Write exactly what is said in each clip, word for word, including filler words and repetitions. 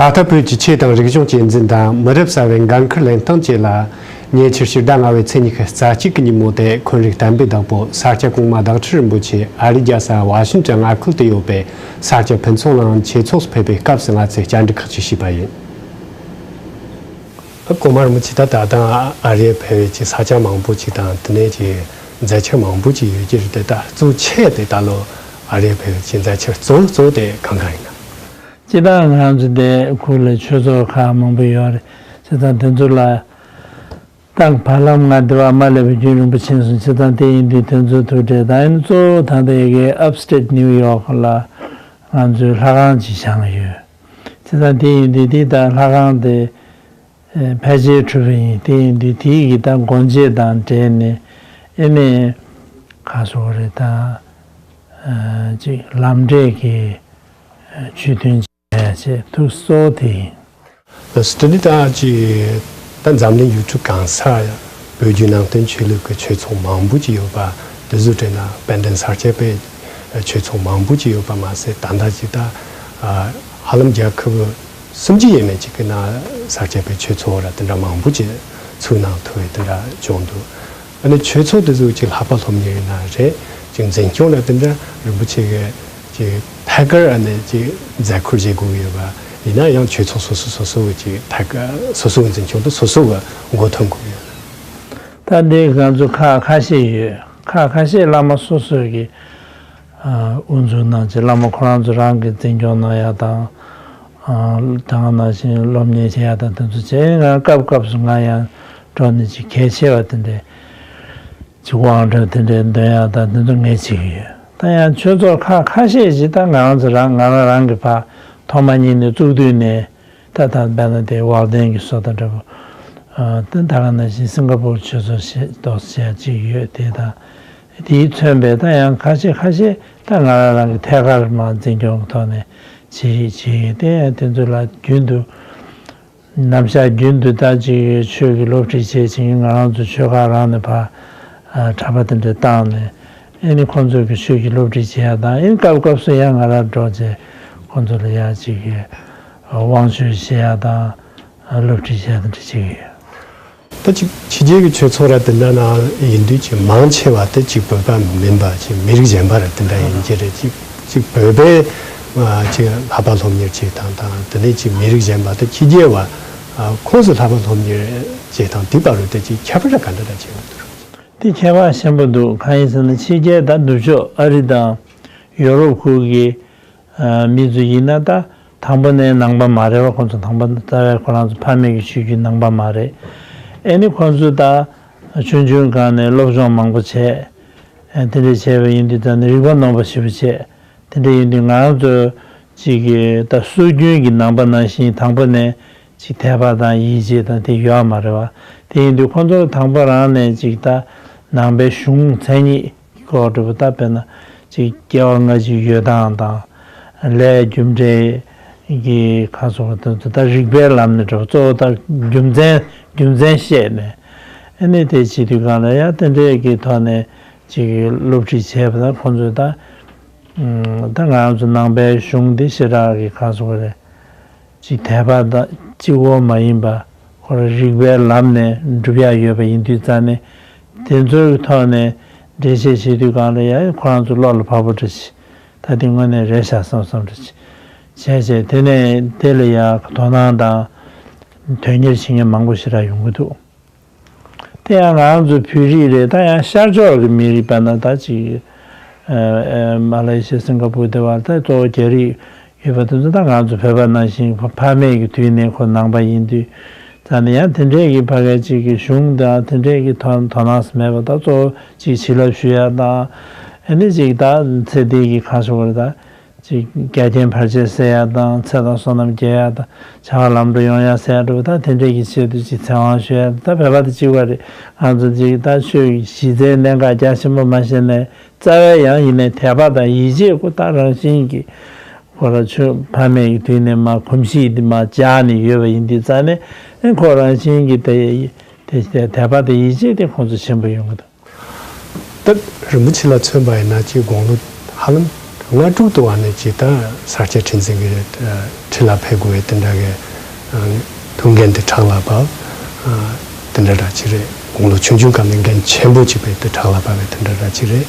ད་ལྟ་བོད་ཀྱི་ཆོས་དང་རིག་གཞུང་གཅེས་འཛིན་དང་མི་རབས་གསར་བའི་འགན་ཁུར་ལེན་སྟངས་བཅས་ལ། ཉེ་ཆར་ཕྱི་ཟླ་ལྔ་བའི་ཚེས་ཉི་ཤུ་རྩ་གཅིག་གི་ཉིན་མོ་དེ། འཁོན་རིགས་བསྟན་པའི་བདག་པོ་ས་སྐྱ་གོང་མ་བདག་ཁྲི་རིན་པོ་ཆེ་ཨ་རིའི་རྒྱལ་ས་ཝ་ཤིང་ཊོན་མངའ་ཁུལ་དུ་ཡོད་པའི་ས་སྐྱ་ཕུན་ཚོགས་གླིང་ཆོས་ཚོགས་སུ་ཕེབས་པའི་སྐབས་སུ་ང་ཚོས་བཅར་འདྲི་ཁག་ཅིག་ཞུས་པ་ཡིན། ཨ། གོང་མ་རིན་པོ་ཆེ། ད་ད་ལྟ་ཨ་རིར་ཕེབས་པའི་ཅིག་ས་ཆ་མང་པོ་ཅིག་དང་། དེ་ནས་ཅིག་མཛད་འཆར་མང་པོ་ཅིག་ཡོད་ཀྱི་རེད་དེ། ད་གཙོ་ཆེ་དེ་ད་ལོ་ཨ་རིར་ཕེབས་པའི་ཅིག་མཛད་འཆར་གཙོ་བོ་གཙོ་བོ་དེ་གང་གང་ཡིན་ན། སྤྱིར་བཏང་ང་ཚོ་དེ་ཁུལ་ལ་ཆོས་ཚོགས་ཁག་མང་པོ་ཡོད་རེད། བྱས་ཙང་དེ་ཚོ་ལ་ད་བར་ལམ་ང་འདི་བར་མ་སླེབས་པའི་རྒྱུན་རིང་པོ་ཕྱིན་སོང་། བྱས་ཙང་དེ་ཡིན་དུས་དེ་ཚོ་ཐུགས་འཕྲད་དང་། ཡིན་གཙོ་བོ་ད་ལྟ་ཡ་གི་Upstate New York ལ་ང་ཚོའི་ལྷ་ཁང་ཅིག་བཞེངས་ཡོད། བྱས་ཙང་དེ་ཡིན་དུས་དེ་ད་ལྷ་ཁང་དེ་ཨེ་ཕལ་ཆེར་གྲུབ་པ་ཡིན། དེ་ཡིན་དུས་དེ་གི་ད་སྒོ་འབྱེད་དང་འབྲེལ་ནས་ཨེ་ནས་ག་སོགས་རེད། ད་ཨ་ཅིག་ལམ་འབྲས་ཀྱི་ཨ་ཆོས་ཐུན་བྱས་བྱས་ཐུགས་གཙོ་བོ་དེ་ཡིན། ལགས་སོ། དེ་ནི་ད་ཅིག་ད་འཛམ་གླིང་ཡུལ་གྲུ་གང་སར་བོད་བརྒྱུད་ནང་བསྟན་ཆོས་ལུགས་ཀྱི་ཆོས་ཚོགས་མང་པོ་ཅིག་ཡོད་པ་དེ་ཚོ་དྲན་ན། དཔལ་ལྡན་ས་སྐྱ་པའི་ཆོས་ཚོགས་མང་པོ་ཅིག་ཡོད་པ་མ་ཟད། ད་ལྟ་ཅིག་ད་ཨ་ཧ་ལམ་རྒྱལ་ཁབ་སུམ་ཅུ་ཡས་མས་ཅིག་གི་ནང་ས་སྐྱ་པའི་ཆོས་ཚོགས་ར་དེ་འདྲ་མང་པོ་ཅིག་ཚུགས་གནང་ཐུབ་པའི་དེ་འདྲ་བྱུང་འདུག། ཨ་ནི་ཆོས་ཚོགས་དེ་ཚོ་ཅིག་ལྷག་པ་སློབ་གཉེར་ཡིན་ན་རེད། ཅིག་འཛིན་སྐྱོང་ལ་དེ་འདྲ་རིན་པོ་ཆེ་གིས་ཅིག་ཐད་ཀར་ཨ་ནི་ཅིག་མཛད་ཁུར་བཞེས་དགོས་ཀྱི་ཡོད་པ་ཡིན་ན། ཡང་ཆོས་ཚོགས་སོ་སོ་སོ་སོ་གི་ཅིག་ཐད་ཀར་སོ་སོ་གི་འཛིན་སྐྱོང་དེ་སོ་སོ་གི་མགོ་ཐོན་དགོས་ཀྱི་ཡོད། ད་འདི་ང་ཚོ་ཁག་ཁ་ཤས་ཡོད། ཁག་ཁ་ཤས་བླ་མ་སོ་སོ་གི་ཨ་དབུ་འཛུགས་གནང་བྱས། བླ་མ་ཁོ་རང་ཚོ་རང་གིས་འཛིན་སྐྱོང་གནང་ཡག་དང་། ཨ་ད་ག་ནང་བཞིན་སློབ་གཉེར་བྱེད་ཡག་དང་དེ་ཚོ་བྱས། ང་སྐབས་སྐབས་སུ་ང་ཡང་འགྲོ་ནས་ཅིག་གལ་ཆེ་བ་དེ་འདྲའི་ཅིག་དབང་གྲགས་དེ་འདྲའི་འདོན་ཡག་དང་དེ་ཚོ་ངས་བྱེད་ཀྱི་ཡོད། ད་ཡང་ཆོས་ཚོགས་ཁག་ཁ་ཤས་ཅིག་ད་ང་རང་ཚོ་རང་ང་རང་རང་གི་ཕར་ཐོག་མ་ཉིད་ནས་བཙུགས་དུས་ནས། ད་ད་དཔེར་ན་དེ་ཝལ་ཌེན་གྱི་བཟོ་ལྟ་འདྲ་པོ། ཨ་དེ་ད་ག་ནང་བཞིན་སིང་ག་པུར་ཆོས་ཚོགས་ཞེས་ཏོག་ཙམ་ཅིག་ཡོད། དེ་དང་དེས་མཚོན་པའི་ད་ཡང་ཁ་ཤས་ཁ་ཤས་ད་ང་རང་རང་གི་ཐད་ཀར་མར་འཛིན་སྐྱོང་གི་ཐོག་ནས་བྱེད་བྱེད་ཡོད། དེ་ཡང་དེ་ཚོ་ལ་རྒྱུན་དུ་ནམ་ཞག་རྒྱུན་དུ་ད་ཅིག་ཆོས་ཀྱི་སློབ་ཁྲིད་བྱེད་བྱེད་མཁན་ང་རང་ཚོ་ཆོས་ཁང་རང་ནས་ཕར་ཨ་གྲྭ་པ་དེ་འདྲ་བཏང་ནས། ཨེ་ནི་ཁོང་ཚོ་གི་ཆོས་ཀྱི་སློབ་ཁྲིད་བྱེད་ཡག་དང་། ཨེ་ནི་སྐབས་སྐབས་སུ་ཡང་ང་རང་འགྲོ་བྱས་ཁོང་ཚོ་ལ་ཡང་ཅིག་གི་དབང་ཆོས་བྱེད་ཡག་དང་སློབ་ཁྲིད་བྱེད་ཡག་དེ་འདྲ་བྱེད་ཀྱི་ཡོད། ད་ཅིག་ཕྱི་རྒྱལ་གྱི་ཆོས་ཚོགས་ར་དེ་འདྲ་ནང་ཡིན་དུས། ཅིག་མང་ཆེ་བ་དེ་ཅིག་བོད་པ་མིན་པ། ཅིག་མི་རིགས་གཞན་པ་ར་དེ་འདྲ་ཡིན་གྱི་རེད། ཅིག་ཅིག་བོད་པའི་ཨ་ཅིག་ལྷག་པ་སློབ་གཉེར་བྱེད་སྟངས་དང་། དེ་ནས་ཅིག་མི་རིགས་གཞན་པ་དང་ཕྱི་རྒྱལ་བ་ཨ་ཁོངས་སུ་ལྷག་པ་སློབ་གཉེར་བྱེད་སྟངས་དེ་བར་དུ་དེ་ཅིག་ཁྱད་པར་ག་འདྲ་འདྲ་བྱེད་ཡོད་འདུག། དེ་ཁྱད་པར་ཆེན་པོ་འདུག། གང་ཡིན་ཟེར་ན། ཕྱི་རྒྱལ་ད་ནུབ་ཕྱོགས་ཨ་རི་དང་ཡོ་རོབ་ཁུལ་གྱི་ཨ་མི་ཚོ་ཡིན་ན། ད་དང་པོ་ནས་ནང་པ་མ་རེད་པ། ཁོང་ཚོ་དང་པོ་རྩ་བའི་ཁོ་རང་ཚོ་ཕ་མེས་ཀྱི་ཆོས་བརྒྱུད་ནང་པ་མ་རེད། ཨེ་ནི་ཁོང་ཚོ་ད་ཆུང་ཆུང་སྒང་ནས་སློབ་སྦྱོང་མང་པོ་བྱས། ཨ་དེ་འདྲ་བྱས་པ་ཡིན་དུས་ད་ནི་རིག་པ་རྣོན་པོ་ཞེ་པོ་བྱས། དེ་འདྲ་ཡིན་དུས་ང་རང་ཚོ་ཅིག་གི་ད་སྲོལ་རྒྱུན་གྱི་ནང་པ་ནང་བཞིན་དང་པོ་ནས་ཅིག་དད་པ་དང་ཡིད་ཆེས་དང་དེ་ཡོད་མ་རེད་པ། དེ་ཡིན་དུས་ཁོང་ཚོ་དང་པོ་རང་ནས་ཅིག་ད་ནང་པའི་གཞུང་མཚན་ཉིད་ཀྱི་སྐོར་འདྲ་པོ། ད་དཔེར་ན་ཅིག་སྐྱེ་བ་སྔ་ཕྱི་ཡོད་སྟངས་དང་། ལས་རྒྱུ་འབྲས་ཀྱི་ཁ་སོགས་དེ་ཚོ་ད་རིགས་པའི་ལམ་ནས་འདྲ་པོ། གཙོ་བོ་ད་རྒྱུ་མཚན་རྒྱུ་མཚན་བཤད་ནས། ཨ་ནི་དེ་བྱེད་དུས་སྒང་ལ་ཡང་དེ་འདྲའི་གི་ཐོག་ནས་ཅིག་སློབ་ཁྲིད་བྱས་པ་དང་། ཁོང་ཚོས་ད་ཨུམ་ད་ང་རང་ཚོ་ནང་པའི་གཞུང་འདི་ཞེ་དྲག་གི་ཁ་སོགས་རེད། ཅིག་དད་པ་དང་གཅིག་པོ་མ་ཡིན་པ། ཁོ་རང་རིགས་པའི་ལམ་ནས་སྒྲུབ་ཡག་ཡོད་པ་ཡིན་དུས་ཙང་ནས། དེ་ཚོའི་ཐོག་ནས་འགྲེལ་བཤད་བྱེད་དུས་སྒང་ལ་ཡང་ཁོ་རང་ཚོ་བློ་ལ་བབ་པོ་འདྲ་ཞིག། ད་དེ་དངོས་གནས་རེད་ཤག་བསམ་བསམ་འདྲ་ཞིག་བྱས་བྱས། དེ་ནས་དེ་ལ་ཡང་དོ་སྣང་དང་དོན་གཉེར་བྱེད་མཁན་མང་པོ་ཞེ་དྲག་ཡོང་གི་འདུག། དེ་ཡང་ང་རང་ཚོ་བོད་རིགས་རེད། ད་ཡང་ཤར་ཕྱོགས་ཀྱི་མི་རིགས་པ་ན་ད་ཅིག་ཨ་ཨ་མ་ལེ་ཤི་ཡ། སིང་ག་པུར། དེ་བར་ད་གཙོ་བོ་རྒྱ་རིགས་ཡོད་པ་དེ་ཚོ། ད་ང་ཚོ་བོད་པ་ནང་བཞིན་ཕ་མེས་ཀྱི་དུས་ནས་ཁོ་ནང་པ་ཡིན་དུས་ཙང་ནས། ཡང་དེ་འདྲས་ཀྱི་ཕ་གི་ཅིག་གི་གཞུང་དང་དེ་འདྲས་ཀྱི་དོ་དོ་སྣང་མེད་པ། ད་གཙོ་བོ་ཅིག་བྱིན་རླབས་ཞུ་ཡ་དང་། ཨ་ནི་ཅིག་ད་ཚེ་འདི་གི་ཁ་ཕྱོགས་རེད། ད་ཅིག་རྒྱ་ཆེན་བར་ཆད་སེལ་ཡ་དང་། ཚེ་དང་བསོད་ནམས་རྒྱས་ཡ་དང་། བྱ་བ་ལམ་འགྲོ་ཡོང་ཡ་ཟེར་ཡ་འདྲ་པོ། ད་དེ་འདྲས་ཀྱི་ཆེད་དུ་ཅིག་ཚེ་དབང་ཞུ་ཡ། ད་བོད་པ་དེ་གཅིག་པ་རེད། ང་ཚོ་ཅིག་ད་ཆོས་ཀྱི་གཞི་རྩའི་གནད་འགག་རྒྱ་ཆེན་པོ་མ་ཤེས་ནས། རྩ་བའི་ཡང་ཡིན་ནའི་དད་པ་དང་ཡིད་ཆེས་ཁོ་ད་རང་བཞིན་གྱིས་ཁོ་རང་ཆོས་ཕ་མེས་ཀྱི་དུས་ནས་མར་གོམས་གཤིས་འདི་མར་འཇགས་ནས་ཡོད་པ་ཡིན་དུས་ཙང་ནས། ཨེ་ཁོ་རང་བཞིན་གྱིས་དེ་དེ་དད་པ་དང་ཡིད་ཆེས་དེ་ཁོང་ཚོ་ཆེན་པོ་ཡོང་གི་འདུག། ད་རིན་པོ་ཆེ་ལ་མཚོན་པ་ཡིན་ན། ཅིག་དགུང་ལོ་ཧ་ལམ་ སྔ་དྲོ་དུ་བ་ནས་ཅིག་ད་ས་སྐྱ་ཁྲི་འཛིན་གྱི་ཁྲི་ལ་ཕེབས་དགོས་པའི་དེ་འདྲ་གི་ཐུགས་འགན་དེ་ཕྲག་ལ་བབས། དེ་འདྲ་འདྲ་ཅིག་རེད། དགུང་ལོ་ཆུང་ཆུང་སྐབས་ནས་འགན་ཆེན་པོ་ཅིག་བས་དེ་ཕྲག་ལ་བབས་པའི་དེ་འདྲ་འདྲ་ཅིག་རེད།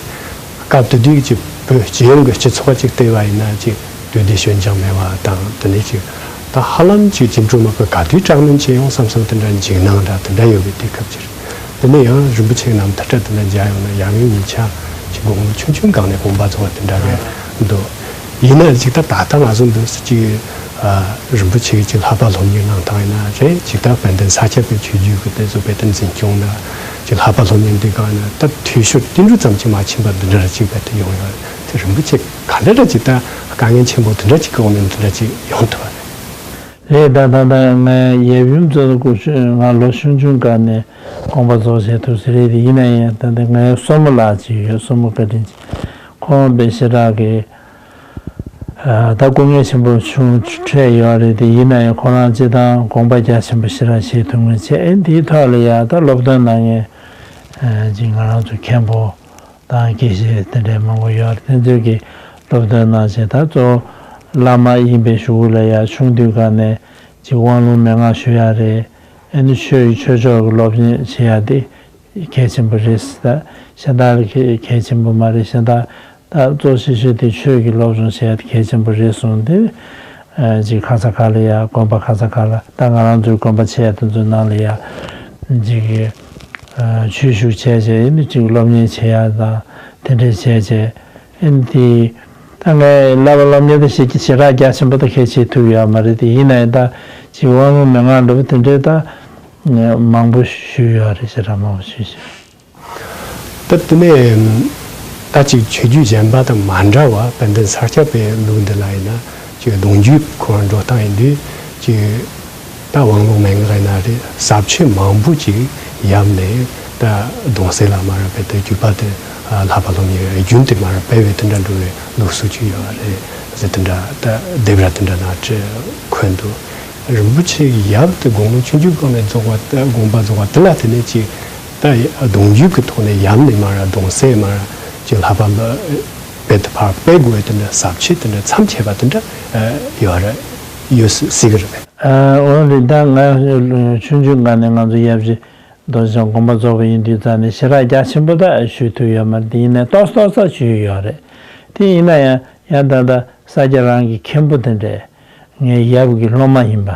སྐབས་དེ་དུས་ཀྱི་བོད་སྤྱི་ཡོངས་ཀྱི་སྤྱི་ཚོགས་ཅིག་བལྟས་པ་ཡིན་ན་ཅིག་དུས་བདེ་ཞོད་འཇགས་མེད་པ་དང་དེ་ནས་ཅིག་ད་ཧ་ལམ་ཅིག་བཅིངས་འགྲོལ་དམག་གིས་ག་དུས་དྲག་གནོན་བྱེད་ཡོང་བསམ་བསམ་དེ་འདྲ་འཇིགས་སྣང་འདྲ་དེ་འདྲ་ཡོད་པའི་དུས་སྐབས་ཅིག་རེད། དེ་ནས་ཡང་རིན་པོ་ཆེ་རྣམས་ཐུགས་ཁྲལ་དེ་འདྲ་མཇལ་ཡོང་ན་ཡང་ངའི་ཉེ་ཆ་ཅིག་དགུང་ལོ་ཆུང་ཆུང་སྒང་ནས་དགོངས་པ་རྫོགས་པ་དེ་འདྲ་གི་འདུག་ཡིན་ན་ཅིག་ད་ད་ལྟ་ང་ཚོ་འདི་ཅིག་རིན་པོ་ཆེ་གི་ཅིག་ལྷག་པ་སློབ་གཉེར་གནང་སྟངས་ཡིན་ན་རེད། ཅིག་ད་དཔལ་ལྡན་ས་སྐྱ་པའི་ཆོས་བརྒྱུད་ཀྱི་དེ་ཚོ་དཔེ་དེ་འཛིན་སྐྱོང་ན་ཅིག་ལྷག་པ་སློབ་གཉེར་འདི་སྒང་ན་ད་འཐུས་ཤོར་ཏིལ་འབྲུ་ཙམ་ཅིག་མ་ཕྱིན་པ་འདི་འདྲ་ཅིག་དཔེ་དེ་ཡོང་ཡོད་རེད། དེ་རིན་པོ་ཆེ་ག་འདྲ་འདྲ་ཅིག་ད་དཀའ་ངལ་ཆེན་པོ་དེ་འདྲ་ཅིག་གི་འོག་ནས་འདི་འདྲ་ཅིག་ཡོང་ཐུབ་པ་རེད། རེད། ད་ད་ད་ངས་ཡབ་ཡུམ་ཚོ་སྐུ་ཆུ་ང་ལོ་ཆུང་ཆུང་སྒང་ནས་དགོངས་པ་རྫོགས་བྱས་ཐུགས་སུ་རེད་དེ། ཡིན་ན་ཡང་ད་ལྟ་ངའི་སྲུ་མོ་ལགས་ཅིག་ཡོད། སྲུ་མོ་བཀའ་དྲིན་ཆེ། ཁོང་པའི་ཞེ་དྲག་གི་ད་སྐུ་ངལ་ཆེན་པོ་བྱུང་འཕྲད་ཡོད་རེད་དེ། ཡིན་ན་ཡང་ཁོ་རང་སྤྱི་བཏང་དགོངས་པ་རྒྱ་ཆེན་པོ་ཞེ་དྲག་བཞེས་ཐུབ་མཁན་བྱས། ཨེ་འདིའི་ཐོག་ལ་ཡ་ད་སློབ་སྟོན་གནང་མཁན་ཅིག་ང་རང་ཚོ་མཁན་པོ་དང་དགེ་བཤེས་དེ་འདྲའི་མང་པོ་ཡོད་རེད། དེ་ཚོས་ཀྱིས་སློབ་སྟོན་གནང་བྱས། ད་གཙོ་བོ་བླ་མ་ཡིན་པའི་གཞུག་གུ་ལ་ཡ་ཆུང་དུས་སྒང་ནས་ཅིག་དབང་ལུང་མན་ངག་ཞུ་ཡ་རེད། ཨ་ནི་ཆོས་ཆོས་ཕྱོགས་ཀྱི་སློབ་གཉེར་བྱེད་ཡ་དེ་གལ་ཆེན་པོ་རེད། ད་གཞན་དག་ལ་གལ་གལ་ཆེན་པོ་མ་རེད། གཞན་དག་ད་གཙོ་ཆེ་ཤོས་དེ་ཆོས་ཀྱི་སློབ་སྦྱོང་བྱེད་ཡ་དེ་གལ་ཆེན་པོ་རེད་གསུངས་ཏེ། ཅིག་ཁ་ས་ཁ་ལ་ཡ་དགོན་པ་ཁ་ས་ཁ་ལ་ད་ང་རང་ཚོའི་དགོན་པ་ཆེ་དེ་ཚོའི་ནང་ལ་ཡ་ཅིག་ཆོས་ཞུགས་བྱས་བྱས་ཨ་ནི་ཅིག་སློབ་གཉེར་བྱེད་ཡ་དང་དེ་འདྲས་བྱས་བྱས་ཨ་ནི་དེ་ད་ངས་བསླབ་པ་སློབ་གཉེར་དེ་ཞེ་ཞེ་དྲག་རྒྱ་ཆེན་པོ་ད་གལ་ཆེ་ཐུབ་ཡོད་མ་རེད་དེ། ཡིན་ན་ཡང་ད་ཅིག་དབང་ལུང་མན་ངག་འདྲ་པོ་དེ་འདྲས་ད་མང་པོ་ཞུས་ཡོད་རེད། ཞེ་དྲག་མང་པོ་ཞུས་ཤག་ད་དེ་ནས་ད་ཅིག་ཆོས་བརྒྱུད་གཞན་པ་དང་མ་འདྲ་བ་དཔལ་ལྡན་ས་སྐྱ་པའི་ལུགས་འདི་ལ་ཡིན་ན་ཅིག་གདུང་རྒྱུད་ཁོ་རང་འགྲོ་སྟངས་ཡིན་དུས་ཅིག་ད་དབང་ལུང་མན་ངག་ཡིན་ན་རེད། ཟབ་ཆོས་མང་པོ་ཅིག་ཡབ་ནས་ད་གདུང་སྲས་ལ་མར་དཔེ་དེ་བརྒྱུད་པ་དེ་ལྷག་པ་སློབ་གཉེར་རྒྱུན་དུ་མར་སྤེལ་བའི་དེ་འདྲ་འགྲོ་བའི་ལུགས་སྲོལ་ཅིག་ཡོད་རེད་ཟེར། དེ་འདྲ་ད་སྡེབ་ར་དེ་འདྲ་ནང་འཁོད་འདུག་རིན་པོ་ཆེ་གི་ཡབ་དེ་དགུང་ལོ་ཆུང་ཆུང་སྒང་ནས་རྫོགས་པ་ད་དགོངས་པ་རྫོགས་པ་དེ་ལ་དེ་ནས་ཅིག་ད་གདུང་རྒྱུད་ཀྱི་ཐོག་ནས་ཡབ་ནས་མར་གདུང་སྲས་མར་ཅིག་ལྷག་པ་ལ་དཔེ་དེ་ཕར་སྤེལ་དགོས་དེ་འདྲ་ཟབ་ཆོས་དེ་འདྲ་མཚམས་ཆད་པ་དེ་འདྲ་ཡོད་རེད། ཡོད་སྲིད་ཀྱི་རེད་པས། འོན་ཏེ་ད་ང་ཆུང་ཆུང་སྒང་ནས་ང་ཚོ་ཡབ་རྗེ་རྡོ་རྗེ་འཆང་དགོངས་པ་རྫོགས་པ་ཡིན་དུས་ཙང་ནས་ཞེ་དྲག་རྒྱ་ཆེན་པོ་ད་ཞུ་ཐུབ་ཡོད་མ་རེད། དེ་ཡིན་ནའི་ཏོག་ཙམ་ཏོག་ཙམ་ཞུས་ཡོད་རེད། དེ་ཡིན་ན་ཡང་ཡང་ད་ལྟ་ས་སྐྱ་རང་གི་མཁན་པོ་དེ་འདྲས་ངའི་ཡབ་ཀྱི་སློབ་མ་ཡིན་པ།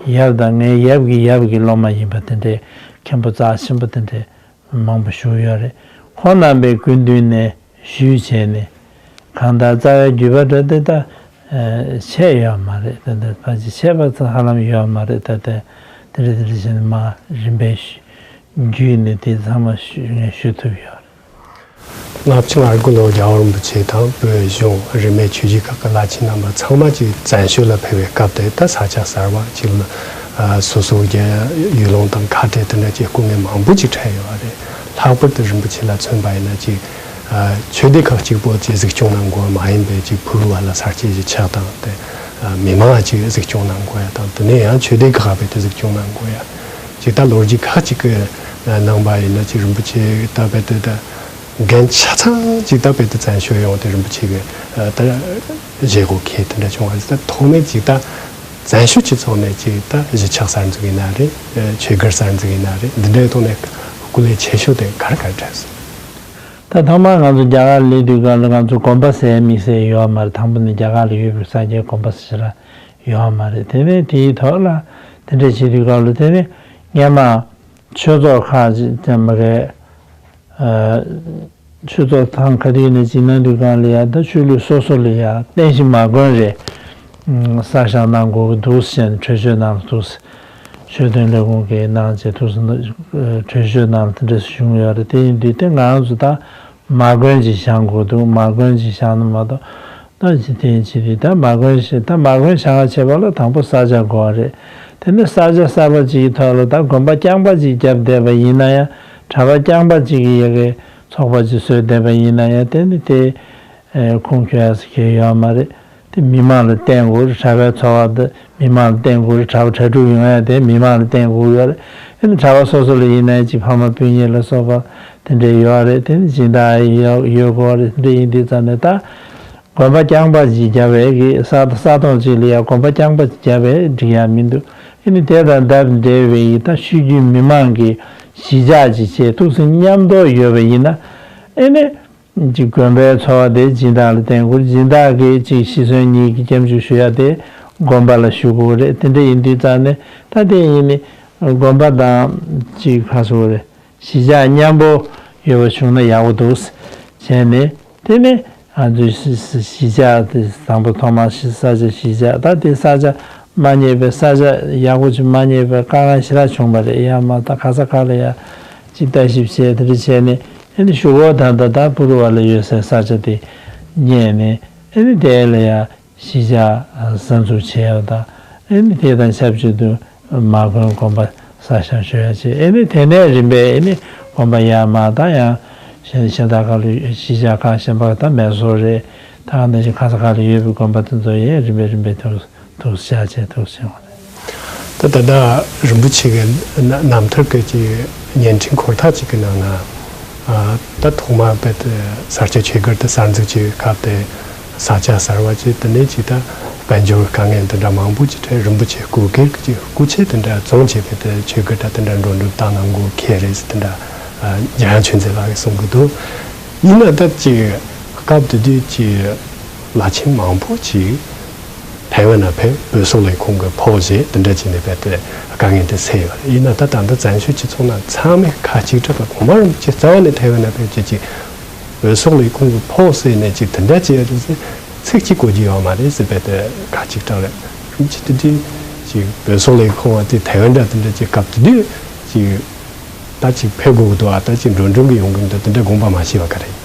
ཡབ་དང་ངའི་ཡབ་ཀྱི་ཡབ་ཀྱི་སློབ་མ་ཡིན་པ་དེ་འདྲའི་མཁན་པོ་རྩ་ཆེན་པོ་དེ་འདྲའི་མང་པོ་བཞུགས་ཡོད་རེད། ཁོང་རྣམ་པའི་སྐུ་མདུན་ནས་ཞུས་བྱས་ནས་གང་ལྟར་རྩ་བའི་བརྒྱུད་པ་འདྲ་དེ་ད་ཆད་ཡོད་མ་རེད། ད་ལྟ་ཕལ་ཆེར་ཆད་པ་ཚོ་ཧ་ལམ་ཡོད་མ་རེད། ད་ལྟ་དེ་འདྲ་དེ་འདྲ་བྱས་ནས་མ་རིམ་པས་བརྒྱུད་ནས་དེ་ཚང་མ་ཞུ་ངས་ཞུ་ཐུབ་ཡོད་རེད། ལྔ་བཅུ་ང་དགུ་ལོར་རྒྱལ་བ་རིན་པོ་ཆེ་དང་བོད་གཞུང་རིས་མེད་ཆོས་བརྒྱུད་ཁག་གི་བླ་ཆེན་རྣམ་པ་ཚང་མ་གཅིག་བཙན་བྱོལ་ལ་ཕེབས་པའི་སྐབས་དེ་ད་ས་ཆ་གསར་བ་གཅིག་ལ་སོ་སོ་གི་ཡུལ་ལུང་དང་ཁ་བྲལ་དེ་འདྲ་གྱི་སྐུ་ངལ་མང་པོ་ཅིག་འཕྲད་ཡོད་པ་རེད། ལྷག་པར་དུ་རིན་པོ་ཆེ་ལ་མཚོན་པ་ཡིན་ན་གཅིག་ཆོས་སྡེ་ཁག་གཅིག་པོ་གཅིག་གཟིགས་སྐྱོང་གནང་དགོས་པ་མ་ཡིན་པའི་གཅིག་ཕུག་བ་ལ་ས་སྐྱའི་གཞིས་ཆགས་དང་དེ་མི་མང་གཅིག་གཟིགས་སྐྱོང་གནང་དགོས་ཡ་དང་དེ་ནས་ཡང་ཆོས་སྡེ་ཁག་པའི་དེ་གཟིགས་སྐྱོང་གནང་དགོས་ཡ་གཅིག་ད་ལོ་རྒྱུས་ཁག་ཅིག་གི་ནང་པ་ཡིན་ན་གཅིག་རིན་པོ་ཆེ་ད་བེད་དེ་ད། འགན་ཆ་ཚང་ཅིག་ད་བེད་དེ་བཙན་བྱོལ་ཡོང་དེ་རིན་པོ་ཆེ་གི་ད་བཞེས་སྒོ་ཁེ་དེ་འདྲ་བྱུང་བ་རེད། ད་ཐོག་མའི་ཅིག་ད་བཙན་བྱོལ་སྤྱི་ཚོགས་ནས་ཅིག་ད་གཞིས་ཆགས་གསར་འཛུགས་ཡིན་ན་རེད། ཆོས་སྒར་གསར་འཛུགས་ཡིན་ན་རེད། འདི་འདྲའི་ཐོག་ནས་སྐུ་ལས་ཆེ་ཤོས་དེ་ག་རེ་ག་རེ་འཕྲད་སོང་། ད་ཐོག་མར་ང་ཚོ་རྒྱ་གར་སླེབས་དུས་སྒང་ལ་ང་ཚོ་དགོན་པ་ཟེར་དམིགས་བསལ་ཡོད་མ་རེད། དང་པོ་ནས་རྒྱ་གར་ལ་ཡོད་པའི་ས་སྐྱའི་དགོན་པ་ཟེར་ར་ཡོད་མ་རེད། དེ་ནས་དེའི་ཐོག་ལ་དེ་འདྲ་བྱེད་དུས་སྒང་ལ་དེ་ནས་སྔན་མ་ཆོས་ཚོགས་ཁག་ཅིག་ཙམ་མ་རེད། ཆོས་ཚོགས་ཐེངས་ག་དུས་ནས་ཅིག་གནང་དུས་སྒང་ལ་ཡ་ད་ཆོས་ལུགས་སོ་སོ་ལ་ཡ་རྟེན་གཞི་མ་དགོན་རེ་གསར་བཞེངས་གནང་དགོས་ཀྱི་འདུག་ཟེར་ནས་གྲོས་ཆོད་གནང་འདུག་ཟེར། ཆོས་དོན་ལས་ཁུངས་ཀྱིས་གནང་བྱས་འདུག་ཟེར་ན་གྲོས་ཆོད་གནང་དེ་འདྲ་བྱུང་ཡོད་རེད། དེ་ཡིན་དུས་དེ་ང་རང་ཚོ་ད་མ་དགོན་ཅིག་བཞེངས་དགོས་འདུག་མ་དགོན་ཅིག་བཞེངས་ན་མ་གཏོགས། ད་འཇིག་རྟེན་སྤྱི་དེ་ད་མ་དགོན་ཞེས་ད་མ་དགོན་བཞེངས་པ་བྱེད་པ་ལ་དང་པོ་ས་ཆ་དགོས་པ་རེད། དེ་ནས་ས་ཆ་གསར་པ་ཅིག་གི་ཐོག་ལ་ད་དགོན་པ་རྐྱང་པ་ཅིག་བརྒྱབ་བསྡད་པ་ཡིན་ན་ཡང་གྲྭ་པ་རྐྱང་པ་ཅིག་གི་ཡ་གི་ཚོགས་པ་ཅིག་བཟོས་བསྡད་པ་ཡིན་ན་ཡང་དེ་ནི་དེ་ཁུངས་འཁྱོལ་ཡ་ཟེར་མཁན་ཡོད་མ་རེད། དེ་མི་མང་ལ་བརྟེན་དགོས་རེད། གྲྭ་པའི་ཚོགས་པ་འདི་མི་མང་ལ་བརྟེན་དགོས་རེད། གྲྭ་པ་གྲྭ་ཕྲུག་ཡོང་ཡ་དེ་མི་མང་ལ་བརྟེན་དགོས་ཡོད་རེད། དེ་ནི་གྲྭ་པ་སོ་སོ་ལ་ཡིན་ན་ཡང་ཅིག་ཕ་མ་སྤུན་ཉེ་ལ་སོགས་པ་དེ་འདྲས་ཡོད་རེད། དེ་ནི་སྦྱིན་བདག་ཡོད་ཡོད་དགོས་རེད། དེ་འདྲས་ཡིན་དུས་ཙང་ནས་ད། དགོན་པ་རྐྱང་པ་ཅིག་བརྒྱབ་པའི་གི་ས་ས་སྟོང་ཅིག་ལ་ཡང་དགོན་པ་རྐྱང་པ་ཅིག་བརྒྱབ་པས་འགྲིག་ཡ་མི་འདུག་ཨེ་ནི་དེ་དང་འདབས་འབྲེལ་བའི་ད་ཤོད་རྒྱུད་མི་མང་གི་གཞིས་ཆགས་ཅིག་བྱས་ཐུགས་སེམས་མཉམ་དུ་ཡོད་པ་ཡིན་ན། ཨེ་ནི་ཅིག་དགོན་པའི་འཚོ་བ་དེ་སྦྱིན་བདག་ལ་བརྟེན་དགོས། སྦྱིན་བདག་གིས་ཅིག་ཤི་གསོན་གཉིས་ཀྱི་སྐྱབས་འཇུག་ཞུ་ཡ་དེ་དགོན་པ་ལ་ཞུ་དགོས་རེད། དེ་འདྲ་ཡིན་དུས་ཙང་ནས་ད་དེ་ཡིན་ནི་དགོན་པ་དང་ཅིག་ག་ཟེར་དགོས་རེད། གཞིས་ཆགས་མཉམ་པོ་ཡོད་པ་བྱུང་ན་ཡག་པོ་འདུག་བྱས་ནས། དེ་ནས་ང་ཚོའི་གཞིས་གཞིས་ཆགས་དེ་དང་པོ་ཐོག་མར་ས་ཆ་གཞིས་ཆགས། ད་དེ་ས་ཆ་མ་རྙེད་པའི་ས་ཆ་ཡག་པོ་ཅིག་མ་རྙེད་པའི་དཀའ་ངལ་ཞེ་དྲག་བྱུང་བ་རེད། ཡ་མ་ད་ག་ས་ག་ལ་ཡ་ཅིག་ལྟ་ཞིབ་བྱས་དེ་འདྲ་བྱས་ནས། ཨེ་ནི་གཞུག་གུ་ད་ད་ད་པུ་རུ་བ་ལ་ཡོད་སའི་ས་ཆ་དེ་རྙེད་ནས། ཨེ་ནི་དེ་ལ་ཡ་གཞིས་ཆགས་གསར་འཛུགས་བྱས་ཡོད་ད། ཨེ་ནི་དེ་དང་ཆབས་ཅིག་ཏུ་མ་དགོན་དགོན་པ་གསར་བཞེངས་ཞུ་ཡ་བྱས། ཨེ་ནི་དེ་ནས་རིམ་པས་ཨེ་ནི་དགོན་པ་ཡར་མར་ད་ཡང་གཞན་གཞན་དག་ཁ་ལ་གཞིས་ཆགས་ཁག་གཞན་པ་ད་མེ་སོར་རེད། ད་ག་ནང་བཞིན་ག་ས་ག་ལ་ཡོད་པའི་དགོན་པ་དེ་ཚོ་ཡང་རིམ་པས་རིམ་པས་ཐུགས་ཐུགས་བཞག་བྱས་ཐུགས་བཞེངས་པ་རེད། ད་ད་ལྟ་རིན་པོ་ཆེ་གི་ན་རྣམ་ཐར་གྱི་ཅིག་བརྙན་འཕྲིན་འཁོར་ཐག་ཅིག་གི་ནང་ན། ཨ། ད་ཐོག་མར་དཔེ་དེ་ས་སྐྱ་ཆོས་སྒར་དེ་གསར་འཛུགས་ཀྱི་སྐབས་དེ་ས་ཆ་གསར་བ་ཅིག་དེ་ནས་ཅིག་ད་དཔལ་འབྱོར་དཀའ་ངལ་འདི་འདྲ་མང་པོ་ཅིག་འཕྲད། རིན་པོ་ཆེ་སྐུ་སྒེར་གྱི་ཅིག་སྐུ་ཆས་དེ་འདྲ་བཙོང་བྱས་པའི་དེ་ཆོས་སྒར་ད་དེ་འདྲ་འགྲོ་འགྲུལ་བཏང་ན་མགོ་ཁེལ་རེད་ཟེར་དེ་འདྲ། ཨ། འཇམ་དབྱངས་ཆོས་མཛད་ལགས་ཀྱིས་གསུང་གི་འདུག་ཡིན་ན་ད་ཅིག་སྐབས་དེ་དུས་ཀྱི་བླ་ཆེན་མང་པོ་ཅིག་ཐའེ་ཝན་ནང་ཕེབས། བོད་སོག་ལས་ཁུངས་ཀྱི་ཕོགས་བཞེས་དེ་འདྲ་བྱས་ནས་རྦད་དེ་དཀའ་ངལ་དེ་སེལ་ཡོད་རེད། ཡིན་ན་ད་ད་ལྟ་བཙན་བྱོལ་སྤྱི་ཚོགས་ནང་ཚང་མས་ཁ་གཅིག་གྲགས་པ་གོང་མ་རིན་པོ་ཆེ་རྩ་བ་ནས་ཐའེ་ཝན་ནང་ཕེབས་བྱས་ཅིག་བོད་སོག་ལས་ཁུངས་ཀྱི་ཕོགས་སེལ་ནས་ཅིག་དེ་འདྲ་བྱས་ཡོད་རེད་ཟེར་ཚིག་གཅིག་གོ་རྒྱུ་ཡོད་མ་རེད་ཟེར། རྦད་དེ་ཁ་གཅིག་གྲགས་རེད། རིན་པོ་ཆེ་དེ་དུས་ཅིག་བོད་སོག་ལས་ཁུངས་པ་དེ་ཐའེ་ཝན་འདྲ་དེ་འདྲ་ཅིག་སྐབས་དེ་དུས་ཅིག་ད་ཅིག་ཕེབས་དགོས་ཀྱི་འདུག་ཨ། ད་ཅིག་འགྲོ་འགྲུལ་གྱི་ཡོང་གི་འདུག་དེ་འདྲ་དགོངས་པ་མ་ཞུས་པ་ག་རེ་ཡིན།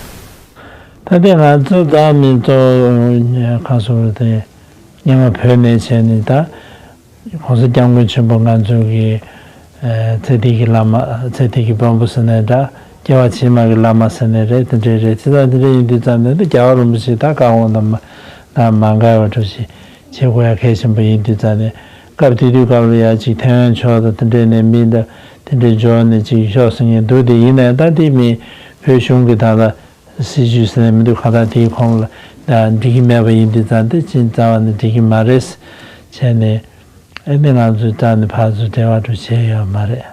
ད་ལྟའི་ང་ཚོ་ད་མི་ཚོ་ག་སོང་རེད་དེ། སྔོན་མ་བོད་ནས་བྱས་ནས་ད་༸གོང་ས་༸སྐྱབས་མགོན་ཆེན་པོ་ང་ཚོ་གི་ཨ་ཚེ་འདས་ཀྱི་བླ་མ། ཚེ་འདས་ཀྱི་དཔོན་པོ་ཟེར་ནའི་འདྲ། སྐྱེ་བ་ཕྱི་མ་གི་བླ་མ་ཟེར་ནའི་རེད། དེ་འདྲའི་རེད། བྱས་ཙང་དེ་འདྲ་ཡིན་དུས་ཙམ་ནས་ད་རྒྱལ་བ་རིན་པོ་ཆེ་ད་བཀའ་དགོངས་དང་མ་ད་མ་འགལ་བ་འདྲ་ཞིག་བྱེད་དགོས་ཡ་གལ་ཆེན་པོ་ཡིན་དུས་ཙམ་ནས། སྐབས་དེ་དུས་སྐབས་ལ་ཡ་ཅིག་ཐའེ་ཝན་ཕྱོགས་དང་དེ་འདྲའི་ནས་མི་ད་དེ་འདྲའི་འབྱོར་ནས་ཅིག་ཤོག་ཟེར་མཁན་འདུག་དེ་ཡིན་ནའི་ད་དེ་མི་བོད་གཞུང་གི་ད་ལྟ་སྲིད་བྱུས་ཟེར་ནས་མི་འདུག་ག་ད་དེའི་ཁོངས་ལ་ད་འགྲིག་གི་མེད་པ་ཡིན་དུས་ཙང་དེ་ཕྱིན་རྩ་བ་ནས་འགྲིག་གི་མ་རེད་བྱས་ནས། ཨེ་ནི་ང་ཚོའི་རྩ་ནས་ཕར་ཚུར་འབྲེལ་བ་འགྲོ་བྱས་ཡོད་མ་རེད།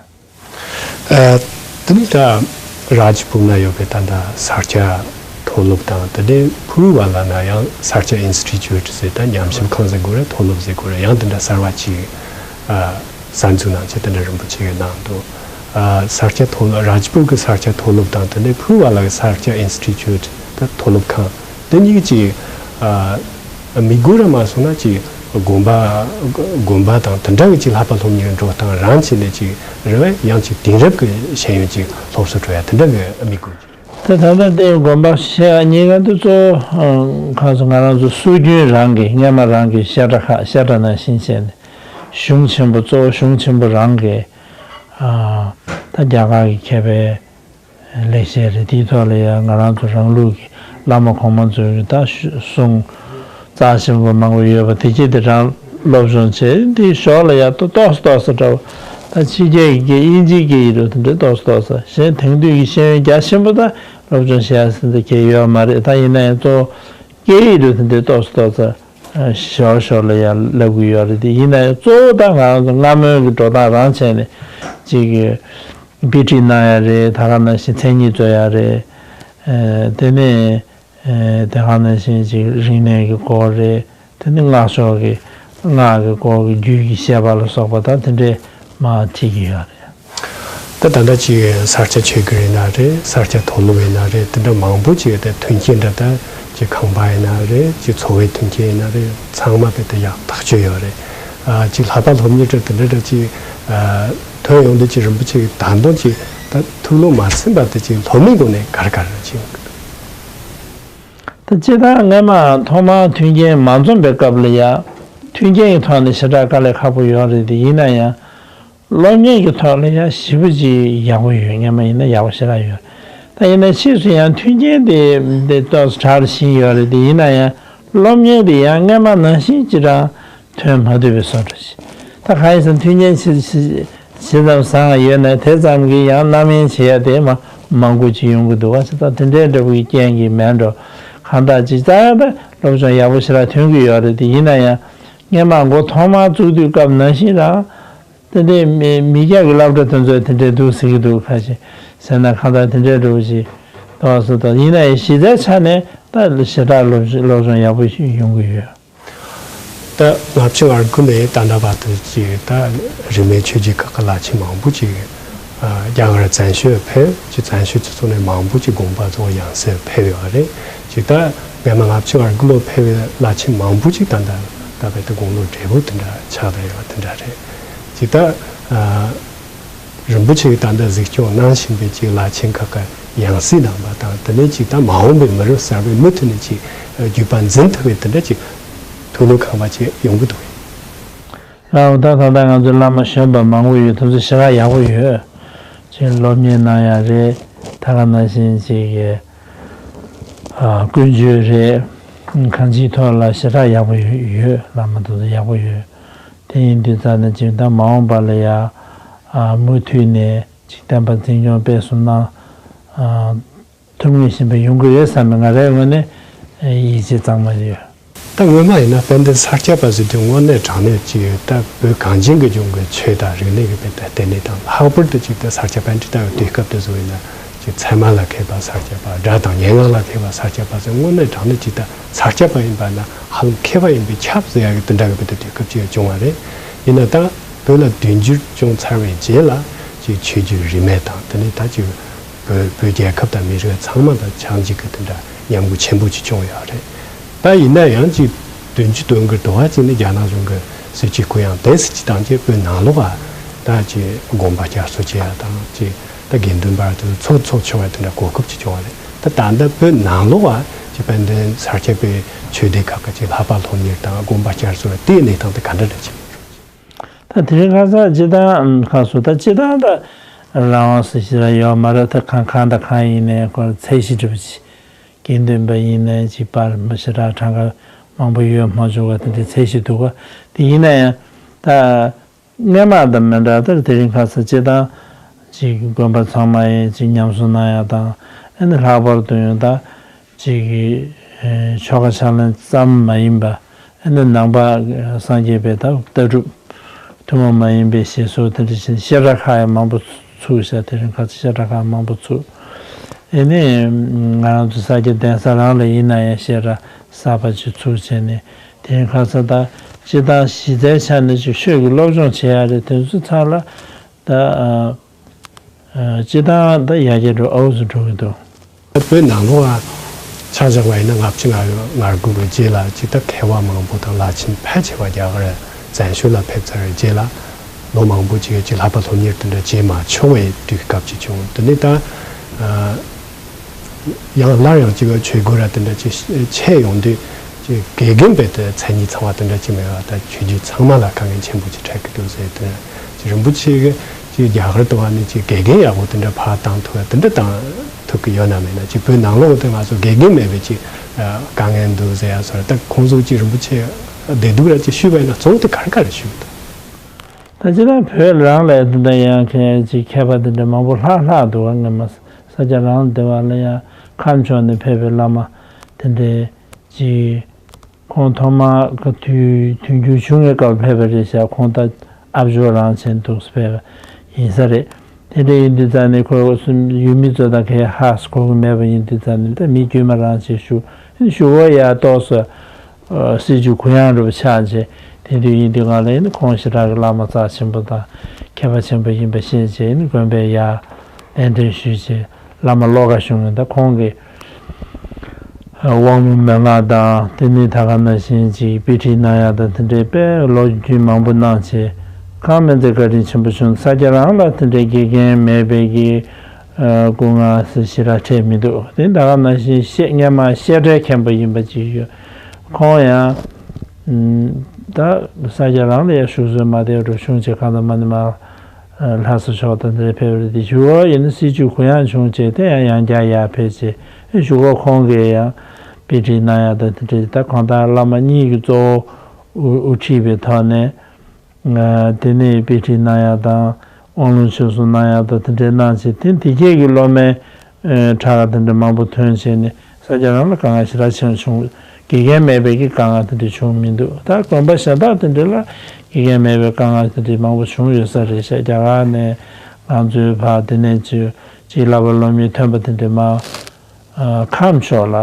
ཨ། དེ་ནས་ད་རཱཇ་པུར་ན་ཡོད་པའི་ད་ལྟ་ས་སྐྱ་མཐོ་སློབ་དང་། དེ་ནས་ཕུ་རུ་བ་ལ་ན་ཡང་ས་སྐྱ་ཨིན་སི་ཊི་ཅུ་ཊི་ཟེར། ད་ཉམས་ཞིབ་ཁང་ཟེར་དགོས་རེད། མཐོ་སློབ་ཟེར་དགོས་རེད། ཡང་དེ་འདྲ་གསར་བ་ཅིག་ཨ་གསར་འཛུགས་གནང་བྱས་དེ་འདྲ་རིན་པོ་ཆེ་གིས་གནང་འདུག་ཨ། ས་སྐྱ་མཐོ་སློབ། རཱཇ་པུར་གི་ས་སྐྱ་མཐོ་སློབ་དང་། དེ་ནས་ཕུ་རུ་བ་ལ་གི་ས་སྐྱ་ཨིན་སི་ཊི་ཅུ་ཊི་ད་མཐོ་སློབ་ཁང་། དེ་གཉིས་ཀྱི་ཨ་དམིགས་ཡུལ་ར་མ་སོང་ན་ཅིག་དགོན་པ་དགོན་པ་དང་དེ་འདྲ་གི་ཅིག་བསླབ་པ་སློབ་གཉེར་འགྲོ་སྟངས་རང་བྱས་ནས་ཅིག་རེད་པས། ཡང་ཅིག་དེང་རབས་ཀྱི་ཤེས་ཡོན་ཅིག་སློབ་གསོ་འགྲོ་ཡ་དེ་འདྲ་གི་དམིགས་ཡུལ་ཅིག་ད་ད་ལྟ་དེ་དགོན་པ་བཤད་ཡ་གཉིས་ཀ་དེ་གཙོ་བོ་གང་སོང་ང་རང་ཚོ་སྲོལ་རྒྱུན་རང་གི་སྔས་མ་རང་གི་བཤད་གྲྭ་ཁག་བཤད་གྲྭ་ནང་བཞིན་བྱས་ནས་གཞུང་ཆེན་པོ་གཙོ་བོ་གཞུང་ཆེན་པོ་རང་གི་ཨ་ད་རྒྱ་གར་གྱི་མཁས་པའི་ལེགས་བཤད་རེད། དེའི་ཐོག་ལ་ཡང་ང་རང་ཚོ་རང་ལུགས་ཀྱི་བླ་མ་གོང་མ་ཚོའི་ད་གསུང་རྩ་ཆེན་པོ་མང་པོ་ཡོད་པ་དེ་གྱད་དེ་རང་སློབ་སྦྱོང་བྱས། དེའི་ཞོར་ལ་ཡང་ཏོག་ཏོག་ཙམ་ཏོག་ཙམ་འདྲ་བོ་ད་ཕྱི་རྒྱལ་གྱི་སྐད་དབྱིན་ཇིའི་སྐད་ཡིག་འདྲ་བོ་དེ་འདྲའི་ཏོག་ཙམ་ཏོག་ཙམ་གཞན་དེང་དུས་ཀྱི་ཤེས་ཡོན་རྒྱ་ཆེན་པོ་ད་སློབ་སྦྱོང་བྱེད་ཡ་ཟེར་འདྲ་གྱད་ཡོད་མ་རེད། ད་ཡིན་ན་ཡང་གཙོ་བོ་སྐད་ཡིག་འདྲ་བོ་དེ་འདྲའི་ཏོག་ཙམ་ཏོག་ཙམ་ཞོར་ཞོར་ལ་ཡང་བསླབ་ཀྱི་ཡོད་རེད། དེ་ཡིན་ན་ཡང་གཙོ་བོ་ད་ང་རང་ཚོ་སྔ་མོའི་གི་འགྲོ་སྟངས་རང་བྱས་ནས་ཅིག་གི་དཔེ་ཁྲིད་གནང་ཡ་རེད། ད་ག་ནང་བཞིན་མཚན་ཉིད་རྩོད་ཡ་རེད། ཨེ་དེ་ནས་ཨེ་དེ་ག་ནང་བཞིན་ཅིག་རིག་གནས་ཀྱི་སྐོར་རེད། དེ་ནས་སྔགས་ཕྱོགས་ཀྱི་སྔགས་ཀྱི་སྐོར་གྱི་རྒྱུད་ཀྱི་བཤད་པ་ལ་སོགས་པ་ད་དེ་འདྲས་མར་ཁྲིད་ཀྱི་ཡོད་རེད། ད་ད་ལྟ་ཅིག་ས་སྐྱ་ཆོས་སྒར་ཡིན་ན་རེད། ས་སྐྱ་མཐོ་སློབ་ཡིན་ན་རེད། དེ་འདྲ་མང་པོ་ཅིག་ཡོད་དེ། མཐུན་རྐྱེན་འདྲ་ད་ཅིག་ཁང་པ་ཡིན་ན་རེད། ཅིག་འཚོ་བའི་མཐུན་རྐྱེན་ཡིན་ན་རེད། ཚང་མ་དཔེ་དེ་ཡག་ཐག་ཆོད་ཡོད་རེད། ཨ་ཅིག་བསླབ་པ་སློབ་གཉེར་འདྲ་དེ་འདྲ་འདྲ་ཅིག་ཨ་ཐོན་ཡོང་དུས་ཅིག་རིན་པོ་ཆེ་གིས་ད་དུང་ཅིག་ད་ཐུགས་བློ་མ་ཚིམ་པ་དེ་ཅིག་སློབ་མའི་སྒོ་ནས་ག་རེ་ག་རེ་བྱེད་ཡོང་གི་འདུག་ད་སྤྱིར་བཏང་སྔས་མ་ཐོག་མར་མཐུན་རྐྱེན་མ་འཛོམས་པའི་སྐབས་ལ་ཡ་མཐུན་རྐྱེན་གྱི་ཐོག་ནས་ཞེ་དྲག་དཀའ་ལས་ཁག་པོ་ཡོད་རེད། དེ་ཡིན་ན་ཡང་སློབ་གཉེར་གྱི་ཐོག་ལ་ཡ་ཞེ་པོ་ཅིག་ཡག་པོ་ཡོད། སྔས་མ་ཡིན་ན་ཡག་པོ་ཞེ་དྲག་ཡོད། ད་ཡིན་ན་ཕྱིས་སུ་ཡང་མཐུན་རྐྱེན་དེ་དེ་ཏོག་ཙམ་དྲག་བཞིན་ཡོད་རེད། དེ་ཡིན་ན་ཡང་སློབ་གཉེར་དེ་ཡང་སྔས་མ་ནང་བཞིན་ཅིག་རང་ཐོན་མ་ཐུབ་པའི་བཟོ་འདྲ་ཞིག་ད་གང་ཡིན་ཟེར་ན་མཐུན་རྐྱེན་ཇི་ཇི་ཇི་ཙམ་བཟང་ང་ཡོད་ན་དེ་ཙམ་གྱིས་ཡང་རྣམ་གཡེང་བྱེད་ཡ་དེ་མ་མང་པོ་ཅིག་ཡོང་གི་འདུག་བ། ད་དེ་འདྲའི་འདྲ་པོ་གི་རྐྱེན་གྱིས་མེད་འགྲོ། གང་ལྟར་ཅིག་རྩ་བ་ད་ སློབ་སྦྱོང་ཡག་པོ་ཞེ་དྲག་ཐོན་གྱི་ཡོད་རེད། དེ་ཡིན་ན་ཡང་སྔས་མ་འགོ་ཐོག་མར་བཙུགས་དུས་སྐབས་ནང་བཞིན་རང་། དེ་འདྲའི་མི་མི་སྐྱ་གི་སློབ་གྲྭ་དེ་ཚོས་དེ་འདྲའི་འདུག་ཟེར་གྱི་འདུག་ཁ་ཤས་ཟེར་ན་གང་ལྟར་དེ་འདྲའི་འདྲ་བོ་ཞིག་འདུག་ཟེར། ད་ཡིན་ན་ཡང་གཞི་རྩའི་ཆ་ནས་ད་ཞེ་དྲག་སློབ་སློབ་སྦྱོང་ཡག་པོ་ཞིག་ཡོང་གི་ཡོད། ད་ལྔ་བཅུ་ང་དགུ་ནས་ད་ལྟ་བར་དུ་ཅིག་ད་རིས་མེད་ཆོས་བརྒྱུད་ཁག་གི་བླ་ཆེན་མང་པོ་ཅིག་ཨ་རྒྱ་གར་བཙན་བྱོལ་ཕེབས། ཅིག་བཙན་བྱོལ་སྤྱི་ཚོགས་ནས་མང་པོ་ཅིག་དགོངས་པ་རྫོགས་ཡང་སེ་ཕེབས་ཡོད་རེད། ཅིག་ད་སྔས་མ་ལྔ་བཅུ་ང་དགུ་ལོ་ཕེབས་པའི་བླ་ཆེན་མང་པོ་ཅིག་ད་ལྟ་ད་བར་དུ་དགུང་ལོ་བགྲེས་པོ་དེ་འདྲ་ཆགས་བསྡད་ཡོད་དེ་འདྲ་རེད། ཅིག་ད་ཨ་རིན་པོ་ཆེ་གིས་ད་ལྟ་གཟིགས་སྐྱོང་གནང་བཞིན་པའི་ཅིག་བླ་ཆེན་ཁག་གི་ཡང་སྲིད་རྣམ་པ་དང་། དེ་ནས་ཅིག་ད་མ་འོངས་པའི་མི་རབས་གསར་པས་མུ་མཐུད་ནས་ཅིག་བརྒྱུད་པ་འཛིན་ཐུབ་པའི་དེ་འདྲ་ཅིག་ཐུགས་སྣང་གང་མ་ཅིག་ཡོང་གི་འདུག་གས། ལགས་འོ། ད་ད་ལྟ་ང་ཚོ་བླ་མ་གཞོན་པ་མང་པོ་ཡོད། དེ་ཚོ་ཞེ་དྲག་ཡག་པོ་ཡོད། ཅིག་སློབ་གཉེར་གནང་ཡག་རེད། ད་ག་ནང་བཞིན་ཅིག་གི་ཨ་ཀུན་སྤྱོད་རེད། གང་ཅིའི་ཐོག་ལ་ཞེ་དྲག་ཡག་པོ་ཡོད། ཡོད། བླ་མ་དེ་ཚོ་ཡག་པོ་ཡོད། དེ་ཡིན་དུས་ཙང་ནས་ཅིག་ད་མ་འོངས་པ་ལ་ཡ་ཨ་མུ་མཐུད་ནས་ཅིག་བསྟན་པ་འཛིན་སྐྱོང་སྤེལ་གསུམ་གནང་ཨ་ཐུབ་ངེས་བཞིན་པ་ཡོང་གི་རེད་བསམ་པའི་ང་རའི་ངོས་ནས་ཡིད་ཆེས་གཙང་མ་ཡོད། ད་སྔོན་མ་ཡིན་ན་དཔལ་ལྡན་ས་སྐྱ་པ་ཟེར་དུས་དངོས་གནས་དྲང་གནས་ཀྱི་ད་བོད་གངས་ཅན་གྱི་ལྗོངས་ཀྱི་ཆོས་དང་རིག་གནས་ཀྱི་དཔེ་ལྟ་བསྟན་གནས་དང་། ལྷག་པར་དུ་ཅིག་ད་ས་སྐྱ་པཎྜི་ཏ་ཡི་དུས་སྐབས་དེ་ཚོ་ཡིན་ན་ཅིག་ཚད་མ་ལ་མཁས་པ་ས་སྐྱ་པ། སྒྲ་དང་སྙན་ངག་ལ་མཁས་པ་ས་སྐྱ་པ་ཟེར། དངོས་གནས་དྲང་གནས་ཅིག་ད་ས་སྐྱ་པ་ཡིན་པ་ན་ཧ་ལམ་མཁས་པ་ཡིན་པས་ཁྱབ་ཟེར་ཡག་གི་དེ་འདྲ་གི་དཔེ་ལྟ་དུས་སྐབས་ཅིག་བྱུང་བ་རེད། ཡིན་ན་ད་བོད་ལ་དུས་འགྱུར་བྱུང་ཚར་བའི་རྗེས་ལ་ཅིག་ཆོས་བརྒྱུད་རིས་མེད་དང་། དེ་ནས་ད་ཅིག་བོད་བོད་རྒྱལ་ཁབ་དང་མི་རིགས་ཚང་མ་དང་ཆགས་འཇིག་གི་དེ་འདྲ་ཉམས་རྒུད་ཆེན་པོ་ཅིག་བྱུང་ཡོད་རེད། ད་ཡིན་ན་ཡང་ཅིག་བདུན་ཅུ་དོན་དགུ་དུ་བ་ཅིག་ནི་རྒྱ་ནག་གཞུང་གི་སྲིད་བྱུས་གུ་ཡངས་ཏོག་ཙམ་ཅིག་བཏང་རྗེས་བོད་ནང་ལོགས་ལ་ད་ཅིག་དགོན་པ་བསྐྱར་གསོ་བྱེད་ཡ་དང་། ཅིག་ད་དགེ་འདུན་པ་དེ་ཚོ་ཚོགས་ཚོགས་ཆོག་པ་དེ་འདྲ་གོ་སྐབས་ཅིག་བྱུང་བ་རེད། ད་ད་ལྟ་བོད་ནང་ལོགས་ལ་ཅིག་དཔལ་ལྡན་ས་སྐྱ་པའི་ཆོས་སྡེ་ཁག་གི་ཅིག་བསླབ་པ་སློབ་གཉེར་དང་དགོན་པ་བསྐྱར་གསོ་དེའི་གནས་སྟངས་དེ་ག་འདྲ་འདྲ་ཅིག་ད་དེ་རིང་ཁ་སང་སྤྱི་བཏང་ཁ་སོ་ད་སྤྱི་བཏང་ད་རང་དབང་ཟེར་ཞིག་ལ་ཡོད་མ་རེད། ད་གང་གང་དང་གང་ཡིན་ནའི་ཁོ་ཚད་གཞི་འདྲ་པོ་ཅིག་དགེ་འདུན་པ་ཡིན་ནའི་ཅིག་པར་མི་ཞེ་དྲག་གྲངས་ཀ་མང་པོ་ཡོད་མ་བྱུང་བ་དེ་འདྲའི་ཚད་གཞི་འདུག་ག་དེ་ཡིན་ན་ཡང་ད་སྔས་མ་དང་མི་འདྲ། ད་དེ་རིང་ཁ་སང་སྤྱི་བཏང་ཅིག་དགོན་པ་ཚང་མ་ཡིན་ཅིག་ཉམས་གསོ་གནང་ཡ་དང་། ཨ་ནི་ལྷག་པར་དུ་ཡང་ད་ཅིག་ཨེ་ཆོ་ག་ཕྱག་ལེན་ཙམ་མ་ཡིན་པ། ཨ་ནི་ནང་པ་སངས་རྒྱས་པའི་ད་ལྟ་གྲུབ་ཐུན་མོང་མ་ཡིན་པའི་བཞེད་སྲོལ་དེ་འདྲ་བཞིན་བཤད་གྲྭ་ཁག་ཡང་མང་པོ་ཚུགས་ཤག་དེ་རིང་ཁ་སང་བཤད་གྲྭ་ཁག་མང་པོ་ཚུགས། ཨ་ནི་ང་རང་ཚོ་ས་སྐྱ་གདན་ས་རང་ལ་ཡིན་ན་ཡང་བཤད་གྲྭ་གསར་པ་ཅིག་ཚུགས་བྱས་ནས། དེ་རིང་ཁ་སང་ད་སྤྱི་བཏང་གཞི་རྩའི་ཆ་ནས་ཅིག་ཆོས་ཀྱི་སློབ་སྦྱོང་བྱེད་ཡ་རེད། དེ་ཚོ་ཚང་ལ་ད་ཨ་ཨ་སྤྱི་བཏང་ད་ཡར་རྒྱས་འགྲོ་ཨའུ་ཚོ་འགྲོ་གི་འདུག་བོད་ནང་ལོགས་ལ་ཆ་བཞག་པ་ཡིན་ན་ལྔ་བཅུ་ང་ང་དགུ་གི་རྗེས་ལ་ཅིག་ད་མཁས་པ་མང་པོ་དང་བླ་ཆེན་ཕལ་ཆེ་བ་རྒྱ་གར་བཙན་བྱོལ་ལ་ཕེབས་ཚར་བའི་རྗེས་ལ་ལོ་མང་པོ་ཅིག་ཅིག་བསླབ་པ་སློབ་གཉེར་དེ་འདྲ་བྱེད་མ་ཆོག་པའི་དུས་སྐབས་ཅིག་བྱུང་། དེ་ནས་ད་ཨ་ཡང་སླར་ཡང་ཅིག་ཆོས་སྒོ་ར་དེ་འདྲ་ཅིག་ཕྱེ་ཡོང་དུས་ཅིག་དགེ་རྒན་བས་ཏེ་མཚན་ཉིད་ཚང་བ་དེ་འདྲ་ཅིག་མེད་པ། ད་ཆོས་བརྒྱུད་ཚང་མ་ལ་དཀའ་ངལ་ཆེན་པོ་ཅིག་འཕྲད་ཀྱི་འདུག་ཟེར་དེ་ཅིག་རིན་པོ་ཆེ་གིས་ཅིག་རྒྱ་གར་དུ་བ་ནས་ཅིག་དགེ་རྒན་ཡག་པོ་དེ་འདྲ་ཕར་བཏང་ཐུབ་ཡ་དེ་འདྲ་བཏང་ཐུབ་ཀྱི་ཡོད་ན་མེད་ན། ཅིག་བོད་ནང་ལོགས་དེ་ང་ཚོ་དགེ་རྒན་མེད་པའི་ཅིག་དཀའ་ངལ་འདུག་ཟེར་ཡ་སོགས་ར། ད་ཁོང་ཚོ་ཅིག་རིན་པོ་ཆེ་བདེ་སྡུག་ར་ཅིག་ཞུས་པ་ཡིན་ན་གཙོ་བོ་དེ་ག་རེ་ག་རེ་ཞུས་འདུག་ད་ཅི་ད་བོད་རང་ལ་དེ་འདྲ་ཡང་མཁས་ཅིག་མཁས་པ་དེ་འདྲ་མང་པོ་ལྷག་ལྷག་འདུག་བ། སྔོན་མ་ས་སྐྱ་རང་སྡེ་བ་ལ་ཡང་ཁམས་ཕྱོགས་ནས་ཕེབས་པའི་བླ་མ་དེ་འདྲའི་ཅིག་ཁོང་ཐོག་མར་ག་དུས་དུས་འགྱུར་བྱུང་བའི་སྐབས་ཕེབས་པ་རེད་ཤག་ཁོང་ད་ཨ་ཞོག་རང་བྱས་འདུག་སེ་ཕེབས་པ་ཡིན་ས་རེད། དེ་འདྲ་ཡིན་དུས་ཙང་ནས་ཁོ་གསུམ་ཡུལ་མི་ཚོ་དང་གའི་ཧ་གོ་གི་མེད་པ་ཡིན་དུས་ཙང་ནས། ད་མི་དཀྱུས་མ་རང་བྱས་བཞུགས། གཞུག་གུ་ཡ་ཏོག་ཙམ་ཨ་སྲིད་བྱུས་གུ་ཡངས་འདྲ་པོ་ཆགས་བྱས། དེ་དུས་ཡིན་དུས་སྒང་ལ་ཡིན་ན་ཁོང་ཞེ་དྲག་གི་བླ་མ་རྩ་ཆེན་པོ་དང་མཁས་པ་ཆེན་པོ་ཡིན་པ་ཤེས་བྱས། ཡིན་ན་དགོན་པའི་ཡར་གདན་འདྲེན་ཞུས་བྱས། བླ་མ་བློ་དགའ་གཞུང་གིས་ད་ཁོང་གི་དབང་ལུང་མན་ངག་དང་། དེ་ནས་ད་ག་ནང་བཞིན་ཅིག་དཔེ་ཁྲིད་གནང་ཡ་དང་། དེ་འདྲའི་དཔེ་ལོ་རྒྱུས་མང་པོ་གནང་བྱས། གང་མིན་ཚེ་བཀའ་དྲིན་ཆེན་པོ་བྱུང་། ས་སྐྱ་རང་ལ་དེ་འདྲའི་དགེ་རྒན་མེད་པའི་གི་ཨ་སྐུ་ངལ་ཞེ་དྲག་འཕྲད་མི་འདུག་དེ་ད་ག་ནང་བཞིན་བཤད་སྔས་མ་བཤད་གྲྭའི་མཁན་པོ་ཡིན་པ་ཅིག་ཡོད། ཁོང་ཡང་ད་ས་སྐྱ་རང་ལ་ཡང་བཞུགས་སྲོལ་མ་བསྡད་འགྲོ། བྱུང་བྱས་གང་ལྟར་མ་ནི་མ་ལྷ་ས་ཕྱོགས་དང་དེར་ཕེབས་རེད་དེ། གཞུག་གུ་ཡིན་ན་སྲིད་བྱུས་གུ་ཡངས་བྱུང་བྱས། དེ་ཡང་ཡང་བསྐྱར་ཡར་ཕེབས་བྱས། གཞུག་གུ་ཁོང་གིས་ཡང་དཔེ་ཁྲིད་གནང་ཡ་དང་དེ་འདྲའི། ད་གང་ལྟར་བླ་མ་གཉིས་ཀྱི་གཙོ་བོ་དབུ་དབུ་ཁྲིད་པའི་ཐོག་ནས། ཨ་དེ་ནས་དཔེ་ཁྲིད་གནང་ཡ་དང་། དབང་ལུང་ཆོས་གསུང་གནང་ཡ་དང་དེ་འདྲའི་གནང་བྱས། དེ་དེ་གས་ཀྱི་སློབ་མའི་ཨ་ཕྲ་ག་དེ་འདྲ་མང་པོ་ཐོན་བྱས་ནས་ས་སྐྱ་རང་ལ་དཀའ་ངལ་ཞེ་དྲག་ཆེན་པོ་བྱུང་ དགེ་རྒན་མེད་པའི་གི་དཀའ་ངལ་དེ་འདྲ་བྱུང་མི་འདུག་ད་དགོན་པ་གཞན་དག་དེ་འདྲ་ལ་དགེ་རྒན་མེད་པའི་དཀའ་ངལ་དེ་འདྲ་མང་པོ་བྱུང་ཡོད་ས་རེད་ཤག་རྒྱ་གར་ནས་ང་ཚོའི་ཕར་དེ་ནས་ཅིག་ཅིག་བསླབ་པ་སློབ་གཉེར་ཐོན་པ་དེ་འདྲ་མར་ཨ་ཁམས་ཕྱོགས་ལ་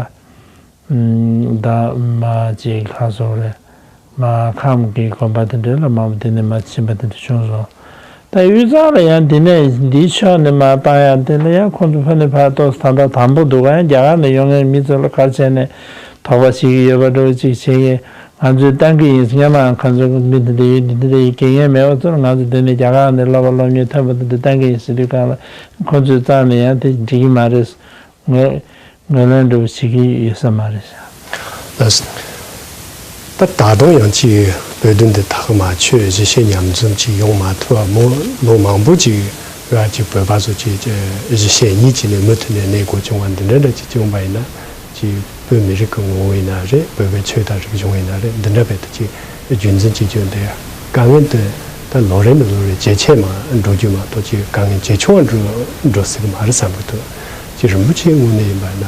ཨམ་ད་མར་ཅིག་ལྷ་སོགས་རེད། མར་ཁམས་ཀྱི་དགོན་པ་དེ་འདྲ་ལ་མང་པོ་དེ་ནས་མར་ཕྱིན་པ་དེ་འདྲ་བྱུང་སོང་། ད་དབུས་གཙང་ལ་ཡང་འདི་ནས་འདིའི་ཕྱོགས་ནས་མར་བཏང་ཡག་དེ་ལ་ཡང་ཁོང་ཚོ་ཕ་ནས་ཕར་ཏོག་ཙམ་ད་ལྟ་དམ་པོ་འདུག་ག་ཡང་རྒྱ་གར་ནས་ཡོང་མཁན་མི་ཚོ་ལ་ག་རེ་བྱས་ནས་དོགས་པ་བྱེད་ཀྱི་ཡོད་པ་འདྲ་བོ་ཅིག་བྱེད་ཀྱི། ང་ཚོས་བཏང་གི་ཡིན། སྔོན་མ་ཁོང་ཚོ་མི་འདི་འདྲ་ཡོད་འདི་འདི་འདྲ་ཡོད་དགེ་རྒན་མེད་པ་ཚོར་ང་ཚོ་འདི་ནས་རྒྱ་གར་ནས་བསླབ་པ་སློབ་གཉེར་ཐོན་པ་འདི་འདྲ་བཏང་གི་ཡིན་ཟེར་དུས་སྒང་ལ་ཁོང་ཚོས་རྩ་ནས་ཡང་དེ་འགྲིག་གི་མ་རེད། ངོས་ངོས་ལེན་འདྲ་བོ་བྱེད་ཀྱི་ཡོད་ས་མ་རེད་ཤག་ལགས། ད་ད་དུང་ཡང་ཅིག་བོད་དོན་འདི་ཐག་མ་ཆོད་གཞིས་བྱེས་མཉམ་འཛོམས་ཅིག་ཡོང་མ་ཐུབ་པ་མོ་ལོ་མང་པོ་ཅིག་ར་ཅིག་བོད་པ་ཚོ་ཅིག་གཞིས་བྱེས་གཉིས་ཀྱི་ནས་མུ་མཐུད་ནས་གནས་དགོས་བྱུང་བ་འདི་འདྲ་འདྲ་ཅིག་བྱུང་བ་ཡིན་ན་ཅིག་བོད་མི་རིགས་ཀྱི་ངོ་བོ་ཡིན་ན་རེད། བོད་པའི་ཆོས་དང་རིག་གཞུང་ཡིན་ན་རེད། འདི་འདྲ་བས་ད་ཅིག་རྒྱུན་འཛིན་བྱེད་རྒྱུ་འདི་དཀའ་ངལ་འདི་ད་ལོ་རེ་ནས་ལོ་རེ་ཇེ་ཆེ་མ་འགྲོ་རྒྱུ་མ་གཏོགས་ཅིག་དཀའ་ངལ་ཇེ་ཆུང་བ་འགྲོ་འགྲོ་སྲིད་ཀྱི་མ་རེད་བསམ་གྱི་འདུག་ཅིག་རིན་པོ་ཆེའི་ངོས་ནས་ཡིན་པ་ན་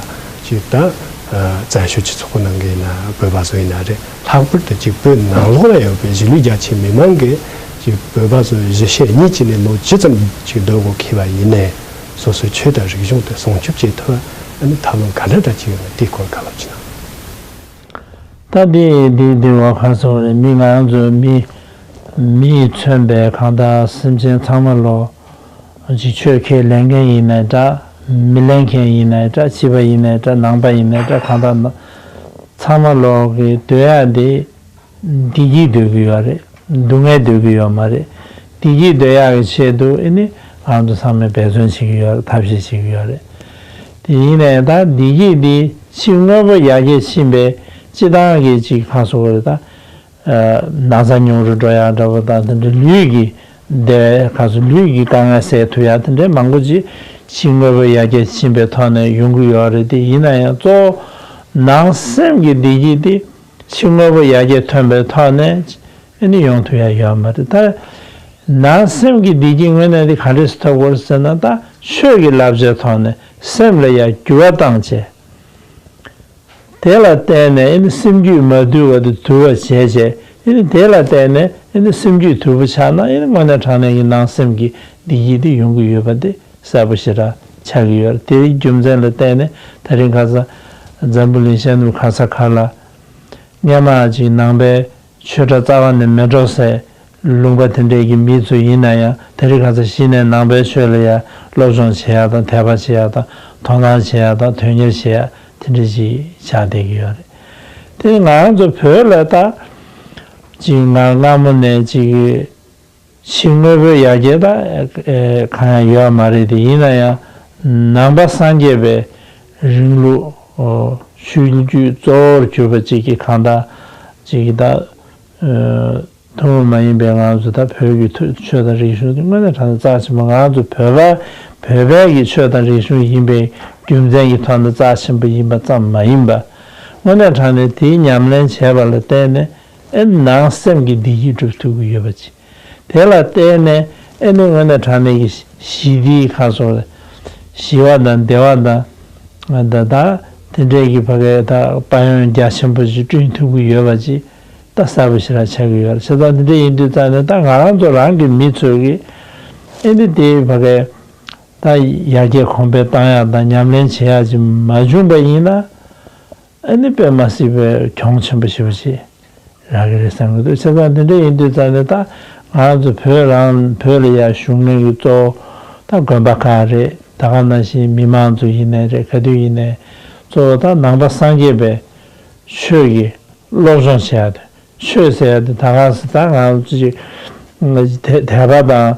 ཅིག་ད་བཙན་བྱོལ་སྤྱི་ཚོགས་ནང་གི་ཡིན་ན་བོད་པ་ཚོ་ཡིན་ན་རེད། ལྷག་པར་དུ་ཅིག་བོད་ནང་ལོགས་ལ་ཡོད་པའི་གཞིས་ལུས་རྒྱ་ཆེ་མི་མང་གིས་ཅིག་བོད་པ་ཚོ་གཞིས་བྱེས་གཉིས་ཀྱི་ནས་ལོ་ཇི་ཙམ་ཅིག་སྡོད་དགོས་ཁེལ་བ་ཡིན་ནའི་སོ་སོའི་ཆོས་དང་རིག་གཞུང་དེ་སྲུང་སྐྱོབ་བྱེད་ཐུབ་ཨ་ནི་ཐབས་ལམ་ག་འདྲ་འདྲ་ཅིག་ཡོད་ན་དེའི་སྐོར་བཀའ་སློབ་ཅིག་གནང་། ད་འདི་འདི་འདི་བ་ཁ་སོགས་རེད། མི་ང་རང་ཚོ་མི་མི་ཡིས་མཚོན་པའི་གང་ལྟར་སེམས་ཅན་ཚང་མ་ལོ་ཅིག་ཆོས་ཁས་ལེན་མཁན་ཡིན་ནའི་འདྲ། མི་ལེན་མཁན་ཡིན་ནའི་འདྲ། ཕྱི་པ་ཡིན་ནའི་འདྲ། ནང་པ་ཡིན་ནའི་འདྲ། གང་ལྟར་ཚང་མ་ལོ་གི་སྡོད་ཡག་འདི་བདེ་སྐྱིད་འདོད་ཀྱི་ཡོད་རེད། སྡུག་བསྔལ་འདོད་ཀྱི་ཡོད་མ་རེད། བདེ་སྐྱིད་འདོད་ཡག་གི་ཆེད་དུ་ཨེ་ནི་ང་ཚོ་ཚང་མས་འབད་བརྩོན་བྱེད་ཀྱི་ཡོད་རེད། ཐབས་ཤེས་བྱེད་ཀྱི་ཡོད་རེད། དེ་ཡིན་ནའི་ད་བདེ་སྐྱིད་འདི་ཕྱི་དངོས་པོ་ཡར་རྒྱས་ཕྱིན་པའི་སྤྱི་བཏང་གི་ཅིག་ཁ་སོགས་རེད་ད། ན་ཚ་ཉུང་རུ་འགྲོ་ཡག་འདྲ་པོ་དང་དེ་འདྲ་ལུས་ཀྱི་བདེ་བའི་ཁ་སོགས་ལུས་ཀྱི་དཀའ་ངལ་སེལ་ཐུབ་ཡག་དེ་འདྲའི་མང་པོ་ཅིག་ཕྱི་དངོས་པོ་ཡར་རྒྱས་ཕྱིན་པའི་ཐོག་ནས་ཡོང་གི་ཡོད་རེད། དེ་ཡིན་ན་ཡང་གཙོ་བོ་ནང་སེམས་ཀྱི་བདེ་སྐྱིད་དེ་ཕྱི་དངོས་པོ་ཡར་རྒྱས་ཐོན་པའི་ཐོག་ནས་ཨ་ནི་ཡོང་ཐུབ་ཡ་ཡོད་མ་རེད་ད། ནང་སེམས་ཀྱི་བདེ་སྐྱིད་དངོས་གནས་དེ་ག་འདྲས་སུ་ཐོབ་དགོས་ཟེར་ན་ད་ཆོས་ཀྱི་བསླབ་བྱའི་ཐོག་ནས་སེམས་ལ་ཡ་འགྱུར་བ་བཏང་བྱས། དེ་ལ་བརྟེན་ནས་ཨ་ནི་སེམས་རྒྱུད་མ་དུལ་བ་དེ་དུལ་བ་བྱས་བྱས་ཨ་ནི་དེ་ལ་བརྟེན་ནས་ཨ་ནི་སེམས་རྒྱུད་དུལ་པོ་ཆགས་ན་ཨ་ནི་དངོས་གནས་དྲང་གནས་ཀྱི་ནང་སེམས་ཀྱི་བདེ་སྐྱིད་དེ་ཡོང་གི་ཡོད་པ་དེ་གསལ་པོ་ཞེ་དྲག་ཆགས་ཀྱི་ཡོད་རེད། དེའི་རྒྱུ་མཚན་ལ་བརྟེན་ནས་ད་རིང་ཁ་སང་འཛམ་བུ་གླིང་ཤར་ནུབ་ག་ས་ག་ལ། སྔོན་མ་ཅིག་ནང་པའི་ཆོས་གྲྭ་རྩ་བ་ནས་མེད་འགྲོ་ཟེར་ལུང་པ་དེ་འདྲའི་གི་མི་ཚོ་ཡིན་ན་ཡང་དེ་རིང་ཁ་སང་གཞི་ནས་ནང་པའི་ཆོས་ལ་ཡང་སློབ་སྦྱོང་བྱེད་ཡག་དང་དད་པ་བྱེད་ཡག་དང་དོ་སྣང་བྱེད་ཡག་དང་དོན་གཉེར་བྱེད་ཡག་དེ་འདྲ་ཞིག་ཆགས་བསྡད་ཀྱི་ཡོད་རེད། དེ་ང་རང་ཚོ་བོད་ལ་ད་ཅིག་ང་སྔ་མོ་ནས་ཅིག་ཕྱི་དངོས་པོའི་ཡར་རྒྱས་ད་ཨེ་གང་ཡང་ཡོད་མ་རེད་དེ་ཡིན་ན་ཡང་ནང་པ་སངས་རྒྱས་པའི་རིང་ལུགས་ཨོ་ཆོས་བརྒྱུད་གཙོ་བོར་གྱུར་པ་གཅིག་གི་གང་ལྟར་གཅིག་གི་ད་ཨེ་ཐུན་མོང་མ་ཡིན་པའི་ང་ཚོ་ད་བོད་ཀྱི་ཐུ་ཆོས་དང་རིག་གཞུང་དེ་དངོས་གནས་དྲང་གནས་རྩ་ཆེན་པོ་ང་ཚོ་བོད་པ་བོད་པའི་གི་ཆོས་དང་རིག་གཞུང་ཡིན་པའི་རྒྱུ་མཚན་གྱི་ཐོག་ནས་རྩ་ཆེན་པོ་ཡིན་པ་ཙམ་མ་ཡིན་པ་དངོས་གནས་དྲང་གནས་དེའི་ཉམས་ལེན་བྱས་པ་ལ་བརྟེན་ནས་ཨེ་ནང་སེམས་ཀྱི་བདེ་སྐྱིད་སྒྲུབ་ཐུབ་ཀྱི་ཡོད་པ་ཅིག་དེ་ལ་བརྟེན་ནས་ཨེ་ནི་དངོས་གནས་དྲང་གནས་ཀྱི་ཞི་བདེའི་ཁ་སོགས་ཞི་བ་དང་བདེ་བ་དང་ད་ད་དེ་འདྲས་ཀྱི་ཕ་གའི་ད་དཔལ་ཡོན་རྒྱ་ཆེན་པོ་ཞིག་བསྐྲུན་ཐུབ་ཀྱི་ཡོད་པ་ཅིག་ད་གསལ་པོ་ཞེ་དྲག་ཆགས་ཀྱི་ཡོད་རེད། བྱས་ཙང་དེ་འདྲས་ཡིན་དུས་ཙང་ནས་ད་ང་རང་ཚོ་རང་གི་མི་ཚོས་ཀྱི་ཨེ་ནི་དེའི་ཕ་གའི་ད་ཡར་རྒྱས་གོང་འཕེལ་བཏང་ཡག་དང་ཉམས་ལེན་བྱེད་ཡག་ཅིག་མ་བྱུང་པ་ཡིན་ན། ཨ་ནི་དཔེ་མ་སྲིད་པའི་གྱོང་ཆེན་པོ་ཞེ་པོ་ཅིག་རག་གི་རེད་བསམ་གྱི་འདུག་བྱས་ཙང་དེ་འདྲ་ཡིན་དུས་ཙང་ནས་ད་ང་ཚོ་བོད་རང་བོད་ལ་ཡར་བཞུགས་མཁན་གྱི་གཙོ་བོ་ད་དགོན་པ་ཁག་རེད། ད་ག་ནང་བཞིན་མི་མང་ཚོ་ཡིན་ནའི་རེད། ག་དུས་ཡིན་ནའི་གཙོ་བོ་ད་ནང་པ་སངས་རྒྱས་པའི་ཆོས་ཀྱི་སློབ་སྦྱོང་བྱེད་ཡག་དེ་ཆོས་ཟེར་ཡག་དེ་ད་ག་སེ་ད་ང་ཚོ་ཅིག་དད་པ་དང་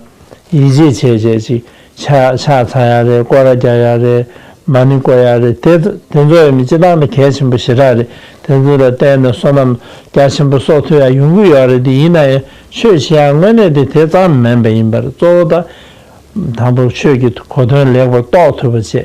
ཡིད་ཆེས་བྱས་བྱས་ཅིག་ཕྱག་ཕྱག་འཚལ་ཡག་རེད། སྐོར་ར་རྒྱག་ཡག་རེད། མ་ཎི་བསྐོར་ཡག་རེད། དེ་དེ་ཚོ་ཡང་མི་སྤྱི་བཏང་ནས་གལ་ཆེན་པོ་ཞེ་དྲག་རེད། དེ་ཚོ་ལ་བརྟེན་ནས་བསོད་ནམས་རྒྱ་ཆེན་པོ་གསོག་ཐུབ་ཡག་ཡོང་གི་ཡོད་རེད། དེ་ཡིན་ན་ཡང་ཆོས་བྱེད་ཡག་དངོས་གནས་དེ་དེ་ཙམ་མིན་པ་ཡིན་པར་གཙོ་བོ་ད་དང་པོ་ཆོས་ཀྱི་གོ་དོན་ལེགས་པར་རྟོགས་ཐུབ་པ་བྱས།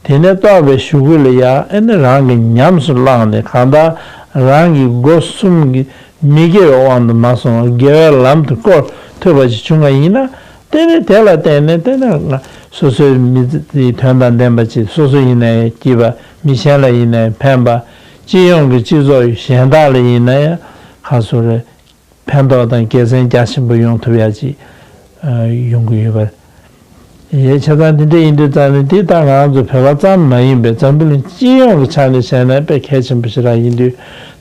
དེ་ནས་རྟོགས་པའི་གཞུག་གུ་ལ་ཡང་ཨེ་ནི་རང་གིས་ཉམས་སུ་བླངས་ནས་གང་ལྟར་རང་གི་སྒོ་གསུམ་གྱི་མི་དགེ་བའི་དབང་དུ་མ་སོང་བར་དགེ་བའི་ལམ་དུ་བསྐོར་ཐུབ་པ་ཞིག་བྱུང་བ་ཡིན་ན་དེ་ནི་དེ་ལ་བརྟེན་ནས་དེ་ནི་ང་སོ་སོའི་མི་ཚེ་དེའི་དོན་དང་ལྡན་པ་ཅིག་སོ་སོ་ཡིན་ནའི་སྐྱིད་པ། མི་གཞན་ལ་ཡིན་ནའི་ཕན་པ། སྤྱི་ཡོངས་ཀྱི་སྤྱི་ཚོགས་གཞན་དག་ལ་ཡིན་ན་ཡང་ཁ་སོ་རེ་ཕན་ཐོགས་དང་དགེ་མཚན་རྒྱ་ཆེན་པོ་ཡོང་ཐུབ་ཡ་ཅིག་ཡོང་གི་ཡོད་པ་རེད། ཡིན་ཙང་དེ་འདྲ་ཡིན་དུས་ཙང་ནས་དེ་ད་ང་ཚོ་བོད་པ་ཙམ་མ་ཡིན་པའི་འཛམ་བུ་གླིང་སྤྱི་ཡོངས་ཀྱི་ཆ་ནས་བཤད་ན་དཔེ་གལ་ཆེན་པོ་ཞེ་དྲག་ཡིན་དུས་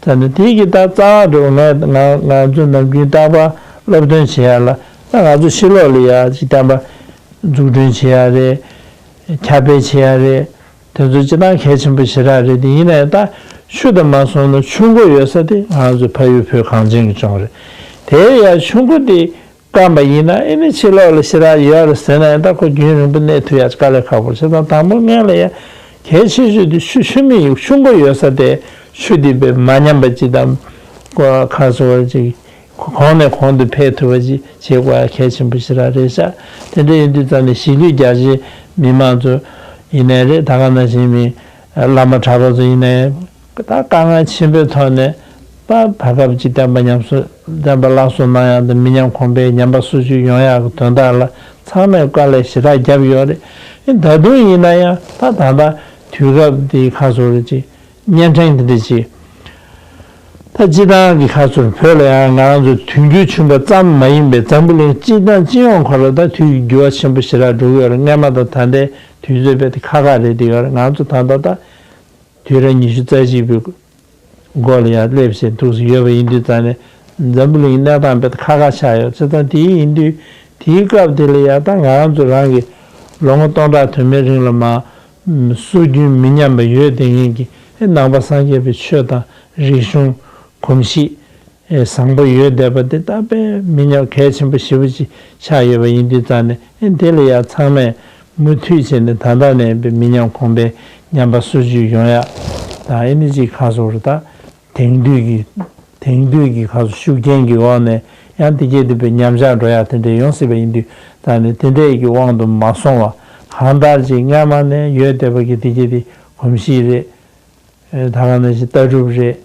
ཙང་ནས་དེ་གི་ད་རྩ་བ་འགྲོ་ང་ང་ང་ཚོ་ནམ་རྒྱུན་རྟག་པར་སློབ་སྟོན་བྱེད་ཡ་ལ་ད་ང་ཚོ་ཕྱི་ལོགས་ལ་ཡ་ཅིག་བསྟན་པ་འཛུགས་སྐྲུན་བྱེད་ཡ་རེད། ཁྱབ་སྤེལ་བྱེད་ཡ་རེད། དེ་ཚོ་སྤྱི་བཏང་གལ་ཆེན་པོ་ཞེ་དྲག་རེད་དེ་ཡིན་ན་ཡང་ད་ཤུལ་དུ་མ་སོང་ན་ཆུ་མགོ་ཡོད་ས་དེ་ང་ཚོ་ཕ་ཡུལ་བོད་གངས་ཅན་གྱི་ལྗོངས་རེད། དེ་ཡང་ཆུ་མགོ་དེ་སྐམ་པ་ཡིན་ན་ཨེ་ནི་ཕྱི་ལོགས་ལ་ཞེ་དྲག་ཡོད་རེད་ཟེར་ན་ཡང་ད་ཁོ་རྒྱུན་རིང་པོ་གནས་ཐུབ་ཡ་དཀའ་ལས་ཁག་པོ་རེད། བྱས་ཙང་དང་པོ་སྔོན་ལ་ཡང་གལ་ཆེ་ཤོས་དེ་ཆུ་ཆུ་མིག་ཆུ་མགོ་ཡོད་ས་དེ་ཆུ་དེ་དཔེ་མ་ཉམས་པ་ཅིག་དང་ཁ་སོ་བ་ཅིག་གོང་ནས་གོང་དུ་འཕེལ་ཐུབ་པ་ཅིག་བྱེད་དགོས་ཡ་གལ་ཆེན་པོ་ཞེ་དྲག་རེད་ཤག་དེ་འདྲ་ཡིན་དུས་ཙང་ནས་གཞིས་ལུས་རྒྱ་ཆེའི་མི་མང་ཚོ་ཡིན་ནའི་རེད། ད་ག་ནང་བཞིན་མི་བླ་མ་གྲྭ་པ་ཚོ་ཡིན་ནའི་ད་དཀའ་ངལ་ཆེན་པོའི་ཐོག་ནས་ད་བར་སྐབས་ཀྱི་བསྟན་པ་ཉམས་གསོ་བསྟན་པ་སླར་གསོ་གནང་ཡ་དང་མི་ཉམས་གོང་འཕེལ་ཉམས་པ་སོར་ཆུད་ཡོང་ཡ་གི་དོན་དག་ལ་ཚང་མས་དཀའ་ལས་ཞེ་དྲག་བརྒྱབ་ཡོད་རེད། ད་དུང་ཡིན་ན་ཡང་ད་ད་ལྟ་དུས་སྐབས་འདི་ཁ་སོ་རེད་ཅིག་གཉན་འཕྲང་འདི་འདྲ་ཅིག་ད་སྤྱི་བཏང་གི་ཁ་ཚུར་བོད་ལ་ཡང་ང་རང་ཚོ་དུས་འགྱུར་ཕྱིན་པ་ཙམ་མ་ཡིན་པའི་འཛམ་བུ་གླིང་སྤྱི་བཏང་སྤྱི་ཡོངས་ཁོ་ལ་ད་དུས་ཀྱི་འགྱུར་བ་ཆེན་པོ་ཞེ་དྲག་འགྲོ་གི་ཡོད་རེད། སྔས་མ་དང་ད་ལྟའི་དུས་ཚོད་དཔེ་དེ་ཁག་ཁག་རེད་དེ་ཡོད་རེད། ང་ཚོ་ད་ལྟ་ད་དུས་རབས་ཉི་ཤུ་རྩ་གཅིག་པའི་མགོ་ལ་ཡང་སླེབས་བཞིན་འདུག་སེ་ཡོད་པ་ཡིན་དུས་ཙང་ནས་འཛམ་བུ་གླིང་གནས་སྟངས་དཔེ་དེ་ཁག་ཁག་ཆགས་ཡོད། བྱས་ཙང་དེ་ཡིན་དུས་དེའི་སྐབས་དེ་ལ་ཡང་ད་ང་རང་ཚོ་རང་གི་ལོ་ངོ་སྟོང་ཕྲག་དུ་མའི་རིང་ལ་མ་སྲོལ་རྒྱུན་མི་ཉམས་པ་ཡོད་བསྡད་མཁན་གྱི་ནང་པ་སངས་རྒྱས་པའི་ཆོས་དང་རིག་གཞུང་གོམས་གཤིས་བཟང་པོ་ཡོད་བསྡད་པ་དེ་ད་དཔེ་མི་ཉམས་གལ་ཆེན་པོ་ཞེ་པོ་ཅིག་ཆགས་ཡོད་པ་ཡིན་དུས་ཙང་ནས་ཨེ་དེ་ལ་ཡང་ཚང་མས་མུ་མཐུད་བྱས་ནས་ད་ལྟ་ནས་དཔེ་མི་ཉམས་གོང་འཕེལ་ཉམས་པ་སོར་ཆུད་ཡོང་ཡ་དང་ཨེ་ནི་ཅིག་ཁ་སོ་རུ་ད་དེང་དུས་ཀྱི་དེང་དུས་ཀྱི་ཁ་སོ་ཤུགས་རྐྱེན་གྱི་འོག་ནས་ཡང་དེ་གས་དེ་དཔེ་ཉམས་ཆག་འགྲོ་ཡ་དེ་འདྲས་ཡོང་སྲིད་པ་ཡིན་དུས་ད་ནི་དེ་འདྲས་ཀྱི་དབང་དུ་མ་སོང་བ་གང་ལྟར་ཅིག་སྔ་མ་ནས་ཡོད་བསྡད་པ་གི་དེ་གས་དེ་གོམས་གཤིས་རེད། ད་ག་ནང་བཞིན་ལྟ་གྲུབ་རེད།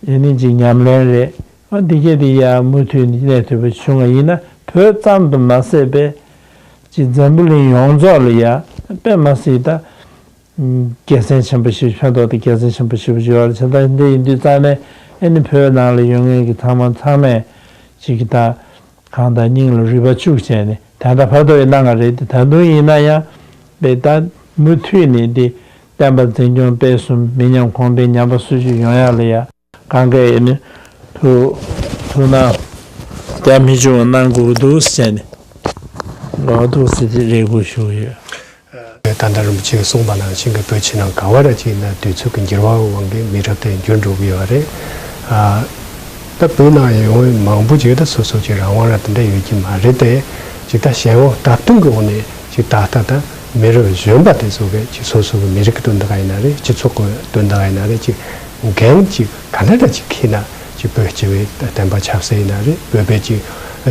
ཨེ་ནི་ཅིག་ཉམས་ལེན་རེད། ཨ་འདི་གས་དེ་ཡ་མུ་མཐུད་ནས་གནས་ཐུབ་པ་བྱུང་བ་ཡིན་ན་བོད་ཙམ་དུ་མ་ཟད་པའི་ཅིག་འཛམ་བུ་གླིང་ཡོངས་རྫོགས་ལ་ཡ་དཔེ་མ་སྲིད་ད་དགེ་མཚན་ཆེན་པོ་ཞིག་ཕན་ཐོགས་དེ་དགེ་མཚན་ཆེན་པོ་ཞིག་ཡོད་རེད། བྱས་ཙང་འདི་ཡིན་དུས་ཙང་ནས་ཨེ་ནི་བོད་ནང་ལ་ཡོད་མཁན་གྱི་ཚང་མ་ཚང་མས་ཅིག་ད་གང་ལྟར་སྙིང་ལ་རུས་པ་བཅུག་བྱས་ནས་ད་ལྟ་བར་དུ་ཡི་གནང་ག་རེད་དེ་ད་དུང་ཡིན་ན་ཡང་དཔེ་ད་མུ་མཐུད་ནས་དེ་བསྟན་པ་འཛིན་སྐྱོང་སྤེལ་གསུམ་མི་ཉམས་གོང་འཕེལ་ཉམས་པ་སོར་ཆུད་ཡོང་ཡ་ལ་ཡ་གང་ག་ཡིན་ནི་ཐུགས་ཐུགས་སྣང་རྒྱ་མི་ཆུང་བ་གནང་དགོས་འདུག་ཟེར་ནས་ལོག་འདུག་ཟེར་ཏེ་རེ་སྐུལ་ཞུ་གི་ཡོད། ད་ལྟ་རིན་པོ་ཆེས་གསུངས་པ་ནང་བཞིན་གྱི་བོད་ཕྱི་ནང་ག་བ་ར་ཅིག་ན་དུས་ཚོད་ཀྱི་འགྱུར་བའི་དབང་གིས་མི་རབས་དེ་འགྱུར་འགྲོ་གི་ཡོད་རེད། ཨ། ད་བོད་ནང་ཡོང་བའི་མང་པོ་ཅིག་ད་སོ་སོ་ཅིག་རང་དབང་ར་དེ་འདྲ་ཡོད་ཀྱི་མ་རེད་དེ། ཅིག་ད་གཞན་དབང་སྟབས་བསྟུན་གྱི་འོག་ནས་ཅིག་ད་ལྟ་ད་མི་རབས་གཞོན་པ་དེ་ཚོ་གིས་ཅིག་སོ་སོ་གི་མི་རིགས་ཀྱི་དོན་དག་ཡིན་ན་རེད། སྤྱི་ཚོགས་ཀྱི་དོན་དག་ཡིན་ན་རེད། ཅིག་འགན་ཅིག་ག་འདྲ་འདྲ་ཅིག་འཁྱེར་ན་ཅིག་བོད་སྤྱི་པའི་བསྟན་པ་ཆབ་སྲིད་ཡིན་ན་རེད། བོད་པའི་ཅིག་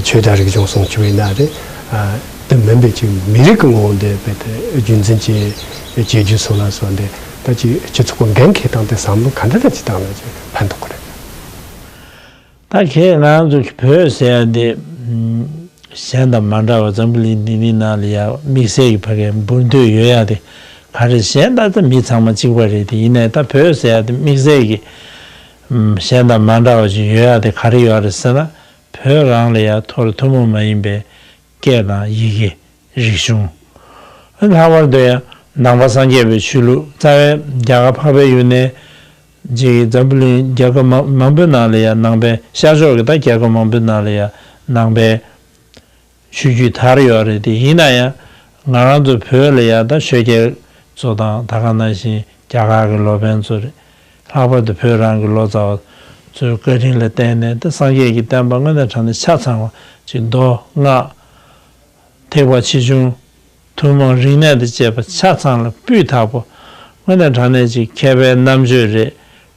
ཆོས་དང་རིག་གཞུང་སྲུང་སྐྱོབ་ཡིན་ན་རེད། ཨ། དེ་མིན་པའི་ཅིག་མི་རིགས་ཀྱི་ངོ་བོ་འདི་རྦད་དེ་རྒྱུན་འཛིན་བྱེད་བྱེད་རྒྱུ་སོགས་ལ་སོགས་འདི་ད་ཅིག་སྤྱི་ཚོགས་ཀྱི་འགན་འཁྱེར་སྟངས་དེ་བསམ་བློ་ག་འདྲ་འདྲ་ཅིག་བཏང་ན་ཅིག་ཕན་ཐོགས་ཀྱི་རེད། ད་ཁྱེད་ང་ཚོ་བོད་ཟེར་ཡ་འདི་གཞན་དང་མ་འདྲ་བ་འཛམ་བུ་གླིང་འདི་འདི་ནང་ལ་ཡ་དམིགས་བསལ་གྱི་ཕ་གིའི་འབུར་འདོད་ཡོད་ཡ་དེ་ག་རེ་གཞན་ད་ལྟ་མི་ཚང་མ་གཅིག་པ་རེད་དེ་ཡིན་ནའི་ད་བོད་ཟེར་ཡ་དེ་དམིགས་བསལ་གྱི་གཞན་དང་མ་འདྲ་བ་ཅིག་ཡོད་ཡ་དེ་ག་རེ་ཡོད་རེད་ཟེར་ན། བོད་རང་ལ་ཡང་ཐོ་རེ་ཐུན་མོང་མ་ཡིན་པའི་སྐད་དང་ཡི་གེ། རིག་གཞུང་། ལྷག་པར་དུ་ཡང་ནང་པ་སངས་རྒྱས་པའི་ཆོས་ལུགས་རྩ་བའི་རྒྱ་གར་འཕགས་པའི་ཡུལ་ནས་ཅིག་འཛམ་བུ་གླིང་རྒྱལ་ཁབ་མང་མང་པོའི་ནང་ལ་ཡང་ནང་པའི་ཤར་ཕྱོགས་ཀྱི་ད་རྒྱལ་ཁབ་མང་པོའི་ནང་ལ་ཡང་ནང་པའི་ཆོས་བརྒྱུད་དར་ཡོད་རེད་དེ་ཡིན་ན་ཡང་ང་རང་ཚོ་བོད་ལ་ཡང་ད་ཆོས་རྒྱལ་ཚོ་དང་ད་ག་ནང་བཞིན་རྒྱ་གར་གྱི་ལོ་པཎ་ཚོ་རེད། ལྷག་པར་དུ་བོད་རང་གི་ལོ་ཙཱ་བ་ཚོའི་བཀའ་དྲིན་ལ་བརྟེན་ནས་ད་སངས་རྒྱས་ཀྱི་བསྟན་པ་དངོས་གནས་དྲང་གནས་ཆ་ཚང་བ་ཅིག་མདོ་སྔགས་ཐེག་པ་ཆེ་ཆུང་ཐུན་མོང་རིག་གནས་དང་བཅས་པ་ཆ་ཚང་ལ་སྤུས་དག་པོ་དངོས་གནས་དྲང་གནས་ཅིག་མཁས་པའི་རྣམ་དཔྱོད་རེད།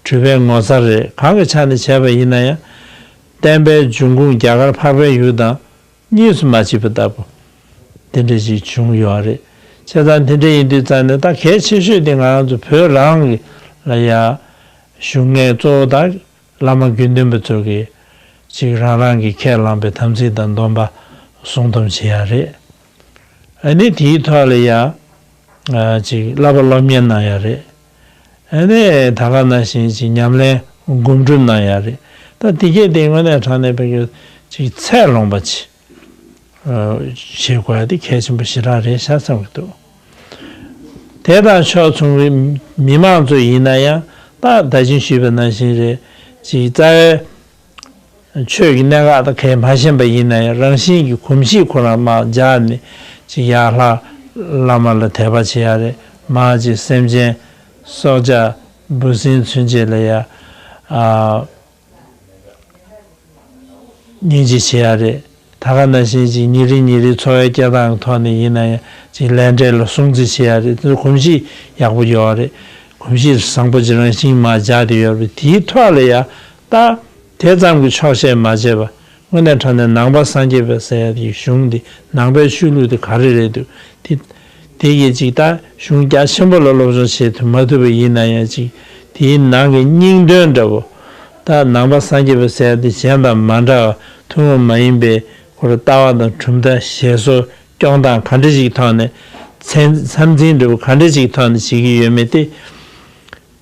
གྲུབ་པའི་ངོ་མཚར་རེད། གང་གི་ཆ་ནས་བྱས་པ་ཡིན་ན་ཡང་བསྟན་པའི་འབྱུང་ཁུངས་རྒྱ་གར་འཕགས་པའི་ཡུལ་དང་གཉིས་སུ་མ་མཆིས་པ་ལྟ་བུ་དེ་འདྲ་ཞིག་བྱུང་ཡོད་རེད། བྱས་ཙང་དེ་འདྲ་ཡིན་དུས་ཙང་ནས་ད་གལ་ཆེ་ཤོས་དེ་ང་རང་ཚོ་བོད་རང་གི་ལ་ཡ་བཞུགས་མཁན་གཙོ་བོ་དང་བླ་མ་དགེ་འདུན་པ་ཚོ་གིས་ཅིག་རང་རང་གི་ཁས་བླངས་པའི་དམ་ཚིག་དང་སྡོམ་པ་སྲུང་སྡོམ་བྱེད་ཡ་རེད། ཨ་ནི་དེའི་ཐོག་ལ་ཡ་ཅིག་བསླབ་པ་སློབ་གཉེར་གནང་ཡ་རེད། ཨ་ནི་ད་ག་ནང་བཞིན་ཅིག་ཉམས་ལེན་སྒོམ་སྒྲུབ་གནང་ཡ་རེད། ད་དེ་གས་དེ་དངོས་གནས་དྲང་གནས་བོད་ཀྱི་ཅིག་ཚད་ལོངས་པ་ཅིག་བྱེད་དགོས་ཡ་དེ་གལ་ཆེན་པོ་ཞེ་དྲག་རེད་ཤག་བསམ་གྱི་འདུག་དེ་དང་ཕྱོགས་མཚུངས་པའི་མི་མང་ཚོ་ཡིན་ན་ཡང་ད་ད་ཅིང་ཞུས་པ་ནང་བཞིན་རེད། ཅིག་རྩ་བའི་ཆོས་ཀྱི་གནད་འགག་དང་གལ་མ་ཤེས་པ་ཡིན་ན་ཡང་རང་བཞིན་གྱི་གོམས་གཤིས་ཁོ་རང་མར་འཇགས་ནས་ཅིག་ཡར་ལྷ་བླ་མ་ལ་དད་པ་བྱེད་ཡ་རེད། མར་ཅིག་སེམས་ཅན་སྲོག་ཆགས་འབུ་སྲིན་ཚུན་ཆད་ལ་ཡ་ཨ་སྙིང་རྗེ་བྱེད་ཡ་རེད། ད་ག་ནང་བཞིན་ཅིག་ཉིན་རེ་ཉིན་རེའི་འཚོ་བའི་སྐྱེལ་སྟངས་ཀྱི་ཐོག་ནས་ཡིན་ན་ཡང་ཅིག་ལས་འབྲས་ལ་སྲུང་བརྩི་བྱེད་ཡ་རེད། དེ་ཚོ་གོམས་གཤིས་ཡག་པོ་ཡོད་རེད། གོམས་གཤིས་བཟང་པོ་ཅིག་རང་བཞིན་མར་འཇགས་བསྡད་ཡོད་རེད། དེའི་ཐོག་ལ་ཡ་ད་དེ་ཙམ་གྱིས་ཆོག་ཤེས་མ་བྱས་པ། དངོས་གནས་དྲང་གནས་ནང་པ་སངས་རྒྱས་པ་ཟེར་ཡ་དེའི་གཞུང་འདི་ནང་པའི་ཆོས་ལུགས་དེ་ག་རེ་རེད་འདུག་དེ་དེ་གས་ཅིག་ད་གཞུང་རྒྱ་ཆེན་པོ་ལ་སློབ་སྦྱོང་བྱེད་ཐུབ་མ་ཐུབ་པ་ཡིན་ན་ཡང་ཅིག་དེའི་ནང་གི་སྙིང་དོན་འདྲ་བོ། ད་ནང་པ་སངས་རྒྱས་པ་ཟེར་ཡ་དེ་གཞན་དང་མ་འདྲ་བ་ཐུན་མོང་མ་ཡིན་པའི་ཁོ་རང་ལྟ་བ་དང་གྲུབ་མཐའ་བཞེད་སྲོལ་སྐྱོང་སྟངས་ག་འདྲ་ཞིག་ཐོག་ནས་མཚན་མཚམས་འཛིན་འདྲ་བོ་ག་འདྲ་ཞིག་ཐོག་ནས་བྱེད་ཀྱི་ཡོད་མེད་དེ།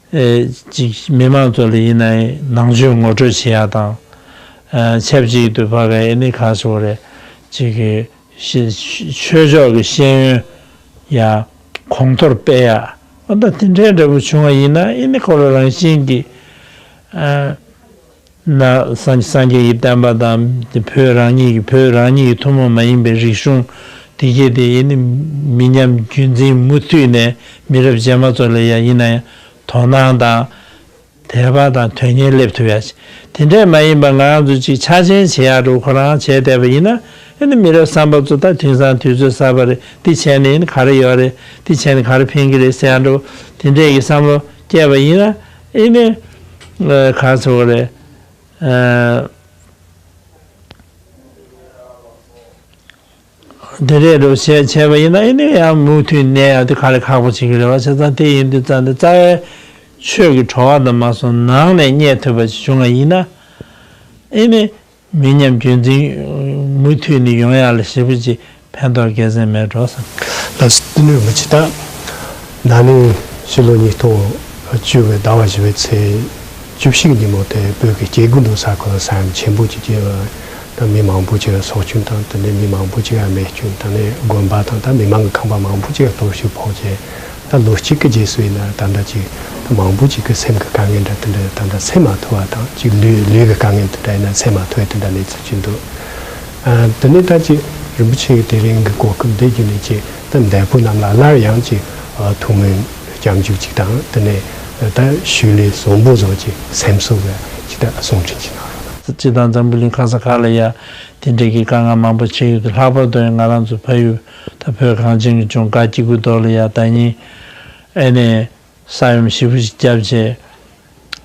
ཨེ་ཅིག་མི་མང་ཚོ་ལ་ཡིན་ན་ནང་ཆོས་ངོ་སྤྲོད་བྱེད་ཡ་དང་། ཨ་ཆབས་ཅིག་ཏུ་ཕ་གི་ཨེ་ནི་ག་ཟེར་དགོས་རེད། ཅིག་གི་ཤེས་ཆོས་ཕྱོགས་ཀྱི་ཤེས་ཡོན་ཡ་གོང་མཐོར་སྤེལ་ཡ། ཨ་ད་དེ་འདྲའི་འདྲ་པོ་བྱུང་བ་ཡིན་ན་ཨེ་ནི་ཁོ་རང་རང་བཞིན་གྱིས་ཨ་ན་སངས་སངས་རྒྱས་ཀྱི་བསྟན་པ་དང་དེ་བོད་རང་ཉིད་ཀྱི་བོད་རང་ཉིད་ཀྱི་ཐུན་མོང་མ་ཡིན་པའི་རིག་གཞུང་དེ་གས་དེ་ཨེ་ནི་མི་ཉམས་རྒྱུན་འཛིན་མུ་མཐུད་ནས་མི་རབས་རྗེས་མ་ཚོ་ལ་ཡ་ཡིན་ན་ཡང་དོ་སྣང་དང་། དད་པ་དང་དོན་གཉེར་སླེབས་ཐུབ་ཡ་ཞིག་དེ་འདྲས་མ་ཡིན་པ་ང་རང་ཚོ་ཅིག་ཆ་ཆེན་བྱེད་ཡག་འགྲོ་ཁོ་རང་བྱས་བསྡད་པ་ཡིན་ན་ཨ་ནི་མི་རབས་གསར་པ་ཚོ་ད་དེང་སང་དུས་ཚོད་གསར་པ་རེད། འདི་བྱས་ནས་ཨ་ནི་ག་རེ་ཡོད་རེད། འདི་བྱས་ནས་ག་རེ་ཕན་གྱི་རེད་ཟེར་ཡག་འགྲོ་དེ་འདྲས་ཀྱི་བསམ་བློ་སྐྱེས་པ་ཡིན་ན་ཨ་ནི་ག་ཚོད་རེད། དེ་རེད་འགྲོ་བྱས་བྱས་པ་ཡིན་ན་ཨེ་ནི་ཡང་མུ་མཐུད་གནས་ཡག་དེ་ག་ལས་ཁག་པོ་བྱེད་ཀྱི་རེད་བ། བྱས་ཙང་དེ་ཡིན་དུས་ཙང་དེ་རྩ་བའི་ཆོས་ཀྱི་བྲོ་བ་དང་མ་སོང་ནང་ནས་རྙེད་ཐུབ་པ་ཞིག་བྱུང་བ་ཡིན་ན་ཨེ་ནི་མི་ཉམས་རྒྱུན་འཛིན་མུ་མཐུད་ནས་ཡོང་ཡག་ལ་ཞེ་པོ་ཅིག་ཕན་ཐོགས་གལ་ཆེན་མེད་འགྲོ་བསམ། ལགས་སོ། དེ་ནས་མི་ཅི་ད་ན་ནིང་ཕྱི་ལོ་ཉིས་སྟོང་བཅུ་བའི་ཟླ་བ་བཞི་པའི་ཚེས་བཅུ་བཞི་གི་ཉིན་མོ་དེ་བོད་ཀྱི་སྐྱེ་རྒུ་མདོ་ས་ཁུལ་ས་ཡོམ་ཆེན་པོ་ཅིག་སྐྱེས་པ་དང་མི་མང་པོ་ཅིག་སྲོག་སྐྱོན་དང་དེ་ནས་མི་མང་པོ་ཅིག་རྨས་སྐྱོན་དང་ནས་དགོན་པ་དང་ད་མི་མང་གི་ཁང་པ་མང་པོ་ཅིག་གཏོར་བཤིག་ཕོག་རྗེས་ད་ལོ་གཅིག་གི་རྗེས་སུ་ཡིན་ན་ད་ལྟ་ཅིག་ད་མང་པོ་ཅིག་གི་སེམས་ཀྱི་དཀའ་ངལ་འདྲ་དེ་འདྲ་ད་ལྟ་སེལ་མ་ཐུབ་པ་དང་ཅིག་ལུས་ལུས་ཀྱི་དཀའ་ངལ་དེ་འདྲ་ཡིན་ན་སེལ་མ་ཐུབ་པ་དང་ཅིག་ལུས་ཚུལ་ཅིག་འདུག་ཨ་དེ་ནས་ད་ཅིག་རིན་པོ་ཆེ་གི་དེ་རིང་གི་གོ་སྐབས་འདི་བརྒྱུད་ནས་ཅིག་ད་འདས་པོ་རྣམས་ལ་སླར་ཡང་ཅིག་ཨ་ཐུགས་སྨོན་སྐྱབས་འཇུག་ཅིག་དང་དེ་ནས་ད་ཞུ་ལས་བཟང་པོ་བཟོ་ཅིག་སེམས་གསོ་གི་ཅིག་ད་གསུང་འཕྲིན་ཅིག་གནང་རོགས་གནང་། སྤྱི་དང་འཛམ་བུ་གླིང་ག་ས་ག་ལ་ཡ་དེ་འདྲའི་གི་དཀའ་ངལ་མང་པོ་ཅིག་ཡོད་དུས་ལྷག་པར་དུ་ང་རང་ཚོ་ཕ་ཡུལ་ད་བོད་གངས་ཅན་གྱི་ལྗོངས་དགའ་སྐྱིད་ཀྱི་མདོ་ལ་ཡ་ད་ཉིན་ཨེ་ནས། ས་ཡོམ་ཞེ་པོ་ཞིག་བརྒྱབ་རྗེས་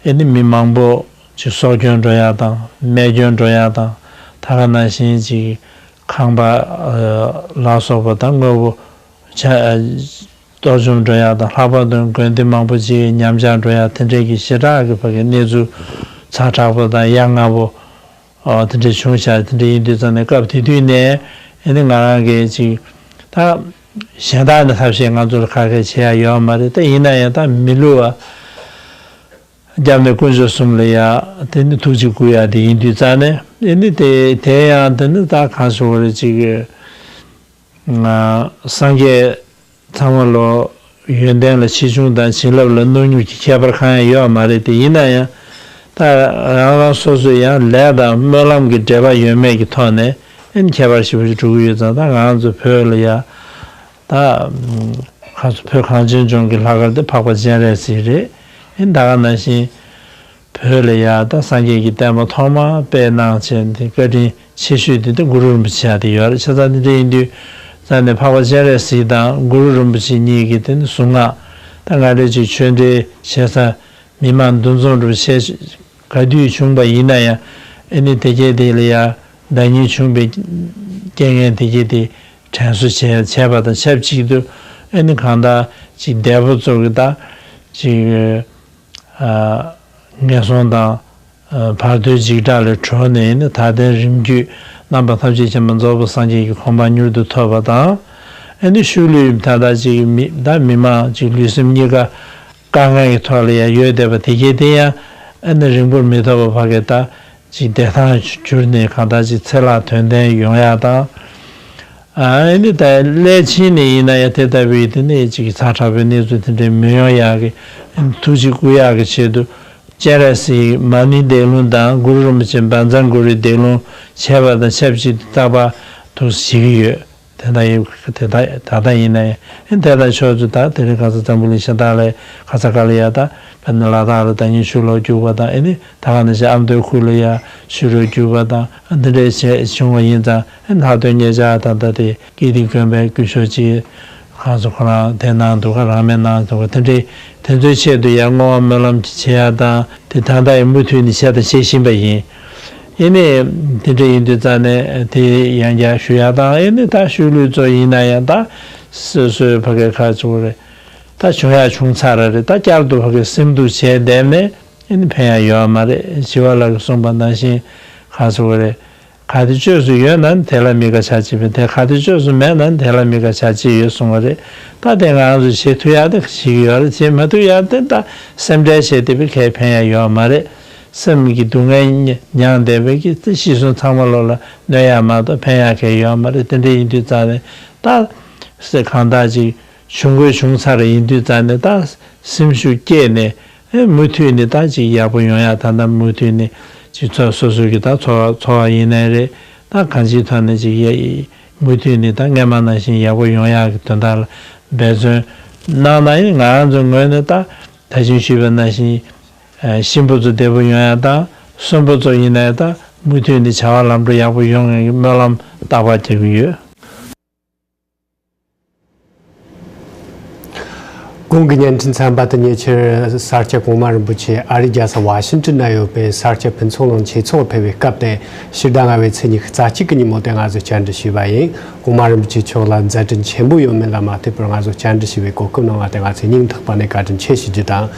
ཨེ་ནི་མི་མང་པོ་ཅིག་སྲོག་སྐྱོན་འགྲོ་ཡག་དང་རྨས་སྐྱོན་འགྲོ་ཡག་དང་ད་ག་ནང་བཞིན་ཅིག་ཁང་པ་ལ་སོགས་པ་དང་དངོས་པོ་ཆ་གཏོར་བཅོམ་འགྲོ་ཡག་དང་ལྷག་པར་དུ་དགོན་སྡེ་མང་པོ་ཅིག་ཉམས་ཆག་འགྲོ་ཡག་དེ་འདྲའི་གི་ཞེ་དྲག་གི་བར་གྱི་གནས་ཚུལ་ཛ་དྲག་པོ་དང་ཡ་ང་པོ། ཨོ་དེ་འདྲ་བྱུང་ཤག་དེ་འདྲ་ཡིན་དུས་ཙང་ནས་སྐབས་དེ་དུས་ནས་ཨེ་ནི་ང་རང་གིས་ཅིག་ད་གཞན་དག་ནི་ཐབས་ཤེས་ང་ཚོར་ཁ་ཁ་བྱེད་ཡ་ཡོད་མ་རེད། ད་ཡིན་ན་ཡང་ད་མི་བསླུ་བ་སྐྱབས་གནས་དཀོན་མཆོག་གསུམ་ལ་ཡ་དེ་ནི་ཐུགས་རྗེ་བསྐུལ་ཡ་དེ་ཡིན་དུས་ཙང་ནས་ཨེ་ནི་དེ་དེ་ཡང་དེ་ནི་ད་གང་ཞུ་བ་རེད་ཅིག་ང་སངས་རྒྱས། ཚང་མ་ལོ་ཡོན་ཏན་ལ་ཆེ་ཆུང་དང་བྱིན་རླབས་ལ་རྣོ་མྱུར་གྱི་ཁྱད་པར་གང་ཡང་ཡོད་མ་རེད་དེ། ཡིན་ན་ཡང་ད་རང་རང་སོ་སོའི་ཡང་ལས་དང་སྨོན་ལམ་གྱི་འབྲེལ་བ་ཡོད་མེད་ཀྱི་ཐོག་ནས་ཨེ་ནི་ཁྱད་པར་ཞེ་པོ་ཞིག་འགྲོ་གི་ཡོད་ཙང་ད་ང་ཚོ་བོད་ལ་ཡ་ད་ཁ་ཚོ་བོད་གངས་ཅན་ལྗོངས་ཀྱི་ལྷག་དཀར་དེ་འཕགས་པ་སྤྱན་རས་གཟིགས་རེད། ཨེ་ནི་ད་ག་ནང་བཞིན། བོད་ལ་ཡ་ད་སངས་རྒྱས་ཀྱི་བསྟན་པ་ཐོག་མ་སྤེལ་གནང་བྱས་འདི་བཀའ་དྲིན་ཆེ་ཤོས་དེ་ད་གུ་རུ་རིན་པོ་ཆེ་ཡ་དེ་ཡོད་རེད། བྱས་ཙང་འདི་འདྲ་ཡིན་དུས་ཙང་ནས་འཕགས་པ་སྤྱན་རས་གཟིགས་དང་གུ་རུ་རིན་པོ་ཆེ་གཉིས་ཀྱི་དེ་ནི་གཟུངས་སྔགས་ད་ང་རེ་ཅིག་ཆོས་འབྲེལ་བྱེད་ས་མི་མང་འདུ་འཛོམས་འགྲོ་བྱས་ག་དུས་བྱུང་བ་ཡིན་ན་ཡང་ཨེ་ནི་དེ་གས་དེ་ལ་ཡ་ཟླ་ཉིན་བྱུང་བའི་རྐྱེན་ངན་དེ་གས་དེ་དྲན་གསོ་བྱས་བྱས་པ་དང་ཆབས་ཅིག་ཏུ་ཨེ་ནི་གང་ལྟར་ཅིག་འདས་པོ་ཚོ་གི་ད་ཅིག་ངན་སོང་དང་བར་དོའི་འཇིགས་སྐྲག་ལས་གྲོལ་ནས་ནི་ད་ལྟའི་རིམ་བརྒྱུད་རྣམ་པ་ཐམས་ཅད་མཁྱེན་པ་རྫོགས་པའི་སངས་རྒྱས་ཀྱི་གོ་འཕང་མྱུར་དུ་ཐོབ་པ་དང་། ཨེ་ནི་ཤུལ་ལུས་ད་ལྟ་ཅིག་མི་ད་མི་མང་ཅིག་ལུས་སེམས་གཉིས་ཀ་ དཀའ་ངལ་གྱི་ཐོག་ལ་ཡང་ཡོད་བསྡད་པ་དེ་གས་དེ་ཡང་ཨ་ནི་རིང་པོར་མི་ཐོགས་པ་ཕ་གི་ད་ཅིག་བདེ་ཐང་གྱུར་ནས་གང་ལྟར་ཅིག་ཚེ་ལྷག་དོན་ལྡན་ཡོང་ཡག་དང་། ཨ་ནི་ད་སླད་ཕྱིན་ནས་ཡིན་ན་ཡང་དེ་ལྟ་བུའི་དེ་ནས་ཅིག་ཛ་དྲག་པོའི་གནས་ཚུལ་དེ་འདྲའི་མི་ཡོང་ཡག་གི་ཐུགས་རྗེ་བསྐུལ་ཡག་གི་ཆེད་དུ། སྤྱན་རས་གཟིགས་མ་ཎི་བཟླས་ལུང་དང་གུ་རུ་རིན་པོ་ཆེ་བཛྲ་གུ་རུའི་བཟླས་ལུང་བྱས་པ་དང་ཆབས་ཅིག་ཏུ་རྟག་པར་དུ་བྱེད་ཀྱི་ཡོད། དེ་ལྟ་ཡིན་དེ་ལྟ་ད་ལྟ་ཡིན་ན་ཡང་དེ་ལྟར་ཕྱོགས་བཅུ་དང་དེ་རིང་ཁ་སང་འཛམ་བུ་གླིང་གཞན་དག་ལ་ཁ་ས་ག་ལ་ཡ་དང་དཔེར་ན་ལ་དྭགས་ལ་ད་ཉིན་ཆུ་ལོག་རྒྱུག་པ་དང་ཨེ་ནི་ད་ག་ནང་བཞིན་ཨ་མདོའི་ཁུལ་ལ་ཡ་ཆུ་ལོག་རྒྱུག་པ་དང་འདི་འདྲའི་བྱས་བྱུང་བ་ཡིན་ཙང་ལྷག་དོན་ཉེ་ཆར་ད་ལྟ་དེ་ཀིརྟི་དགོན་པའི་སྐུ་ཞབས་ཅིག་ཁོང་ཚོ་ཁོ་རང་དེ་གནང་འདུག་ག་རང་མེད་གནང་འདུག་ག་དེ་འདྲའི་དེ་ཚོའི་ཆེད་དུ་ཡང་བསྔོ་བ་སྨོན་ལམ་བྱེད་ཡ་དང་དེ་ད་ལྟ་ཡང་མུ་མཐུད་ནས་བྱས་དང་བྱེད་བཞིན་པ་ཡིན། ཡིན་ནའི་དེ་འདྲ་ཡིན་དུས་ཙང་ནས་དེ་ཡང་བསྐྱར་ཞུ་ཡ་དང་ཡིན་ནའི་ད་ཤུལ་ལུས་ཚོ་ཡིན་ན་ཡང་ད་སོ་སོའི་ཕ་གའི་ཁ་ཚུགས་རེད། ད་བྱུང་ཡ་བྱུང་ཚར་རེད། ད་བསྐྱར་དུ་ཕ་གའི་སེམས་སྡུག་བྱས་བསྡད་ནས་ཡིན་ནའི་ཕན་ཡ་ཡོད་མ་རེད། ཞི་བ་ལྷ་གིས་གསུངས་པ་ནང་བཞིན་ཁ་ཚུགས་རེད། གལ་ཏེ་བཅོས་སུ་ཡོད་ན་ནི་དེ་ལ་དམིགས་པ་བྱ་བྱེད་པས་དེ། གལ་ཏེ་བཅོས་སུ་མེད་ན་ནི་དེ་ལ་དམིགས་པ་བྱ་བྱེད་ཡོད་གསུངས་པ་རེད། ད་དེ་ང་རང་ཚོས་བྱེད་ཐུབ་ཡག་དེ་བྱེད་ཀྱི་ཡོད་རེད། བྱེད་མ་ཐུབ་ཡག་དེ་ད་སེམས་ཁྲལ་བྱས་ཏེ་བས་གལ་ཕན་ཡག་ཡོད་མ་རེད། སེམས་ཀྱི་སྡུག་བསྔལ་མྱངས་བསྡད་པའི་གི་དེ་ཤི་གསོན་ཚང་མ་ལོག་ལ་གནོད་ཡག་མ་གཏོགས་ཕན་ཡག་གལ་ཡོད་མ་རེད། དེ་འདྲ་ཡིན་དུས་ཙང་ནས་ད་སེ་གང་ལྟར་ཅིག་བྱུང་དགོས་བྱུང་ཚར་ཡིན་དུས་ཙང་ནས་ད་སེམས་ཤུགས་བསྐྱེད་ནས། ཨེ་མུ་མཐུད་ནས་ད་ཅིག་ཡག་པོ་ཡོང་ཡ་ད་ལྟ་མུ་མཐུད་ནས་ཅིག་འཚོ་སོ་སོ་གི་ད་འཚོ་བ་འཚོ་བ་ཡིན་ནའི་རེད། ད་གང་ཅིའི་ཐོག་ནས་ཅིག་ཡ་མུ་མཐུད་ནས་ད་སྔས་མ་ནང་བཞིན་ཡག་པོ་ཡོང་ཡ་གི་དོན་དག་ལ་འབད་བརྩོན་གནང་ན་ཡིན། ང་རང་ཚོའི་ངོས་ནས་ད་ད་ཅིང་ཞུས་པ་ནང་བཞིན་ཨ་གཤིན་པོ་ཚོ་བདེ་པོ་ཡོང་ཡ་དང་གསོན་པོ་ཚོ་ཡིན་ནའི་ད་མུ་མཐུད་ནས་བྱ་བ་ལམ་འགྲོ་ཡག་པོ་ཡོང་ཡ་གི་སྨོན་ལམ་རྟག་པར་རྒྱག་གི་ཡོད། གོང་གི་བརྙན་འཕྲིན་ཚན་པ་དེ་ཉེ་ཆར་ས་སྐྱ་གོང་མ་རིན་པོ་ཆེ་ཨ་རིའི་རྒྱལ་ས་ཝ་ཤིང་ཏོན་ན་ཡོད་པའི་ས་སྐྱ་ཕུན་ཚོགས་གླིང་ཆོས་ཚོགས་ཕེབས་པའི་སྐབས་ཏེ་ཕྱི་ཟླ་ལྔ་པའི་ཚེས་ཉི་ཤུ་རྩ་གཅིག་གི་ཉིན་མོ་དེ་ང་ཚོས་བཅར་འདྲི་ཞུས་པ་ཡིན། གོང་མ་རིན་པོ་ཆེ་མཆོག་ལ་མཛད་འཕྲིན་ཆེན་པོ་ཡོད་མིན་ལ་མ་ལྟོས་པར་ང་ཚོས་བཅར་འདྲི་ཞུ་བའི་གོ་སྐབས་གནང་བ་དེ་ང་ཚོས་སྙིང་ཐག་པ་ནས་བཀའ་དྲིན་ཆེ་ཞུ་རྒྱུ་དང་།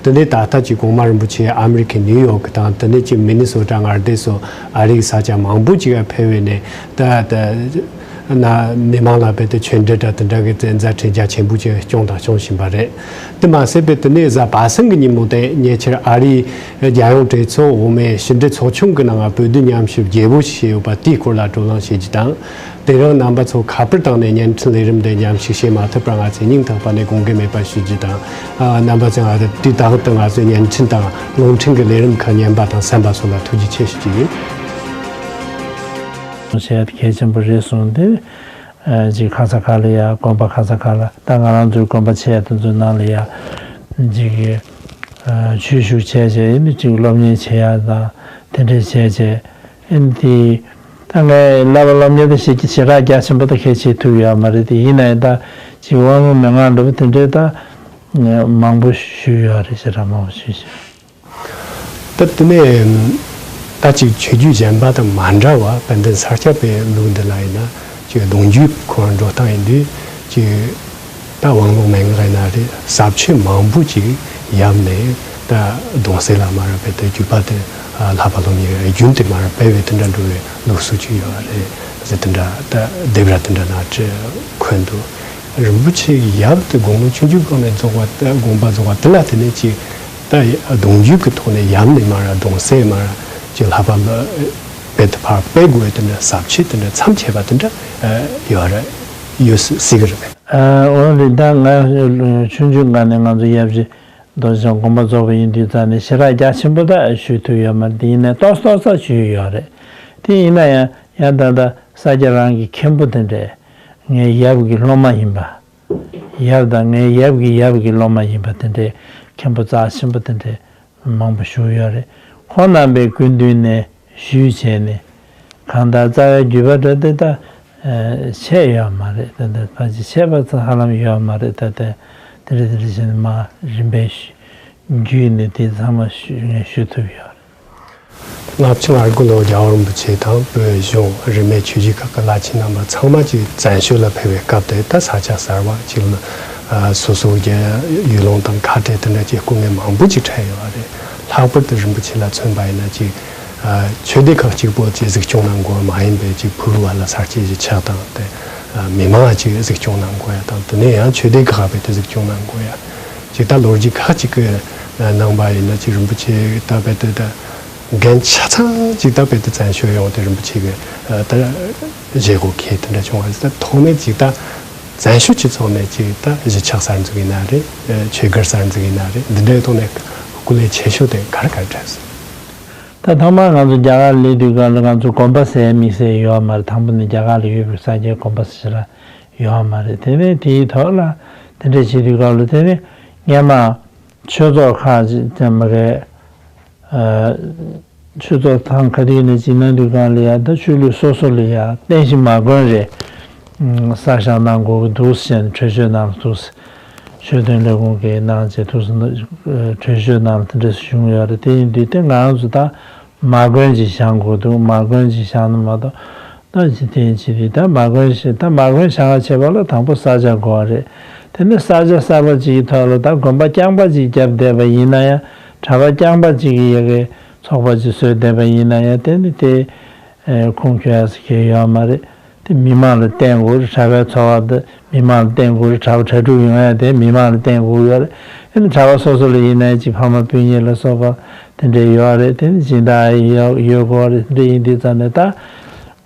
དེ་ནས་ད་ལྟ་ཀྱི་གོང་མ་རིན་པོ་ཆེ་ཨ་མི་རི་ཁའི་ནིའུ་ཡོག་དང་དེ་ནས་ཀྱི་མི་ནི་སོ་ཊ་མངའ་སྡེ་སོགས་ཨ་རིའི་ས་ཆ་མང་པོ་ཅིག་ལ་ཕེབས་པ་ནས་ད་ད། ན་མི་མང་ལ་རྦད་དེ་ཆོས་འབྲེལ་དང་དེ་འདྲ་གི་མཛད་འཕྲིན་རྒྱ་ཆེན་པོ་ཅིག་སྐྱོང་དང་སྐྱོང་བཞིན་པ་རེད། དེ་མ་ཟད་པའི་དེ་ནས་གཟའ་པ་སངས་ཀྱི་ཉིན་མོ་དེ་ཉེ་ཆར་ཨ་རིའི་རྒྱལ་ཡོངས་གྲོས་ཚོགས་འོག་མའི་ཕྱི་འབྲེལ་ཚོགས་ཆུང་གི་ནང་ང་བོད་དོན་མཉམ་ཞུགས་རྒྱས་པོ་ཞིག་བྱས་ཡོད་པ་དེའི་སྐོར་ལ་བགྲོ་གླེང་བྱེད་རྒྱུ་དང་། དེ་རིང་རྣམ་པ་ཚོ་ཁ་པར་བཏང་ནས་བརྙན་འཕྲིན་ལས་རིམ་དེ་མཉམ་ཞུགས་བྱེད་མ་ཐུབ་པར་ང་ཚོས་སྙིང་ཐག་པ་ནས་དགོངས་འགལ་མེད་པ་ཞུ་རྒྱུ་དང་། ཨ་རྣམ་པ་ཚོས་ང་ཚོ་དུས་རྟག་ཏུ་ང་ཚོའི་བརྙན་འཕྲིན་དང་རླུང་འཕྲིན་གྱི་ལས་རིམ་ཁག་ཉན་པ་དང་གསན་པ་སོགས་ལ་ཐུགས་རྗེ་ཆེ་ཞུ་རྒྱུ་ཡིན། བྱས་གལ་ཆེན་པོ་རེད་གསུངས་ཏེ། ཨ་ཅིག་ཁ་ས་ཁ་ལ་ཡ་དགོན་པ་ཁ་ས་ཁ་ལ་ད་ང་རང་ཚོའི་དགོན་པ་ཆེ་དེ་ཚོའི་ནང་ལ་ཡ་ཅིག་ཨ་ཆོས་ཞུགས་བྱས་བྱས་ཨེ་ནི་ཅིག་སློབ་གཉེར་བྱེད་ཡ་དང་དེ་འདྲས་བྱས་བྱས་ཨེ་ནི་དེ་ད་ངས་བསླབ་པ་སློབ་གཉེར་དེ་ཞེ་ཞེ་དྲག་རྒྱ་ཆེན་པོ་དེ་གལ་ཆེ་ཐུབ་ཡོད་མ་རེད། དེ་ཡིན་ན་ཡང་ད་ཅིག་དབང་ལུང་མན་ངག་འདྲ་པོ་དེ་འདྲས་ད་མང་པོ་ཞུས་ཡོད་རེད། ཞེ་དྲག་མང་པོ་ཞུས་ཤག་ད་དེ་ནས་ད་ཅིག་ཆོས་བརྒྱུད་གཞན་པ་དང་མ་འདྲ་བ་དཔལ་ལྡན་ས་སྐྱ་པའི་ལུགས་འདི་ལ་ཡིན་ན་ཅིག་གདུང་རྒྱུད་ཁོ་རང་འགྲོ་སྟངས་ཡིན་དུས་ཅིག་ད་དབང་ལུང་མན་ངག་ཡིན་ན་རེད། ཟབ་ཆོས་མང་པོ་ཅིག་ཡབ་ནས་ད་གདུང་སྲས་ལ་མར་སྤེལ་ཏེ་བརྒྱུད་པ་དེ་བསླབ་པ་སློབ་གཉེར་རྒྱུན་དུ་མར་སྤེལ་བའི་དེ་འདྲ་འགྲོ་བའི་ལུགས་སྲོལ་ཅིག་ཡོད་རེད་ཟེར། དེ་འདྲ་ད་སྡེབ་ར་དེ་འདྲ་ནང་བཞིན་འཁོད་འདུག་རིན་པོ་ཆེ་ཡབ་དེ་དགུང་ལོ་ཆུང་ཆུང་སྒང་ནས་རྫོགས་པ་དེ་དགོངས་པ་རྫོགས་པ་དེ་ལ་དེ་ནས་ཅིག་ད་གདུང་རྒྱུད་ཀྱི་ཐོག་ནས་ཡབ་ནས་མར་གདུང་སྲས་མར་ཅིག་བསླབ་པ་སྤེལ་དུ་ཕར་སྤེལ་དགོས་དེ་འདྲ་ཟབ་ཆོས་དེ་འདྲ་མཚམས་ཆད་པ་དེ་འདྲ་ཡོད་རེད། ཡོད་སྲིད་ཀྱི་རེད་པས། ཨ་འོན་ཏེ་ད་ང་ཆུང་ཆུང་སྒང་ནས་ང་ཚོ་ཡབ་རྗེ་རྡོ་རྗེ་འཆང་དགོངས་པ་རྫོགས་པ་ཡིན་དུས་ཙང་ནས་ཞེ་དྲག་རྒྱ་ཆེན་པོ་ད་ཞུ་ཐུབ་ཡོད་མ་རེད། དེ་ཡིན་ནའི་ཏོག་ཙམ་ཏོག་ཙམ་ཞུས་ཡོད་རེད། དེ་ཡིན་ན་ཡང་ཡང་ད་ལྟ་ས་སྐྱ་རང་གི་མཁན་པོ་དེ་འདྲས་ངའི་ཡབ་ཀྱི་སློབ་མ་ཡིན་པ། ཡབ་དང་ངའི་ཡབ་ཀྱི་ཡབ་ཀྱི་སློབ་མ་ཡིན་པ་དེ་འདྲས་མཁན་པོ་རྩ་ཆེན་པོ་དེ་འདྲས་མང་པོ་བཞུགས་ཡོད་རེད། ཁོང་རྣམ་པའི་སྐུ་མདུན་ནས་ཞུས་བྱས་ནས་གང་ལྟར་རྩ་བའི་བརྒྱུད་པ་འདྲ་དེ་ད་ཆད་ཡོད་མ་རེད། ད་ལྟ་ཕལ་ཆེར་ཆད་པ་ཙམ་ཧ་ལམ་ཡོད་མ་རེད། ད་ལྟ་དེ་རེད་དེ་རེད་བྱས་ནས་མར་རིམ་པས་བརྒྱུད་ནས་དེ་ཚང་མ་ཞུ་ངས་ཞུ་ཐུབ་ཡོད་རེད། ལྔ་བཅུ་ང་དགུ་ལོར་རྒྱལ་བ་རིན་པོ་ཆེ་དང་བོད་གཞུང་རིས་མེད་ཆོས་བརྒྱུད་ཁག་གི་བླ་ཆེན་རྣམ་པ་ཚང་མ་གཅིག་བཙན་བྱོལ་ལ་ཕེབས་པའི་སྐབས་དེ་ད་ས་ཆ་གསར་བ་གཅིག་ལ་སོ་སོ་གི་ཡུལ་ལུང་དང་ཁ་བྲལ་དེ་འདྲ་གྱི་སྐུ་ངལ་མང་པོ་ཅིག་འཕྲད་ཡོད་པ་རེད། ལྷག་པར་དུ་རིན་པོ་ཆེ་ལ་མཚོན་པ་ཡིན་ན་གཅིག་ཆོས་སྡེ་ཁག་གཅིག་པོ་གཅིག་གཟིགས་སྐྱོང་གནང་དགོས་པ་མ་ཡིན་པའི་གཅིག་ཕུག་རོན་བ་ལ་ས་སྐྱེས་ཀྱི་ཕྱག་དང་དེ་མི་མང་གཅིག་གཟིགས་སྐྱོང་གནང་དགོས་ཡ་དང་དེ་ནས་ཡང་ཆོས་སྡེ་ཁག་པའི་དེ་གཟིགས་སྐྱོང་གནང་དགོས་ཡ། དེ་ད་ལོ་རྒྱུས་ཁག་ཅིག་གི་ནང་པ་ཡིན་ན་ཅིག་རིན་པོ་ཆེ་ད་རྦད་དེ་ད་འགན་ཆ་ཚང་ཅིག་ད་རྦད་དེ་བཙན་བྱོལ་ཡོང་དེ་རིན་པོ་ཆེ་གི་ད་བཞེས་སྒོ་ཁེལ་དེ་འདྲ་བྱུང་བ་རེད། ད་ཐོག་མའི་ཅིག་ད་བཙན་བྱོལ་སྤྱི་ཚོགས་ནས་ཅིག་ད་གཞིས་ཆགས་གསར་འཛུགས་ཡིན་ན་རེད། ཆོས་སྒར་གསར་འཛུགས་ཡིན་ན་རེད། འདི་འདྲའི་ཐོག་ནས་སྐུ་ལས་ཆེ་ཤོས་དེ་ག་རེ་ག་རེ་འཕྲད་སོང་། ད་ཐོག་མར་ང་ཚོ་རྒྱ་གར་སླེབས་དུས་སྒང་ལ་ང་ཚོ་དགོན་པ་ཟེར་དམིགས་བསལ་ཡོད་མ་རེད། དང་པོ་ནས་རྒྱ་གར་ལ་ཡོད་པའི་ས་སྐྱའི་དགོན་པ་ཟེར་ཞིག་ལ་ཡོད་མ་རེད། དེ་ནས་དེའི་ཐོག་ལ་དེ་འདྲ་བྱེད་དུས་སྐབས་ལ་དེ་ནས་སྔན་མ་ཆོས་ཚོགས་ཁག་ཅིག་ཙམ་རེད། ཆོས་ཚོགས་ཐང་ག་དུས་ནས་ཅིག་གནང་དུས་སྒང་ལ་ཡ་ད་ཆོས་ལུགས་སོ་སོ་ལ་ཡ་རྟེན་གཞི་མ་དགོན་རེད། གསར་བཞེངས་གནང་དགོས་ཀྱི་འདུག་ཟེར་ནས་གྲོས་ཆོད་ནང་ལ་འདུག་ཟེར། ཆོས་དོན་ལས་ཁུངས་ཀྱིས་གནང་བྱས་འདུག་ཟེར་ན་གྲོས་ཆོད་ནང་ལ་དེ་འདྲ་བྱུང་ཡོད་རེད། དེ་ཡིན་དུས་དེ་ང་རང་ཚོ་ད་མ་དགོན་ཅིག་བཞེངས་དགོས་འདུག་མ་དགོན་ཅིག་བཞེངས་ན་མ་གཏོགས་ད་ཅི་དེ་ཅི་དེ་ད་མ་དགོན་ཞིག་ད་མ་དགོན་བཞེངས་ཡ་བྱེད་པ་ལ་དང་པོ་ས་ཆ་དགོས་པ་རེད། དེ་ནས་ས་ཆ་གསར་པ་ཅིག་གི་ཐོག་ལ་ད་དགོན་པ་རྐྱང་པ་ཅིག་བརྒྱབ་བསྡད་པ་ཡིན་ན་ཡང་གྲྭ་པ་རྐྱང་པ་ཅིག་གི་ཡ་གི་ཚོགས་པ་ཅིག་བཟོས་བསྡད་པ་ཡིན་ན་ཡང་དེ་ནི་དེ་ཁུངས་འཁྱོལ་ཡ་ཟེར་མཁན་ཡོད་མ་རེད། དེ་མི་མང་ལ་བརྟེན་དགོས་རེད། གྲྭ་པའི་འཚོ་བ་དེ་མི་མང་ལ་བརྟེན་དགོས་རེད། གྲྭ་པ་གྲྭ་ཕྲུག་ཡོང་ཡ་དེ་མི་མང་ལ་བརྟེན་དགོས་ཡོད་རེད། ཨ་ནི་གྲྭ་པ་སོ་སོ་ལ་ཡིན་ན་ཅིག་ཕ་མ་སྤུན་ཉེ་ལ་སོགས་པ་དེ་འདྲ་ཡོད་རེད། དེ་ནི་སྦྱིན་བདག་ཡོད་ཡོད་དགོས་རེད། དེ་འདྲ་ཡིན་དུས་ཙམ་ནས་ད་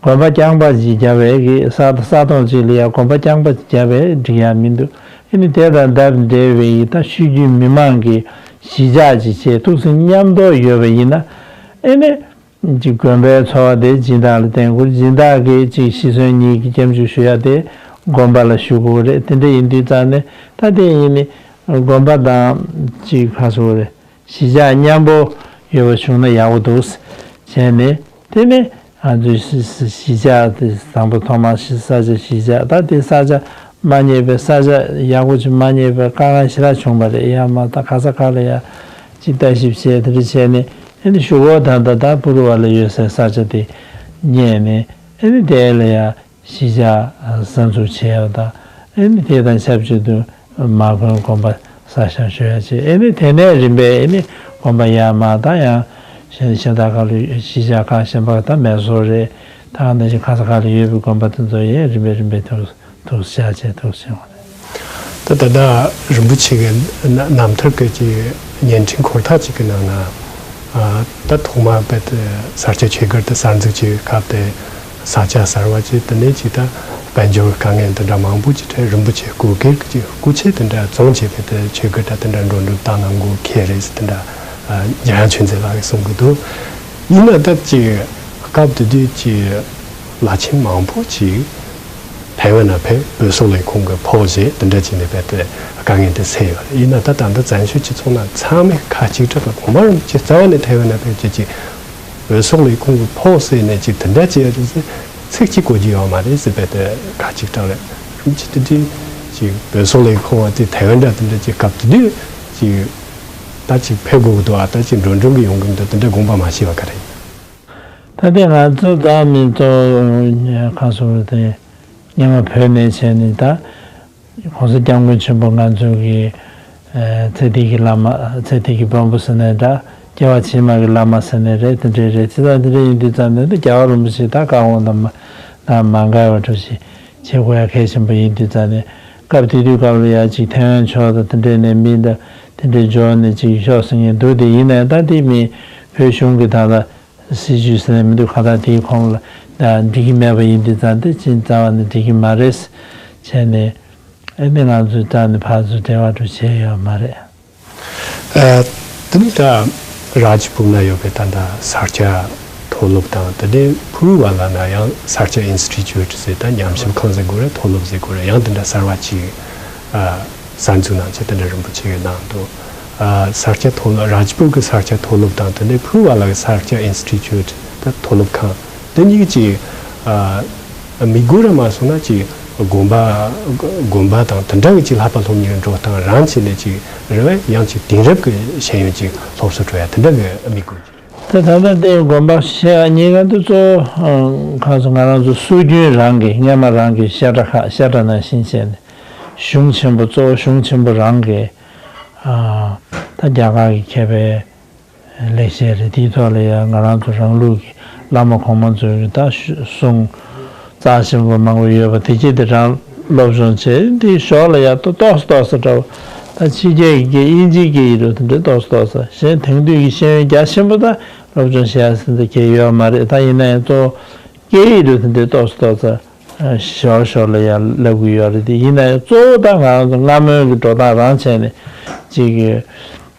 དགོན་པ་རྐྱང་པ་ཅིག་བརྒྱབ་པའི་གི་ས་ས་སྟོང་ཅིག་ལ་ཡ་དགོན་པ་རྐྱང་པ་ཅིག་བརྒྱབ་པའི་འགྲིག་ཡ་མི་འདུག་ཨ་ནི་དེ་དང་འདབས་འབྲེལ་བའི་ད་ཆོས་བརྒྱུད་མི་མང་གི་གཞིས་ཆགས་ཅིག་བྱས་ཐུགས་སེམས་མཉམ་དུ་ཡོད་པ་ཡིན་ན་ཨ་ནི། ཅིག་དགོན་པའི་འཚོ་བ་དེ་སྦྱིན་བདག་ལ་བརྟེན་དགོས། སྦྱིན་བདག་གིས་ཅིག་ཤི་གསོན་གཉིས་ཀྱི་སྐྱབས་འཇུག་ཞུ་ཡ་དེ་དགོན་པ་ལ་ཞུ་དགོས་རེད། དེ་འདྲ་ཡིན་དུས་ཙང་ནས་ད་དེ་ཡིན་ནི་དགོན་པ་དང་ཅིག་ག་ཟེར་དགོས་རེད། གཞིས་ཆགས་མཉམ་པོ་ཡོད་པ་བྱུང་ན་ཡག་པོ་འདུག་བྱས་ནས་དེ་ནས་ང་ཚོའི་གཞིས་ཆགས་དེ་དང་པོ་ཐོག་མར་ས་ཆ་གཞིས་ཆགས་ད་དེ་ས་ཆ་མ་རྙེད་པའི་ས་ཆ་ཡག་པོ་ཅིག་མ་རྙེད་པའི་དཀའ་ངལ་ཞེ་དྲག་བྱུང་བ་རེད། ཡང་མ་ད་ག་ས་ག་ལ་ཡ་ཅིག་ལྟ་ཞིབ་བྱས་དེ་འདྲ་བྱས་ནས། ཨ་ནི་གཞུག་གུ་ད་ལྟ་ད་པུ་རུ་བ་ལ་ཡོད་སའི་ས་ཆ་དེ་རྙེད་ནས་ཨ་ནི་དེ་ལ་ཡ་གཞིས་ཆགས་གསར་འཛུགས་བྱས་ཡོད་ད། ཨ་ནི་དེ་དང་ཆབས་ཅིག་ཏུ་མ་དགོན་དགོན་པ་གསར་བཞེངས་ཞུ་ཡ་བྱས། ཨ་ནི་དེ་ནས་རིམ་པས་ཨ་ནི་དགོན་པ་ཡར་མར་ད་ཡང་གཞན་གཞན་དག་ག་ལ་གཞིས་ཆགས་ཁག་གཞན་པ་ད་མེ་སོར་རེད། ད་ག་ནང་བཞིན་ག་ས་ག་ལ་ཡོད་པའི་དགོན་པ་དེ་ཚོ་ཡང་རིམ་པས་རིམ་པས་ཐུགས་ཐུགས་བཞག་བྱས་ཐུགས་བཞེངས་པ་རེད། ད་ད་ལྟ་རིན་པོ་ཆེ་གི་རྣམ་ཐར་གི་ཅིག་བརྙན་འཕྲིན་འཁོར་ཐག་ཅིག་གི་ནང་ན་ད་ཐོག་མ་དཔེ་དེ་ས་སྐྱ་ཆོས་སྒར་དེ་གསར་འཛུགས་ཀྱི་སྐབས་དེ་ས་ཆ་གསར་བ་ཅིག་དེ་ནས་ཅིག་ད་དཔལ་འབྱོར་དཀའ་ངལ་དེ་འདྲ་མང་པོ་ཅིག་འཕྲད། རིན་པོ་ཆེ་སྐུ་སྒེར་གྱི་སྐུ་ཆས་དེ་འདྲ་བཙོང་བྱས་པའི་དེ་ཆོས་སྒར་ད་དེ་འདྲ་འགྲོ་འགྲུལ་བཏང་གནང་དགོས་ཁེལ་རེད་ཟེར་དེ་འདྲ་འཇམ་དབྱངས་ཆོས་མཛད་ལགས་ཀྱིས་གསུང་གི་འདུག་ཡིན་ན་ད་ཅིག་སྐབས་དེ་དུས་ཀྱི་བླ་ཆེན་མང་པོ་ཅིག་ཐའེ་ཝན་ན་ཕེབས། བོད་སོག་ལས་ཁུངས་ཀྱི་ཕོགས་བཞེས་དེ་འདྲ་བྱས་ནས་ཕེབས་ཏེ་དཀའ་ངལ་དེ་སེལ་ཡོད་རེད། ཡིན་ན་ད་ད་ལྟ་བཙན་བྱོལ་སྤྱི་ཚོགས་ནང་ཚང་མས་ཁ་གཅིག་གྲགས་ཀྱིས་གོང་མ་རིན་པོ་ཆེ་རྩ་བ་ནས་ཐའེ་ཝན་ན་ཕེབས་རྗེས་ཀྱི་བོད་སོག་ལས་ཁུངས་ཀྱི་ཕོགས་བསད་ནས་ཅིག་དེ་འདྲ་བྱས་རེད་ཟེར་ཚིག་གཅིག་གོ་རྒྱུ་ཡོད་མ་རེད་ཟེར་བས་དེ་ཁ་གཅིག་གྲགས་རེད། རིན་པོ་ཆེ་དེ་དུས་ཅིག་བོད་སོག་ལས་ཁུངས་བ་དེ་ཐའེ་ཝན་འདྲ་དེ་འདྲ་ཅིག་སྐབས་དེ་དུས་ཅིག་ད་ཅིག་ཕེབས་དགོས་ཀྱི་འདུག་ཨ། ད་ཅིག་འགྲོ་འགྲུལ་གྱི་ཡོང་གི་འདུག་དེ་འདྲ་དགོངས་པ་མ་ཞུས་པ་ག་རེ་ཡིན། ད་ལྟའི་ང་ཚོ་ད་མི་ཚོ་གང་སོང་རེད་དེ་སྔོན་མ་བོད་ནས་བྱས་ནས་ད། ༸གོང་ས་༸སྐྱབས་མགོན་ཆེན་པོ་ང་ཚོ་གི་ཨ་ཚེ་འདས་ཀྱི་བླ་མ། ཚེ་འདས་ཀྱི་དཔོན་པོ་ཟེར་ནའི་འདྲ། སྐྱེ་བ་ཕྱི་མ་གི་བླ་མ་ཟེར་ནའི་རེད། དེ་འདྲའི་རེད། ཅི་ལྟར་དེ་འདྲ་ཡིན་དུས་ཙམ་ནས་ནི་རྒྱལ་བ་རིན་པོ་ཆེ་ད་བཀའ་དགོངས་དང་མ་དང་མ་འགལ་བ་འདྲ་ཞིག་བྱེད་དགོས་ཡ་གལ་ཆེན་པོ་ཡིན་དུས་ཙམ་ནས་སྐབས་དེ་དུས་སྐབས་ལ་ཡ་ཅིག་ཐའེ་ཝན་ཕྱོགས་དང་དེ་འདྲའི་ནས་མི་འདྲ་དེ་འདྲའི་འབྱོར་ནས་ཅིག་ཤོག་ཟེར་མཁན་འདུག་དེ་ཡིན་ནའི་ད་དེ་མི་བོད་གཞུང་གི་ད་ལ་སྲིད་ཇུས་ཟེར་ནས་མི་འདུག་ག་ད་དེའི་ཁོངས་ལ་འགྲིག་གི་མེད་པ་ཡིན་དུས་ཙམ་དེ་ཅིག་རྩ་བ་ནས་འགྲིག་གི་མ་རེད་བྱས་ནས། ཨེ་ནི་ང་ཚོའི་རྩ་ནས་ཕར་ཚུར་འབྲེལ་བ་འགྲོ་བྱས་ཡོད་མ་རེད། ཨ། དེ་ནི་ད་རཱཇ་པུར་ན་ཡོད་པའི་ད་ལྟ་ས་སྐྱ་མཐོ་སློབ་དང་དེ་ནས་ཕུ་རུ་བ་ལ་ན་ཡང་ས་སྐྱ་ཨིན་སི་ཊི་ཅུ་ཊི་ཟེར་ད་ཉམས་ཞིབ་ཁང་ཟེར་དགོས་རེད། མཐོ་སློབ་ཟེར་དགོས་རེད། ཡང་དེ་འདྲ་གསར་བ་ཅིག་ཨ་གསར་འཛུགས་གནང་བྱས་དེ་འདྲ་རིན་པོ་ཆེ་གིས་གནང་འདུག་ཨ་ས་སྐྱ་མཐོ་སློབ། རཱཇ་པུར་གི་ས་སྐྱ་མཐོ་སློབ་དང་དེ་ནས་ཕུ་རུ་བ་ལ་གི་ས་སྐྱ་ཨིན་སི་ཊི་ཅུ་ཊི་ད་མཐོ་སློབ་ཁང་དེ་གཉིས་ཀྱི་ཨ། དམིགས་སྒོ་ར་མ་སོང་ན་ཅིག་དགོན་པ་དགོན་པ་དང་དེ་འདྲ་གི་ཅིག་བསླབ་པ་སློབ་གཉེར་འགྲོ་སྟངས་རང་བྱས་ནས་ཅིག་རེད་བས། ཡང་ཅིག་དེང་རབས་ཀྱི་ཤེས་ཡོན་ཅིག་སློབ་གསོ་སྤྲོད་ཡ་དེ་འདྲ་གི་དམིགས་སྒོ་ཅིག་ད་ད་ལྟ་དེ་དགོན་པ་ཞེས་ཉིན་གང་དུ་གཙོ་བོ་ཁ་སོ་ང་རང་ཚོ་སྲོལ་རྒྱུན་རང་གི་སྔ་མ་རང་གི་བཤད་གྲྭ་ཁག་བཤད་གྲྭ་ནང་བཞིན་བྱས་ནས་གཞུང་ཆེན་པོ་གཙོ་བོ་གཞུང་ཆེན་པོ་རང་གི་ད་རྒྱ་གར་གི་མཁས་པའི་ལེགས་བཤད་རེད། དེའི་ཐོག་ལ་ཡང་ང་རང་ཚོ་རང་ལུགས་ཀྱི་བླ་མ་གོང་མ་ཚོའི་ད་གསུང་རྩ་ཆེན་པོ་མང་པོ་ཡོད་པ་དེ་སྐད་དེ་རང་སློབ་སྦྱོང་བྱས། དེའི་ཞོར་ལ་ཡང་ཏོག་ཏོག་ཙམ་ཏོག་ཙམ་འདྲ་བོ་ད་ ཕྱི་རྒྱལ་གྱི་སྐད་དབྱིན་ཇིའི་སྐད་ཡིག་རུ་དེ་འདྲའི་ཏོག་ཙམ་ཏོག་ཙམ་གཞན་དེང་དུས་ཀྱི་ཤེས་ཡོན་རྒྱ་ཆེན་པོ་དང་སློབ་སྦྱོང་བྱེད་ཡ་ཟེར་འདི་གལ་ཡོད་མ་རེད། ད་ཡིན་ན་ཡང་གཙོ་བོ་སྐད་ཡིག་རུ་དེ་འདྲའི་ཏོག་ཙམ་ཏོག་ཙམ་ཞོར་ཞོར་ལ་ཡང་བསླབ་ཀྱི་ཡོད་རེད། དེ་ཡིན་ན་ཡང་གཙོ་བོ་ད་ང་རང་ཚོ་སྔ་མོའི་གི་འགྲོ་སྟངས་རང་བྱས་ནས་ཅིག་གི་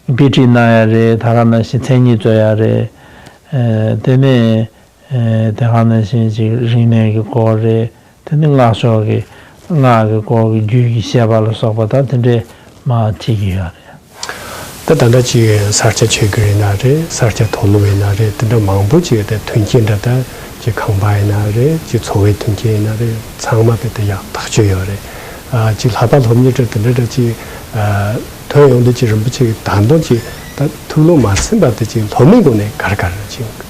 དཔེ་ཁྲིད་གནང་ཡ་རེད། ད་ག་ནང་བཞིན་མཚན་ཉིད་རྩོད་ཡ་རེད། དེ་ནས་ཨེ། དེ་ག་ནང་བཞིན་ཅིག་རིག་གནས་ཀྱི་སྐོར་རེད། དེ་ནི་སྔགས་ཕྱོགས་ཀྱི་སྔགས་ཀྱི་སྐོར་གྱི་རྒྱུད་ཀྱི་བཤད་པ་ལ་སོགས་པ་དང་དེ་འདྲའི་མར་ཁྲིད་ཀྱི་ཡོད་རེད། ད་ད་ལྟ་ཅིག་ས་སྐྱ་ཆོས་སྒར་ཡིན་ན་རེད། ས་སྐྱ་མཐོ་སློབ་ཡིན་ན་རེད། དེ་འདྲ་མང་པོ་ཅིག་དེ་མཐུན་རྐྱེན་འདྲ་ད་ཅིག་ཁང་པ་ཡིན་ན་རེད། ཅིག་འཚོ་བའི་མཐུན་རྐྱེན་ཡིན་ན་རེད། ཚང་མ་དཔེ་དེ་ཡག་ཐག་ཆོད་ཡོད་རེད། ཨ། ཅིག་ལྷག་པར་སློབ་གཉེར་འདྲ་དེ་འདྲ་འདྲ་ཅིག་ཨ། ཐོན་ཡོང་དུས་ཅིག་རིན་པོ་ཆེ་གི་ད་དུང་ཅིག་ད་ཐུགས་བློ་མ་ཚིམ་པ་དེ་ཅིག་སློབ་མའི་སྒོ་ནས་ག་རེ་ག་རེ་ཅིག་ཡོང་གི་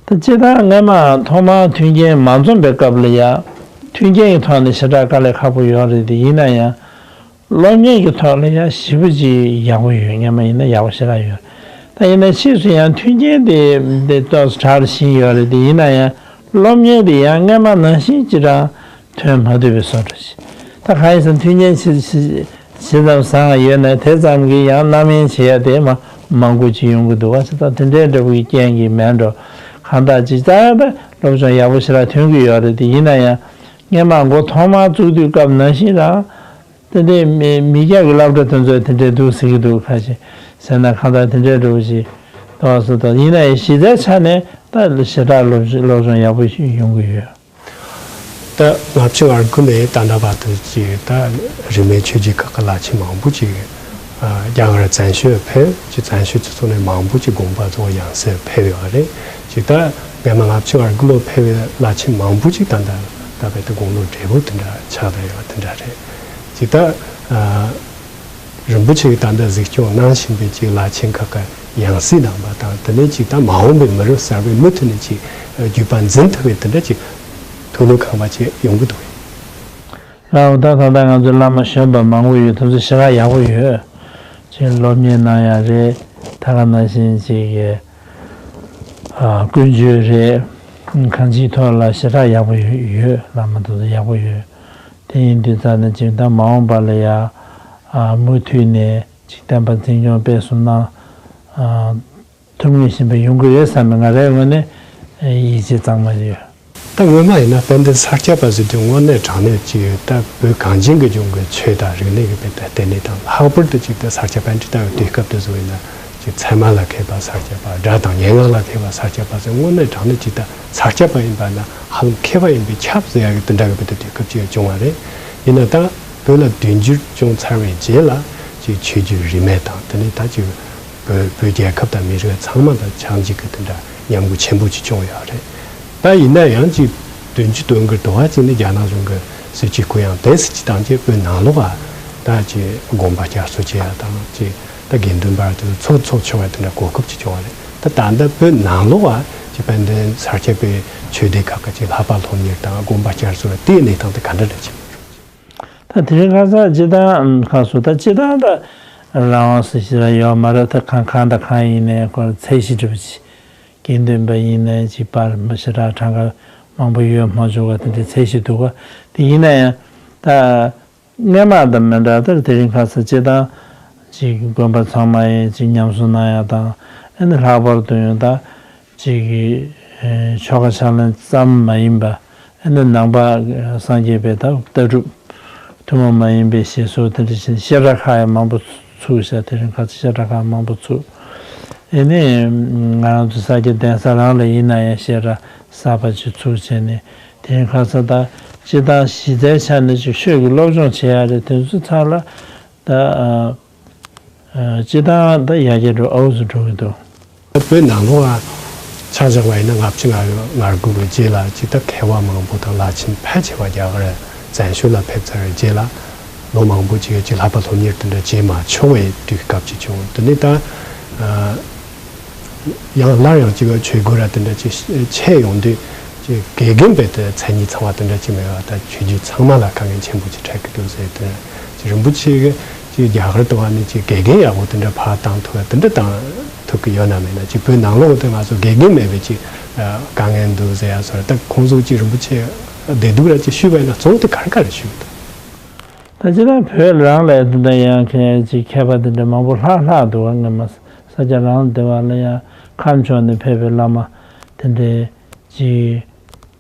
འདུག་ད་སྤྱིར་བཏང་སྔས་མ་ཐོག་མར་མཐུན་རྐྱེན་མ་འཛོམས་པའི་སྐབས་ལ་ཡ། མཐུན་རྐྱེན་གྱི་ཐོག་ནས་ཞེ་དྲག་དཀའ་ལས་ཁག་པོ་ཡོད་རེད་དེ། ཡིན་ན་ཡང་སློབ་གཉེར་གྱི་ཐོག་ལ་ཡ་ཞེ་པོ་ཅིག་ཡག་པོ་ཡོད། སྔས་མ་ཡིན་ན་ཡག་པོ་ཞེ་དྲག་ཡོད། ད་ཡིན་ན་ཕྱིས་སུ་ཡང་མཐུན་རྐྱེན་དེ་དེ་ཏོག་ཙམ་དྲག་བཞིན་ཡོད་རེད་དེ། ཡིན་ན་ཡང་སློབ་གཉེར་དེ་ཡང་སྔས་མ་ནང་བཞིན་ཅིག་རང་ཐོན་མ་ཐུབ་པའི་བཟོ་འདྲ་ཞིག་ད་གང་ཡིན་ཟེར་མཐུན་རྐྱེན་ཇི་ཇི་ཇི་ཙམ་བཟང་བ་ཡོད་ན་དེ་ཙམ་གྱིས་ཡང་རྣམ་གཡེང་བྱེད་ཡ་དེ་མ་མང་པོ་ཅིག་ཡོང་གི་འདུག་བ། ད་དེ་འདྲའི་འདྲ་པོ་གི་རྐྱེན་གྱིས་མིན་འགྲོ། གང་ལྟར་ཅིག་རྩ་བ་ད་སློབ་སྦྱོང་ཡག་པོ་ཞེ་དྲག་ཐོན་གྱི་ཡོད་རེད་དེ། ཡིན་ན་ཡང་སྔས་མ་འགོ་ཐོག་མར་བཙུགས་དུས་སྐབས་ནང་བཞིན་རང་དེ་འདྲའི་མི་མི་སྐྱ་གི་སློབ་གྲྭ་དེ་ཚོ་དེ་འདྲའི་འདུག་ཟེར་གྱི་འདུག་ཁ་ཤས་ཟེར་ན་གང་ལྟར་དེ་འདྲའི་འདྲ་པོ་ཞིག་ཏོག་ཙམ་ཏོག་ཡིན་ན་ཡང་གཞི་རྩའི་ཆ་ནས་ད་ཞེ་དྲག་སློབ་སློབ་སྦྱོང་ཡག་པོ་ཞིག་ཡོང་གི་ཡོད། ད་ལྔ་བཅུ་ང་དགུ་ནས་ད་ལྟ་བར་དུ་ཅིག་ད་རིས་མེད་ཆོས་བརྒྱུད་ཁག་གི་བླ་ཆེན་མང་པོ་ཅིག་རྒྱ་གར་བཙན་བྱོལ་ཕེབས། ཅིག་བཙན་བྱོལ་སྤྱི་ཚོགས་ནས་མང་པོ་ཅིག་དགོངས་པ་རྫོགས་ཡང་སེ་ཕེབས་ཡོད་རེད། ཅིག་ད་སྔས་མ་ལྔ་བཅུ་ང་དགུ་ལོ་ཕེབས་པའི་བླ་ཆེན་མང་པོ་ཅིག་ད་ལྟ་ད་བར་དུ་དགུང་ལོ་བགྲེས་པོ་དེ་འདྲ་ཆགས་བསྡད་ཡོད་དེ་འདྲ་རེད། ཅིག་ད་རིན་པོ་ཆེ་གིས་ད་ལྟ་གཟིགས་སྐྱོང་གནང་བཞིན་པའི་ཅིག་བླ་ཆེན་ཁག་གི་ཡང་སྲིད་རྣམ་པ་དང་། དེ་ནས་ཅིག་ད་མ་འོངས་པའི་མི་རབས་གསར་པས་མུ་མཐུད་ནས་ཅིག་བརྒྱུད་པ་འཛིན་ཐུབ་པའི་དེ་འདྲ་ཅིག་ཐུགས་སྣང་ཁེངས་པ་ཅིག་ཡོང་གི་འདུག་གས། ལགས་འོ། ད་ད་ལྟ་ང་ཚོའི་བླ་མ་གཞོན་པ་མང་པོ་ཡོད། དེ་ཚོ་ཞེ་དྲག་ཡག་པོ་ཡོད། ཅིག་སློབ་གཉེར་གནང་ཡ་རེད། ད་ག་ནང་བཞིན་ཅིག་ཨ་ཀུན་སྤྱོད་རེད། གང་ཅིའི་ཐོག་ལ་ཞེ་དྲག་ཡག་པོ་ཡོད། བླ་མ་དེ་ཚོ་ཡག་པོ་ཡོད། དེ་ཡིན་དུས་ཙང་ནས་ཅིག་ད་མ་འོངས་པ་ལ་ཡ་ཨ་མུ་མཐུད་ནས་ཅིག་བསྟན་པ་འཛིན་སྐྱོང་སྤེལ་གསུམ་གནང་ཨ་ཐུབ་ངེས་བཞིན་པ་ཡོང་གི་རེད་བསམ་པའི་ང་རའི་ངོས་ནས་ཡིད་ཆེས་གཙང་མ་ཡོད། ད་སྔོན་མ་ཡིན་ན་དཔལ་ལྡན་ས་སྐྱ་པ་ཟེར་དུས་དངོས་གནས་དྲང་གནས་ཅིག་ད་བོད་གངས་ཅན་གྱི་ལྗོངས་ཀྱི་ཆོས་དང་རིག་གནས་ཀྱི་དཔེ་ལྟ་བལྟས་ནས་དང་། ལྷག་པར་དུ་ཅིག་ད་ས་སྐྱ་པཎྜི་ཏ་ཡི་དུས་སྐབས་དེ་ཚོ་ཡིན་ན། ཅིག་ཚད་མ་ལ་མཁས་པ་ས་སྐྱ་པ། སྒྲ་དང་སྙན་ངག་ལ་མཁས་པ་ས་སྐྱ་པ་ཟེར། དངོས་གནས་དྲང་གནས་ཅིག་ད་ས་སྐྱ་པ་ཡིན་པ་ན་ཧ་ལམ་མཁས་པ་ཡིན་པས་ཁྱབ་ཟེར་ཡ་གི་དེ་འདྲ་གི་དཔེ་ལྟ་དུས་སྐབས་ཅིག་བྱུང་བ་རེད། ཡིན་ན་ད་བོད་ལ་དུས་འགྱུར་བྱུང་ཚར་བའི་རྗེས་ལ་ཅིག་ཆོས་བརྒྱུད་རིས་མེད་དང་། དེ་ནས་ད་ཅིག་བོད་བོད་རྒྱལ་ཁབ་དང་མི་རིགས་ཚང་མ་དང་ཆགས་འཇིག་གི་དེ་འདྲ་ཉམས་རྒུད་ཆེན་པོ་ཅིག་བྱུང་ཡོད་རེད། ད་ཡིན་ན་ཡང་ཅིག་བདུན་ཅུ་དོན་དགུ་དུ་བ་ཅིག་ནས་རྒྱ་ནག་གཞུང་གི་སྲིད་ཇུས་གུ་ཡངས་དེ་སྲིད་ཅིག་བཏང་རྗེས་བོད་ནང་ལོགས་ལ་ད་ཅིག་དགོན་པ་བསྐྱར་གསོ་བྱེད་ཡ་དང་། ཅིག་ད་དགེ་འདུན་པ་དེ་ཚོ་ཚོགས་ཚོགས་ཆོག་པ་དེ་འདྲ་གོ་སྐབས་ཅིག་བྱུང་བ་རེད། ད་ད་ལྟ་བོད་ནང་ལོགས་ལ་ཅིག་དཔལ་ལྡན་ས་སྐྱ་པའི་ཆོས་སྡེ་ཁག་གི་ཅིག་ལྷག་པར་སློབ་གཉེར་དང་དགོན་པ་བསྐྱར་གསོ་དེའི་གནས་སྟངས་དེ་ག་འདྲ་འདྲ་ཅིག་ད་དེ་རིང་ཁ་སང་སྤྱིར་བཏང་ཁ་སོ་ད་སྤྱིར་བཏང་ད་རང་དབང་སུ་ཞིག་ལ་ཡོད་མ་རེད། ད་གང་གང་དང་གང་ཡིན་ནའི་སྐོར་ཚད་གཞི་འདྲ་པོ་ཅིག་དགེ་འདུན་པ་ཡིན་ནའི་ཅིག་པར་མི་ཞེ་དྲག་གྲངས་ཀ་མང་པོ་ཡོད་མ་བྱུང་བ་དེ་འདྲའི་ཚད་གཞི་འདུག་ག་དེ་ཡིན་ན་ཡང་ད་སྔས་མ་དང་མི་འདྲ་ད་དེ་རིང་ཁ་སང་སྤྱིར་བཏང་ཅིག་དགོན་པ་ཚང་མ་ཡིན་ཅིག་ཉམས་གསོ་གནང་ཡ་དང་། ཨ་ནི་ལྷག་པར་དུ་ཡང་ད་ཅིག་གི་ཆོ་ག་ཕྱག་ལེན་ཙམ་མ་ཡིན་པ། ཨ་ནི་ནང་པ་སངས་རྒྱས་པའི་ད་ལྟ་གྲུབ་ཐུན་མོང་མ་ཡིན་པའི་བཞེད་སྲོལ་དེ་འདྲ་བཞིན་བཤད་གྲྭ་ཁག་ཡང་མང་པོ་ཚུགས་ཤག་དེ་རིང་ཁ་སང་བཤད་གྲྭ་ཁག་མང་པོ་ཚུགས། ཨ་ནི་ང་རང་ཚོ་ས་སྐྱ་གདན་ས་རང་ལ་ཡིན་ན་ཡང་བཤད་གྲྭ་གསར་པ་ཅིག་ཚུགས་བྱས་ནས་དེ་རིང་ཁ་སང་ད་སྤྱིར་བཏང་གཞི་རྩའི་ཆ་ནས་ཅིག་ཆོས་ཀྱི་སློབ་སྦྱོང་བྱེད་ཡ་རེད། དེ་ཚོ་ཚང་ལ་ད་ཨ། ཨ། སྤྱིར་བཏང་ད་ཡར་རྒྱས་འགྲོ་ཨའུ་ཚོ་འགྲོ་གི་འདུག་བོད་ནང་ལོགས་ལ་ཆ་བཞག་པ་ཡིན་ན་ལྔ་བཅུ་ང་དགུ་གི་རྗེས་ལ་ཅིག་ད་མཁས་པ་མང་པོ་དང་བླ་ཆེན་ཕལ་ཆེ་བ་རྒྱ་གར་བཙན་བྱོལ་ལ་ཕེབས་ཚར་བའི་རྗེས་ལ་ལོ་མང་པོ་ཅིག་ཅིག་ལྷག་པར་སློབ་གཉེར་དེ་འདྲ་བྱེད་མ་ཆོག་པའི་དུས་སྐབས་ཅིག་བྱུང་། དེ་ནས་ད་ཨ། ཡང་སླར་ཡང་ཅིག་ཆོས་སྒོ་ར་དེ་འདྲ་ཅིག་ཕྱེ་ཡོང་དུས་ཅིག་དགེ་རྒན་བས་དེ་མཚན་ཉིད་ཚང་བ་དེ་འདྲ་ཅིག་མེད་པ་ད་ཆོས་བརྒྱུད་ཚང་མ་ལ་དཀའ་ངལ་ཆེན་པོ་ཅིག་འཕྲད་ཀྱི་འདུག་ཟེར་དེ་ཅིག་རིན་པོ་ཆེ་གིས་ཅིག་རྒྱ་གར་དུ་བ་ནས་ཅིག་དགེ་རྒན་ཡག་པོ་དེ་འདྲ་ཕར་བཏང་ཐུབ་ཡ་དེ་འདྲ་བཏང་ཐུབ་ཀྱི་ཡོད་ན་མེད་ན། ཅིག་བོད་ནང་ལོགས་དེ་ང་ཚོ་དགེ་རྒན་མེད་པའི་ཅིག་དཀའ་ངལ་འདུག་ཟེར་ཡ་སོགས་ད་ཁོང་ཚོ་ཅིག་རིན་པོ་ཆེ་བདེ་སྡུག་ར་ཅིག་ཞུས་པ་ཡིན་ན་གཙོ་བོ་དེ་ག་རེ་ག་རེ་ཞུས་འདུག་ད་ ད་ཅི་ད་བོད་རང་ལ་དེ་འདྲ་ཡང་མཁས་ཅིག་མཁས་པ་དེ་འདྲ་མང་པོ་ལྷག་ལྷག་འདུག་བ། ངས་མ་ས་ཆ་རང་དེ་བ་ལ་ཡང་ཁམས་ཕྱོགས་ནས་ཕེབས་པའི་བླ་མ་དེ་འདྲའི་ཅིག་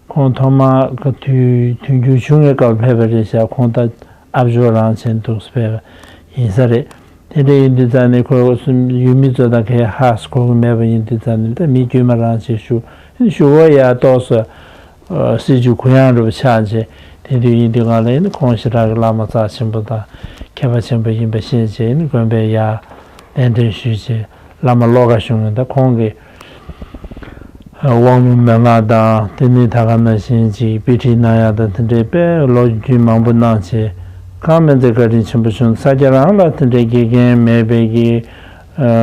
ཁོང་ཐོག་མར་ག་དུས་དུས་འགྱུར་བྱུང་བའི་སྐབས་ཕེབས་པ་རེད་ཤག་ཁོང་ད་ཨ་ཇོ་རང་ཆེན་འདུག་ཕེབས་པ་ཡིན་ས་རེད། དེ་འདྲ་ཡིན་དུས་ཙང་ནས་ཁོ་གསུམ་ཡུལ་མི་ཚོ་དང་གས་ཧ་གོ་གི་མེད་པ་ཡིན་དུས་ཙང་ནས། ད་མི་དཀྱུས་མ་རང་ཆེ་ཞུ་ཞུ་བ་ཡ་ཏོག་སོ། སྲིད་བྱུས་གུ་ཡངས་རུ་ཆགས་རྗེས། དེ་དུས་ཡིན་དུས་གང་ལ་ཡིན་ན་ཁོང་ཞེ་དྲག་གི་བླ་མ་རྩ་ཆེན་པོ་དང་མཁས་པ་ཆེན་པོ་ཡིན་པ་ཤེས་རྗེས་ནི་དགོན་པའི་ཡར་གདན་འདྲེན་ཞུས་རྗེས་བླ་མ་བློ་དགའ་གཞུང་གིས་ད་ཁོང་གི་དབང་མོ་མན་ངག་དང་དེ་ནི་ད་ག་ནང་བཞིན་ཅིག་དཔེ་ཁྲིད་གནང་ཡག་དང་དེ་འདྲའི་དཔེ་ལོ་རྒྱུས་མང་པོ་གནང་རྗེས་གང་མིན་ཚེ་བཀའ་དྲིན་ཆེན་པོ་བྱུང་། ས་སྐྱ་རང་ལ་དེ་འདྲའི་དགེ་རྒན་མེད་པའི་གི་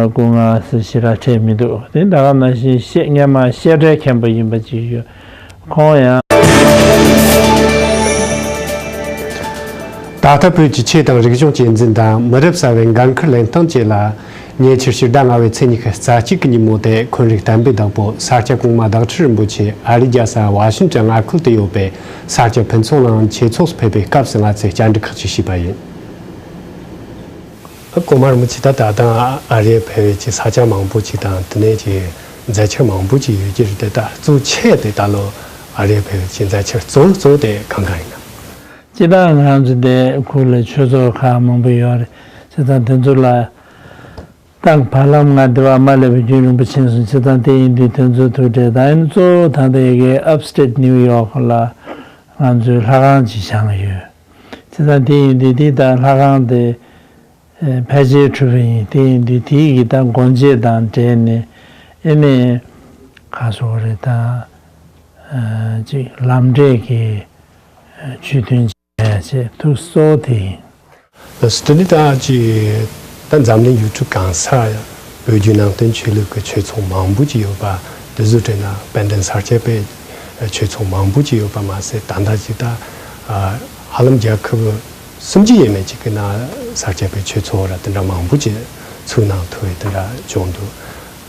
སྐུ་ངལ་ཞེ་དྲག་འཕྲད་མི་འདུག་དེ་ད་ག་ནང་བཞིན་བཤད་སྔས་མ་བཤད་གྲྭའི་མཁན་པོ་ཡིན་པ་ཅིག་ཡོད། ཁོང་ཡང་། ད་ལྟ་བོད་ཀྱི་ཆོས་དང་རིག་གཞུང་གཅེས་འཛིན་དང་མི་རབས་གསར་བའི་འགན་འཁུར་ལེན་སྟངས་བཅས་ལ། ཉེ་ཆར་ཕྱི་ཟླ་ལྔ་པའི་ཚེས་ཉི་ཤུ་རྩ་གཅིག་གི་ཉིན་མོ་སྟེ་འཁོན་རིགས་བསྟན་པའི་བདག་པོ་ས་སྐྱ་གོང་མ་བདག་ཁྲི་རིན་པོ་ཆེ་ཨ་རིའི་རྒྱལ་ས་ཝ་ཤིང་ཊོན་མངའ་ཁུལ་དུ་ཡོད་པའི་ས་སྐྱ་ཕུན་ཚོགས་གླིང་ཆོས་ཚོགས་སུ་ཕེབས་པའི་སྐབས་སུ་ང་ཚོས་བཅར་འདྲི་ཁག་ཅིག་ཞུས་པ་ཡིན། ཨ། གོང་མ་རིན་པོ་ཆེ་ད་ད་ལྟ་ཨ་རིར་ཕེབས་པའི་ཅིག་ས་ཆ་མང་པོ་ཅིག་དང་དེ་ནས་ཅིག་མཛད་འཆར་མང་པོ་ཅིག་ཡོད་ཀྱི་རེད་དེ། ད་གཙོ་ཆེ་དེ་ད་ལོ་ཨ་རིར་ཕེབས་པའི་ཅིག་མཛད་འཆར་གཙོ་བོ་གཙོ་བོ་དེ་གང་གང་ཡིན་ནམ། སྤྱིར་བཏང་ང་ཚོ་དེ་ཁུལ་ལ་ཆོས་ཚོགས་ཁག་མང་པོ་ཡོད་རེད། བྱས་ཙང་དེ་ཚོ་ལ་ད་བར་ལམ་ང་འདི་བར་མ་སླེབས་པའི་རྒྱུན་རིང་པོ་ཕྱིན་སོང་། བྱས་ཙང་དེ་ཡིན་དུས་དེ་ཚོ་ཐུགས་འཕྲད་དང་། ཡིན་གཙོ་བོ་ད་ལྟ་ཡ་གི་Upstate New York ལ་ང་ཚོའི་ལྷ་ཁང་ཅིག་བཞེངས་ཡོད། བྱས་ཙང་དེ་ཡིན་དུས་དེ་ད་ལྷ་ཁང་དེ་ཕལ་ཆེར་གྲུབ་པ་ཡིན། དེ་ཡིན་དུས་དེ་ཡི་གི་ད་སྒོ་འབྱེད་དང་འབྲེལ་ནས་ཨེ་ནས་ག་སོ་རེད། ད་ཅིག་ལམ་འབྲས་ཀྱི་ཆོས་ཐུན་བྱས་བྱས་ཐུགས་གཙོ་བོ་དེ་ཡིན། ལགས་སོ། དེ་ནི་ད་ཅིག་ད་འཛམ་གླིང་ཡུལ་གྲུ་གང་སར་བོད་བརྒྱུད་ནང་བསྟན་ཆོས་ལུགས་ཀྱི་ཆོས་ཚོགས་མང་པོ་ཅིག་ཡོད་པ་དེ་ཚོ་དྲན་ན། དཔལ་ལྡན་ས་སྐྱ་པའི་ཆོས་ཚོགས་མང་པོ་ཅིག་ཡོད་པ་མ་ཟད། ད་ལྟ་ཅིག་ད་ཧ་ལམ་རྒྱལ་ཁབ་སུམ་ཅུ་ཡས་མས་ཅིག་གི་ནང་ས་སྐྱ་པའི་ཆོས་ཚོགས་ར་དེ་འདྲ་མང་པོ་ཅིག་ཚུགས་གནང་ཐུབ་པའི་དེ་འདྲ་བྱུང་འདུག་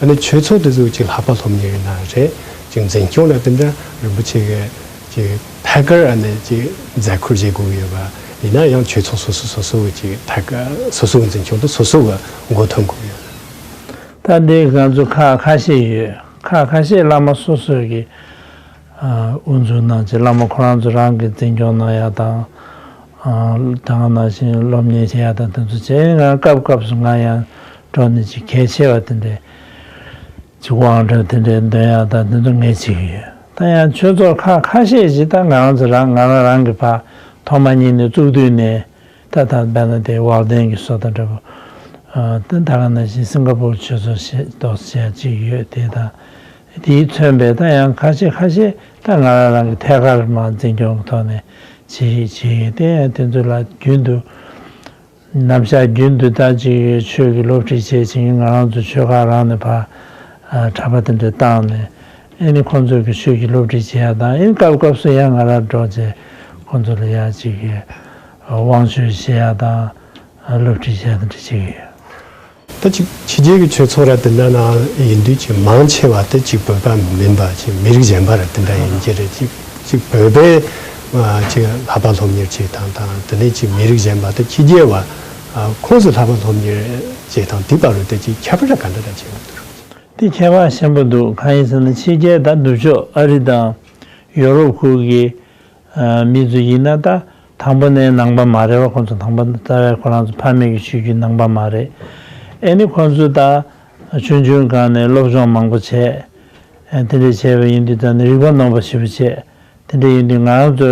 ཨ་ནི་ཆོས་ཚོགས་དེ་ཚོ་ཅིག་ལྷག་པ་སློབ་གཉེར་ཡིན་ན་རེད། ཅིག་འཛིན་སྐྱོང་ལ་དེ་འདྲ་རིན་པོ་ཆེ་གི་ཅིག་ཐད་ཀར་ཨ་ནི་ཅིག་མཛད་ཁུར་བཞེས་དགོས་ཀྱི་ཡོད་པ་ཡིན་ན། ཡང་ཆོས་ཚོགས་སོ་སོ་སོ་སོ་གི་ཅིག་ཐད་ཀར་སོ་སོ་གི་འཛིན་སྐྱོང་དེ་སོ་སོ་གི་མགོ་ཐོན་དགོས་ཀྱི་ཡོད། ད་འདི་ང་ཚོ་ཁག་ཁ་ཤས་ཡོད། ཁག་ཁ་ཤས་བླ་མ་སོ་སོ་གི་ཨ་དབུ་འཛུགས་གནང་བྱས་བླ་མ་ཁོ་རང་ཚོ་རང་གི་འཛིན་སྐྱོང་གནང་ཡག་དང་། ཨ་ད་ག་ནང་བཞིན་སློབ་གཉེར་བྱེད་ཡག་དང་དེ་ཚོ་བྱས། ང་སྐབས་སྐབས་སུ་ང་ཡང་འགྲོ་ནས་ཅིག་གལ་ཆེ་བ་དེ་འདྲའི་ཅིག་དབང་གྲལ་དེ་འདྲའི་འདོན་ཡག་དང་དེ་ཚོ་ངས་བྱེད་ཀྱི་ཡོད། ད་ཡང་ཆོས་ཚོགས་ཁག་ཁ་ཤས་ཤིག་ད་ང་རང་ཚོ་རང་ང་རང་རང་གི་ཕར་ཐོག་མ་ཉིད་ནས་བཙུགས་དུས་ནས། ད་ད་དཔེར་ན་དེ་ཝལ་ཌེན་གྱི་བཟོ་ལྟ་འདྲ་པོ། ཨ་ད་ད་ག་ནང་བཞིན་སིང་ག་པུར་ཆོས་ཚོགས་ཞེས་ཏོག་ཙམ་ཅིག་ཡོད་དེ། ད་དེས་མཚོན་པའི་ད་ཡང་ཁ་ཤས་ཁ་ཤས་ད་ང་རང་རང་གི་ཐད་ཀར་མར་འཛིན་སྐྱོང་གི་ཐོག་ནས་བྱེད་བྱེད་དེ། ཡང་དེ་ཚོ་ལ་རྒྱུན་དུ་ནམ་ཞག་རྒྱུན་དུ་ད་ཅིག་ཆོས་ཀྱི་སློབ་ཁྲིད་བྱེད་བྱེད་ཀྱི། ང་རང་ཚོ་ཆོས་ཁང་རང་ནས་ཕར་ཨ་གྲྭ་པ་དེ་འདྲ་བཏང་ནས། ཨེ་ནི་ཁོང་ཚོ་གི་ཆོས་ཀྱི་སློབ་ཁྲིད་བྱེད་ཡག་དང་། ཨེ་ནི་སྐབས་སྐབས་སུ་ཡང་ང་རང་འགྲོ་བྱས་ཁོང་ཚོ་ལ་ཡང་ཅིག་གི་དབང་ཆོས་བྱེད་ཡག་དང་སློབ་ཁྲིད་བྱེད་ཡག་དེ་འདྲ་བྱེད་ཀྱི་ཡོད། ད་ཅིག་ཕྱི་རྒྱལ་གྱི་ཆོས་ཚོགས་ར་དེ་འདྲ་ནང་ཡིན་དུས་ཅིག་མང་ཆེ་བ་དེ་ཅིག་བོད་པ་མིན་པ་ཅིག་མི་རིགས་གཞན་པ་ར་དེ་འདྲ་ཡིན་གྱི་རེད། ཅིག་ཅིག་བོད་པའི་ཨ་ཅིག་ལྷག་པ་སློབ་གཉེར་བྱེད་སྟངས་དང་། དེ་ནས་ཅིག་མི་རིགས་གཞན་པ་དེ་ཕྱི་རྒྱལ་བ་ཨ་ཁོངས་སུ་ལྷག་པ་སློབ་གཉེར་བྱེད་སྟངས་དེ་བར་དུ་དེ་ཅིག་ཁྱད་པར་ར་ག་འདྲ་ར་བྱེད་ཀྱི་འདུག་དེ་ཁྱད་པར་ཆེན་པོ་འདུག་གང་ཡིན་ཟེར་ན། ཕྱི་རྒྱལ་ད་ནུབ་ཕྱོགས་ཨ་རི་དང་ཡོ་རོབ་ཁུལ་གྱི་ཨ་མི་ཚོ་ཡིན་ན། ད་དང་པོ་ནས་ནང་པ་མ་རེད་བ། ཁོང་ཚོ་དང་པོ་རྩ་བའི་ཁོ་རང་ཚོ་ཕ་མེས་ཀྱི་ཆོས་བརྒྱུད་ནང་པ་མ་རེད། ཨེ་ནི་ཁོང་ཚོ་ད་ཆུང་ཆུང་སྒང་ནས་སློབ་སྦྱོང་མང་པོ་བྱས། ཨ་དེ་འདྲ་བྱས་པ་ཡིན་དུས་ད་ནི་རིག་པ་ནོར་བ་ཞེ་པོ་བྱས། དེ་འདྲ་ཡིན་དུས་ང་རང་ཚོ་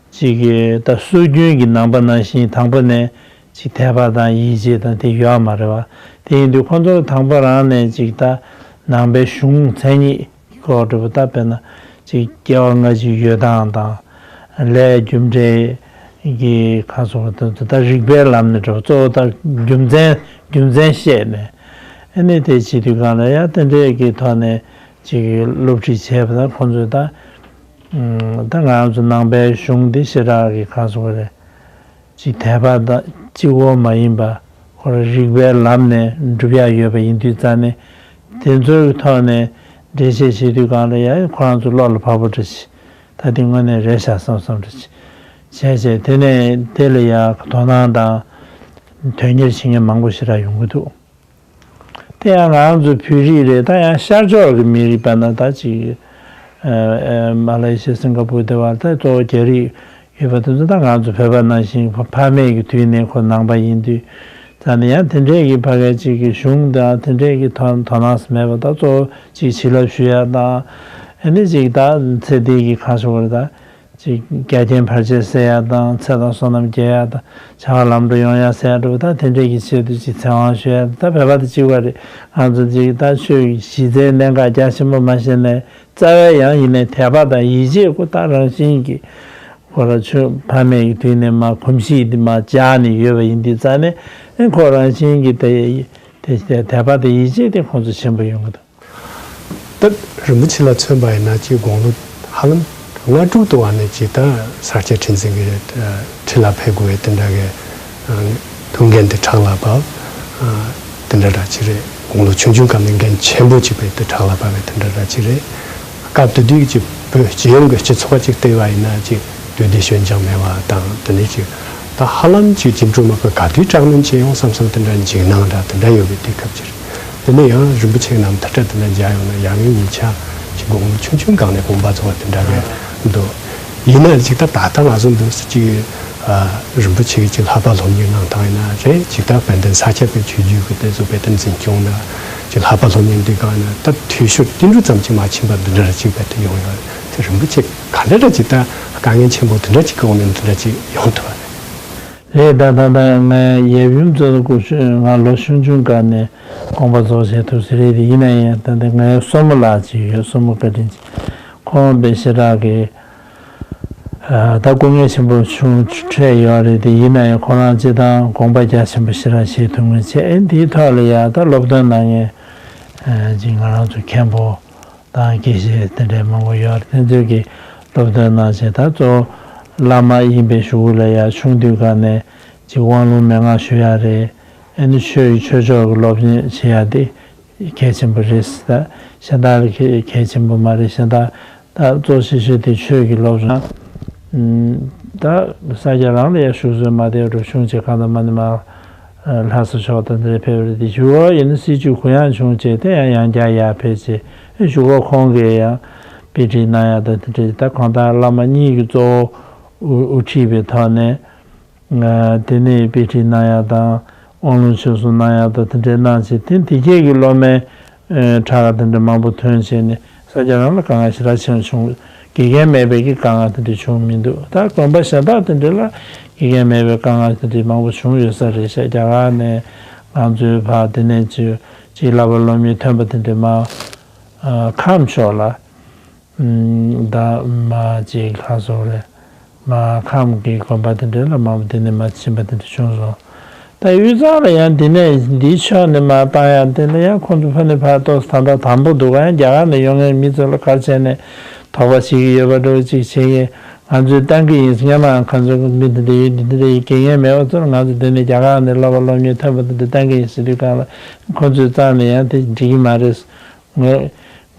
གཅིག་གི་ད་སྲོལ་རྒྱུན་གྱི་ནང་པ་ནང་བཞིན་དང་པོ་ནས་ཅིག་དད་པ་དང་ཡིད་ཆེས་དང་དེ་ཡོད་མ་རེད་བ། དེ་ཡིན་དུས་ཁོང་ཚོ་དང་པོ་རང་ནས་ཅིག་ད་ནང་པའི་གཞུང་མཚན་ཉིད་ཀྱི་སྐོར་འདྲ་པོ། ད་དཔེར་ན་ཅིག་སྐྱེ་བ་སྔ་ཕྱི་ཡོད་སྟངས་དང་། ལས་རྒྱུ་འབྲས་ཀྱི་ཁ་སོགས་དེ་ཚོ་ད་རིགས་པའི་ལམ་ནས་འདྲ་པོ་གཙོ་བོ་ད་རྒྱུ་མཚན་རྒྱུ་མཚན་བཤད་ནས། ཨ་ནི་དེ་བྱེད་དུས་སྒང་ལ་ཡང་དེ་འདྲའི་གི་ཐོག་ནས་ཅིག་སློབ་ཁྲིད་བྱས་པ་དང་། ཁོང་ཚོས་ད་ཨུམ་ད་ང་རང་ཚོ་ནང་པའི་གཞུང་འདི་ཞེ་དྲག་གི་ཁ་སོགས་རེད། ཅིག་དད་པ་དང་གཅིག་པོ་མ་ཡིན་པ། ཁོ་རང་རིགས་པའི་ལམ་ནས་སྒྲུབ་ཡག་ཡོད་པ་ཡིན་དུས་ཙང་ནས། དེ་ཚོའི་ཐོག་ནས་འགྲེལ་བཤད་བྱེད་དུས་སྒང་ལ་ཡང་ཁོ་རང་ཚོ་བློ་ལ་བབ་པ་འདྲ་ཞིག་ད་དེ་དངོས་གནས་རེད་ཤག་བསམ་བསམ་འདྲ་ཞིག་བྱས་བྱས་དེ་ནས་དེ་ལ་ཡང་དོ་སྣང་དང་དོན་གཉེར་བྱེད་མཁན་མང་པོ་ཞེ་དྲག་ཡོང་གི་འདུག་དེ་ཡང་ང་རང་ཚོ་བོད་རིགས་རེད། ད་ཡང་ཤར་ཕྱོགས་ཀྱི་མི་རིགས་པ་ན་ད་ཅིག་ཨ་ཨ་མ་ལེ་ཤི་ཡ་སིང་ག་པུར་དེ་བར་ད་གཙོ་བོ་རྒྱ་རིགས་ཡོད་པ་དེ་ཚོ་ད་ང་ཚོ་བོད་པ་ནང་བཞིན་ཕ་ཕ་མེས་ཀྱི་དུས་ནས་ཁོ་ནང་པ་ཡིན་དུས་ཙང་ནས་ཡང་དེ་འདྲས་ཀྱི་ཕ་གའི་ཅིག་གི་གཞུང་དང་དེ་འདྲས་ཀྱི་དོ་དོ་སྣང་མེད་པ་ད་གཙོ་བོ་ཅིག་བྱིན་རླབས་ཞུ་ཡ་དང་ཨ་ནི་ཅིག་ད་ཚེ་འདི་གི་ཁ་ཕྱོགས་རེད་ད། ཅིག་རྒྱ་རྒྱན་བར་ཆད་སེལ་ཡ་དང་ཚེ་དང་བསོད་ནམས་རྒྱས་ཡ་དང་བྱ་བ་ལམ་འགྲོ་ཡོང་ཡ་ཟེར་ཡ་འདྲ་བོ་ད་དེ་འདྲས་ཀྱི་ཆེད་དུ་ཅིག་ཚེ་དབང་ཞུ་ཡ་ད་བོད་པ་དང་གཅིག་པ་རེད། ང་ཚོ་ཅིག་ད་ཆོས་ཀྱི་གཞི་རྩའི་གནད་འགག་རྒྱ་ཆེན་པོ་མ་ཤེས་ནས་རྩ་བའི་ཡང་ཡིན་ནའི་དད་པ་དང་ཡིད་ཆེས་ཁོ་ད་རང་བཞིན་གྱིས་ཁོ་ར་ཆོས་ཕ་མེས་ཀྱི་དུས་ནས་མ་གོམས་གཤིས་འདི་མ་འཇགས་ནས་ཡོད་པ་ཡིན་དུས་རྩ་ནས་ཨེ་ཁོ་རང་བཞིན་གྱིས་དེ་དེ་དད་པ་དང་ཡིད་ཆེས་དེ་ཁོང་ཚོ་ཆེན་པོ་ཡོང་གི་འདུག་ད་རིན་པོ་ཆེ་ལ་མཚོན་པ་ཡིན་ན་ཅིག་དགུང་ལོ་ཧ་ལམ་ལྔ་དྲུག་ཏུ་བ་ནས་ཅིག་ད་ས་སྐྱ་ཁྲི་འཛིན་གྱི་ཁྲི་ལ་ཕེབས་དགོས་པའི་དེ་འདྲ་གི་ཐུགས་འགན་དེ་ཕྲག་ལ་བབས། དེ་འདྲ་འདྲ་ཅིག་རེད། དགུང་ལོ་ཆུང་ཆུང་སྐབས་ནས་འགན་ཆེན་པོ་ཅིག་བས་དེ་ཕྲག་ལ་བབས་པའི་དེ་འདྲ་འདྲ་ཅིག་རེད། སྐབས་དེ་དུས་ཀྱི་བོད་སྤྱི་ཡོངས་ཀྱི་སྤྱི་ཚོགས་ཅིག་བལྟས་པ་ཡིན་ན་ཅིག་དུས་བདེ་སྐྱོན་ཅང་མེད་པ་དང་དེ་ནས་ཅིག་ད་ཧ་ལམ་ཅིག་བཅིངས་འགྲོལ་དམག་གིས་ག་དུས་དྲག་གནོན་བྱེད་ཡོང་བསམ་བསམ་དེ་འདྲ་འཇིགས་སྣང་འདྲ་དེ་འདྲ་ཡོད་པའི་དུས་སྐབས་ཅིག་རེད། དེ་ནས་ཡང་རིན་པོ་ཆེའི་རྣམ་ཐར་འདྲ་དེ་འདྲ་མཇལ་ཡོང་ན་ཡང་ངའི་ཉིན་ཆ་ཅིག་དགུང་ལོ་ཆུང་ཆུང་སྒང་ནས་དགོངས་པ་རྫོགས་པ་དེ་འདྲ་གས་འདུག་ཡིན་ན་ཅིག་ད་ད་ལྟ་ང་ཚོ་འདུག་སེ་ཅིག་རིན་པོ་ཆེ་གི་ཅིག་ལྷག་པ་སློབ་གཉེར་གནང་སྟངས་ཡིན་ན་རེད། ཅིག་ད་དཔལ་ལྡན་ས་སྐྱ་པའི་ཆོས་བརྒྱུད་ཀྱི་དེ་ཚོ་དཔེ་དེ་འཛིན་སྐྱོང་ན་ཅིག་ལྷག་པ་སློབ་གཉེར་འདི་སྒང་ན་ད་འཐུས་ཤོར་ཏིལ་འབྲུ་ཙམ་ཅིག་མ་ཕྱིན་པ་འདི་འདྲ་ཅིག་དཔེ་དེ་ཡོང་ཡོད་རེད། དེ་རིན་པོ་ཆེ་ག་འདྲ་འདྲ་ཅིག་ད་དཀའ་ངལ་ཆེན་པོ་འདི་འདྲ་ཅིག་གི་འོག་ནས་འདི་འདྲ་ཅིག་ཡོང་ཐུབ་པ་རེད། རེད། ད་ད་ད་ངས་ཡབ་ཡུམ་ཚོ་སྐུ་ཞབས་ང་ལོ་ཆུང་ཆུང་སྐབས་ནས་དགོངས་པ་རྫོགས་བྱས་ཐུགས་སྲས་རེད་དེ། ཡིན་ན་ཡང་ད་ལྟ་ངའི་སྲུ་མོ་ལགས་ཅིག་ཡོད། སྲུ་མོ་བཀའ་དྲིན་ཅན། ཁོང་དཔེ་ཞེ་དྲག་གི་ད་སྐུ་ངལ་ཆེན་པོ་བྱུང་འཕྲད་ཡོད་རེད་དེ། ཡིན་ན་ཡང་ཁོ་རང་སྤྱི་བཏང་དགོངས་པ་རྒྱ་ཆེན་པོ་ཞེ་དྲག་བཞེས་ཐུབ་མཁན་བྱས། ཨེ་འདིའི་ཐོག་ལ་ཡང་ད་སློབ་སྟོན་གནང་མཁན་ཅིག་ང་རང་ཚོ་མཁན་པོ་དང་དགེ་བཤེས་དེ་འདྲའི་མང་པོ་ཡོད་རེད། དེ་ཚོས་ཀྱིས་སློབ་སྟོན་གནང་བྱས། ད་གཙོ་བོ་བླ་མ་ཡིན་པའི་གཞུག་གུ་ལ་ཡང་ཆུང་དུས་སྒང་ནས་ཅིག་དབང་ལུང་མན་ངག་ཞུ་ཡ་རེད། ཨ་ནི་ཆོས་ཆོས་ཕྱོགས་ཀྱི་སློབ་སྦྱོང་བྱེད་ཡ་དེ་གལ་ཆེན་པོ་རེད། ད་གཞན་དག་ལ་གལ་གལ་ཆེན་པོ་མ་རེད། གཞན་དག་ད་གཙོ་ཆེ་ཤོས་དེ་ཆོས་ཀྱི་སློབ་སྦྱོང་། ད་ས་སྐྱ་རང་ལ་ཡང་བཞུགས་སྲོལ་མ་བསྡད་རུ་གཞུང་ཆེ་གང་དང་མ་ནི་མ་ལྷ་ས་ཕྱོགས་དང་དེ་འདྲ་ཕེབས་རེད་དེ། བཞུགས་སྒར་ཡིན་ན་སྲིད་བྱུས་གུ་ཡངས་བྱུང་བྱས་དེ་ཡང་ཡང་བསྐྱར་ཡར་ཕེབས་བྱས། ཨེ་བཞུགས་སྒར་ཁོང་གིས་ཡང་དཔེ་ཁྲིད་གནང་ཡ་དང་དེ་འདྲ། ད་གང་ལྟར་བླ་མ་གཉིས་ཀྱི་གཙོ་བོ་དབུ་དབུ་ཁྲིད་པའི་ཐོག་ནས། ང་དེ་ནས་དཔེ་ཁྲིད་གནང་ཡ་དང་དབང་ལུང་ཆོས་གསུང་གནང་ཡ་དང་དེ་འདྲའི་གནང་བྱས། དེ་དེ་གས་ཀྱི་སློབ་མའི་ཨེ་ཕྲ་བ་དེ་འདྲ་མང་པོ་ཐོན་བྱས་ནས་ས་སྐྱ་རང་ལ་དཀའ་ངལ་ཞེ་དྲག་ཆེན་བྱུང་། དགེ་རྒན་མེད་པའི་གི་དཀའ་ངལ་དེ་འདྲ་བྱུང་མི་འདུག་ད་དགོན་པ་གཞན་དག་དེ་འདྲ་ལ་དགེ་རྒན་མེད་པའི་དཀའ་ངལ་དེ་འདྲ་མང་པོ་བྱུང་ཡོད་ས་རེད་ཤག་རྒྱ་གར་ནས་ང་ཚོའི་ཕར་དེ་ནས་ཅིག་ཅིག་བསླབ་པ་སློབ་གཉེར་ཐོན་པ་དེ་འདྲ་མར་ཨ་ཁམས་ཕྱོགས་ལ། ད་མ་ཅིག་ལྷ་སོགས་རེད། མ་ཁམས་ཀྱི་དགོན་པ་དེ་འདྲ་ལ་མང་པོ་དེ་ནས་མ་ཕྱིན་པ་དེ་འདྲ་བྱུང་སོང་། ད་དབུས་གཙང་ལ་ཡང་འདི་ནས་འདིའི་ཕྱོགས་ནས་མ་བཏང་ཡ་དེ་ལ་ཡང་ཁོང་ཚོ་ཕ་ནས་ཕར་ཏོག་ཙམ་ད་ལྟ་དམ་པོ་འདུག་ག་ཡང་རྒྱ་གར་ནས་ཡོང་མཁན་མི་ཚོ་ལ་ག་རེ་བྱས་ནས་དོགས་པ་བྱེད་ཀྱི་ཡོད་པ་འདྲ་བོ་ཅིག་བྱེད་མཁན། ང་ཚོས་བཏང་གི་ཡིན། སྔོན་མའང་ཁོང་ཚོ་མི་འདི་འདྲ་ཡོད་འདི་འདྲ་ཡོད་དགེ་རྒན་མེད་པ་ཚོར་ང་ཚོ་འདི་ནས་རྒྱ་གར་ནས་བསླབ་པ་སློབ་གཉེར་ཐོན་པ་འདི་འདྲ་བཏང་གི་ཡིན་ཟེར་དུས་སྒང་ལ་ཁོང་ཚོས་རྩ་ནས་ཡང་དེ་འགྲིག་གི་མ་རེད། ངོས་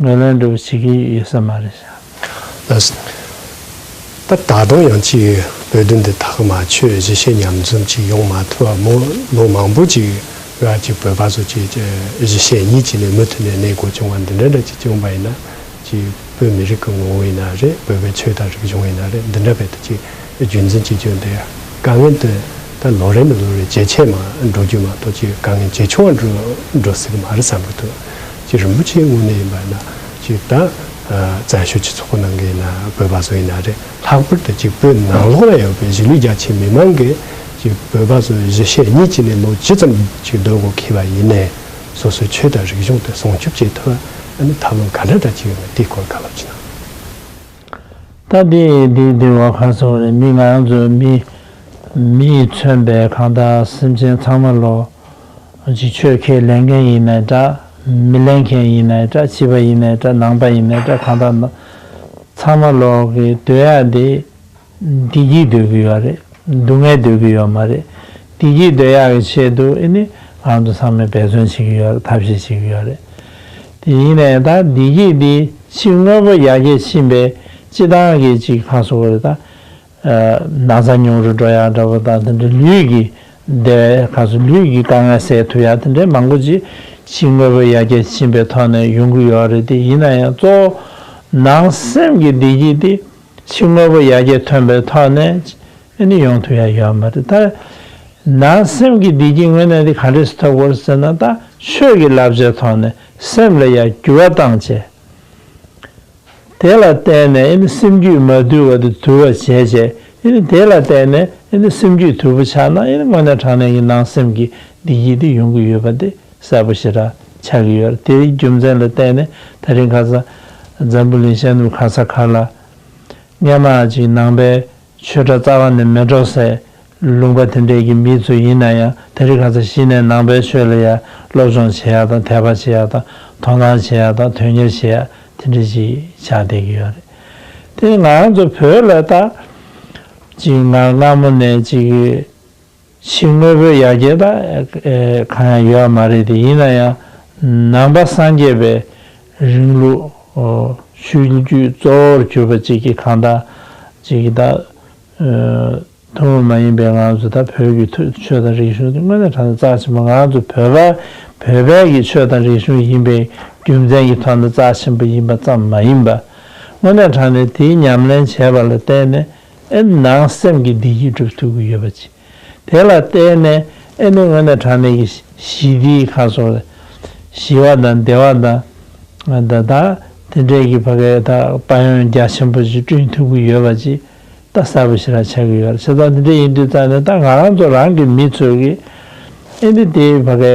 ངོས་ལེན་འདྲ་བོ་བྱེད་ཀྱི་ཡོད་ས་མ་རེད་ཤག་ལགས་སོ། ད་ད་དུང་ཡང་ཅིག་བོད་དོན་འདི་ཐག་མ་ཆོད། གཞི་བྱེས་མཉམ་འཛོམས་ཅིག་ཡོང་མ་ཐུབ་པ་མོ་ལོ་མང་པོ་ཅིག་ཡ་ཅིག་བོད་པ་ཚོ་ཅིག་གཞི་བྱེས་གཉིས་ཀྱི་ནས་མུ་མཐུད་ནས་གནས་དགོས་བྱུང་བ་འདི་འདྲ་འདྲ་ཅིག་བྱུང་བ་ཡིན་ན་ཅིག་བོད་མི་རིགས་ཀྱི་ངོ་བོ་ཡིན་ན་རེད། བོད་པའི་ཆོས་དང་རིག་གཞུང་ཡིན་ན་རེད། འདི་འདྲ་བས་ད་ཅིག་རྒྱུན་འཛིན་བྱེད་རྒྱུ་འདི་དཀའ་ངལ་འདི་ད་ལོ་རེ་ནས་ལོ་རེ་ཇེ་ཆེ་མ་འགྲོ་རྒྱུ་མ་གཏོགས་ཅིག་དཀའ་ངལ་ཇེ་ཆུང་བ་འགྲོ་འགྲོ་སྲིད་ཀྱི་མ་རེད་བསམ་གྱི་འདུག་ཅིག་རིན་པོ་ཆེའི་ངོས་ནས་ཡིན་པ་ན་ཅིག་ད་བཙན་བྱོལ་སྤྱི་ཚོགས་ནང་གི་ཡིན་ན་བོད་པ་ཚོ་ཡིན་ན་རེད། ལྷག་པར་དུ་ཅིག་བོད་ནང་ལོགས་ལ་ཡོད་པའི་གཞིས་ལུས་རྒྱ་ཆེ་མི་མང་གིས་ཅིག་བོད་པ་ཚོ་གཞིས་བྱེས་གཉིས་ཀྱི་ནས་ལོ་ཇི་ཙམ་ཅིག་སྡོད་དགོས་ཁེལ་བ་ཡིན་ནའི་སོ་སོའི་ཆོས་དང་རིག་གཞུང་དེ་སྲུང་སྐྱོབ་བྱེད་ཐུབ་པ་ཨ་ནི་ཐབས་ལམ་ག་འདྲ་འདྲ་ཅིག་ཡོད་ན་དེའི་སྐོར་བཀའ་སློབ་ཅིག་གནང་། ད་འདི་འདི་འདི་བ་ཁ་སོགས་རེད། མི་ང་རང་ཚོ་མི་མིས་མཚོན་པའི་གང་ལྟར་སེམས་ཅན་ཚང་མ་ལོ་ཅིག་ཆོས་ཁས་ལེན་མཁན་ཡིན་ནའི་འདྲ། མི་ལེན་མཁན་ཡིན་ནའི་འདྲ། ཕྱི་པ་ཡིན་ནའི་འདྲ། ནང་པ་ཡིན་ནའི་འདྲ། གང་ལྟར་ན་ཚང་མ་ལོ་གི་སྡོད་ཡ་འདི་བདེ་སྐྱིད་སྡོད་ཀྱི་ཡོད་རེད། སྡུག་བསྔལ་སྡོད་ཀྱི་ཡོད་མ་རེད། བདེ་སྐྱིད་སྡོད་ཡག་གི་ཆེད་དུ་ཨེ་ནི་ང་ཚོ་ཚང་མས་འབད་བརྩོན་བྱེད་ཀྱི་ཡོད་རེད། ཐབས་ཤེས་བྱེད་ཀྱི་ཡོད་རེད། དེ་ཡིན་ནའི་ད་བདེ་སྐྱིད་འདི་ཕྱི་དངོས་པོ་ཡར་རྒྱས་ཕྱིན་པའི་སྤྱི་བཏང་གི་ཅིག་ཁ་སོ་རེད་ད། ན་ཚ་ཉུང་རུ་འགྲོ་ཡག་འདྲ་པོ་དང་དེ་འདྲའི་ལུས་ཀྱི་བདེ་བའི་ཁ་སོ་ལུས་ཀྱི་དཀའ་ངལ་སེལ་ཐུབ་ཡག་དེ་འདྲའི་མང་པོ་ཅིག་ཕྱི་དངོས་པོ་ཡར་རྒྱས་ཕྱིན་པའི་ཐོག་ནས་ཡོང་གི་ཡོད་རེད་དེ། ཡིན་ན་ཡང་གཙོ་བོ་ནང་སེམས་ཀྱི་བདེ་སྐྱིད་དེ་ཕྱི་དངོས་པོ་ཡར་རྒྱས་ཐོན་པའི་ཐོག་ནས་ཨ་ནི་ཡོང་ཐུབ་ཡག་ཡོད་མ་རེད། ད་ནང་སེམས་ཀྱི་བདེ་སྐྱིད་དངོས་གནས་དེ་ག་འདྲས་སེ་ཐོབ་དགོས་རེད་ཟེར་ན། ད་ཆོས་ཀྱི་བསླབ་བྱའི་ཐོག་ནས་སེམས་ལ་ཡང་འགྱུར་བ་བཏང་བྱས། དེ་ལ་བརྟེན་ནས་ཨ་ནི་སེམས་རྒྱུད་མ་དུལ་བ་དེ་དུལ་བ་བྱས་བྱས། ཨ་ནི་དེ་ལ་བརྟེན་ནས་ཨ་ནི་སེམས་རྒྱུད་དུལ་པོ་ཆགས་ན། ཨ་ནི་དངོས་གནས་དྲང་གནས་ཀྱི་ནང་སེམས་ཀྱི་བདེ་སྐྱིད་དེ་ཡོང་གི་ཡོད་པ་དེ་གསལ་པོ་ཞེ་དྲག་ཆགས་ཀྱི་ཡོད་རེད། དེའི་རྒྱུ་མཚན་ལ་བརྟེན་ནས་དེ་རིང་ཁ་སང་འཛམ་བུ་གླིང་ཤར་ནུབ་ག་ས་ག་ལ་སྔོན་མ་ཅིག་ནང་པའི་ཆོས་གྲྭ་རྩ་བ་ནས་མི་འགྲོ་སའི་ལུང་པ་དེ་འདྲས་ཀྱི་མི་ཚོ་ཡིན་ན་ཡང་། དེ་རིང་ཁ་སང་གཞི་ནས་ནང་པའི་ཆོས་ལ་ཡང་སློབ་སྦྱོང་བྱེད་ཡག་དང་དད་པ་བྱེད་ཡག་དང་དོ་སྣང་བྱེད་ཡག་དང་དོན་གཉེར་བྱེད་ཡག་དེ་འདྲས་ཅིག་ཆགས་བསྡད་ཀྱི་ཡོད་རེད། དེ་ང་རང་ཚོ་བོད་ལ་ད་ཅིག་ང་སྔ་མོ་ནས་ཅིག་ཕྱི་དངོས་པོའི་ཡར་རྒྱས་ད་གང་ཡང་ཡོད་མ་རེད་དེ། ཡིན་ན་ཡང་ནང་པ་སངས་རྒྱས་པའི་རིང་ལུགས་ཆོས་བརྒྱུད་གཙོ་བོར་གྱུར་པ་ཅིག་གི་གང་ལྟར་ཅིག་གི་ད་ཐུན་མོང་མ་ཡིན་པའི་ང་ཚོ་ད་བོད་ཀྱི་ཐུ་ཆོས་དང་རིག་གཞུང་དེ་དངོས་གནས་དྲང་གནས་རྩ་ཆེན་པོ། ང་ཚོ་བོད་པ་བོད་པའི་གི་ཆོས་དང་རིག་གཞུང་ཡིན་པའི་རྒྱུ་མཚན་གྱི་ཐོག་ནས་རྩ་ཆེན་པོ་ཡིན་པ་ཙམ་མ་ཡིན་པ། དངོས་གནས་དྲང་གནས་དེའི་ཉམས་ལེན་བྱས་པ་ལ་བརྟེན་ནས་ཨེ་ནང་སེམས་ཀྱི་བདེ་སྐྱིད་སྒྲུབ་ཐུབ་ཀྱི་ཡོད་པ་ཅིག་དེ་ལ་བརྟེན་ནས་ཨེ་ནི་དངོས་གནས་དྲང་གནས་ཀྱི་ཞི་བདེའི་ཁ་སོ་ཞི་བ་དང་བདེ་བ་དང་ད་ད་དེ་འདྲས་ཀྱི་ཕ་གའི་ད་དཔལ་ཡོན་རྒྱ་ཆེན་པོ་ཞིག་བསྐྲུན་ཐུབ་ཀྱི་ཡོད་པ་ཅིག་ད་གསལ་པོ་ཞེ་དྲག་ཆགས་ཀྱི་ཡོད་རེད། བྱས་ཙང་འདི་འདྲ་ཡིན་དུས་ཙང་ནས་ད་ང་རང་ཚོ་རང་གི་མི་ཚོས་ཀྱི་ཨེ་འདི་དེའི་ཕ་གའི་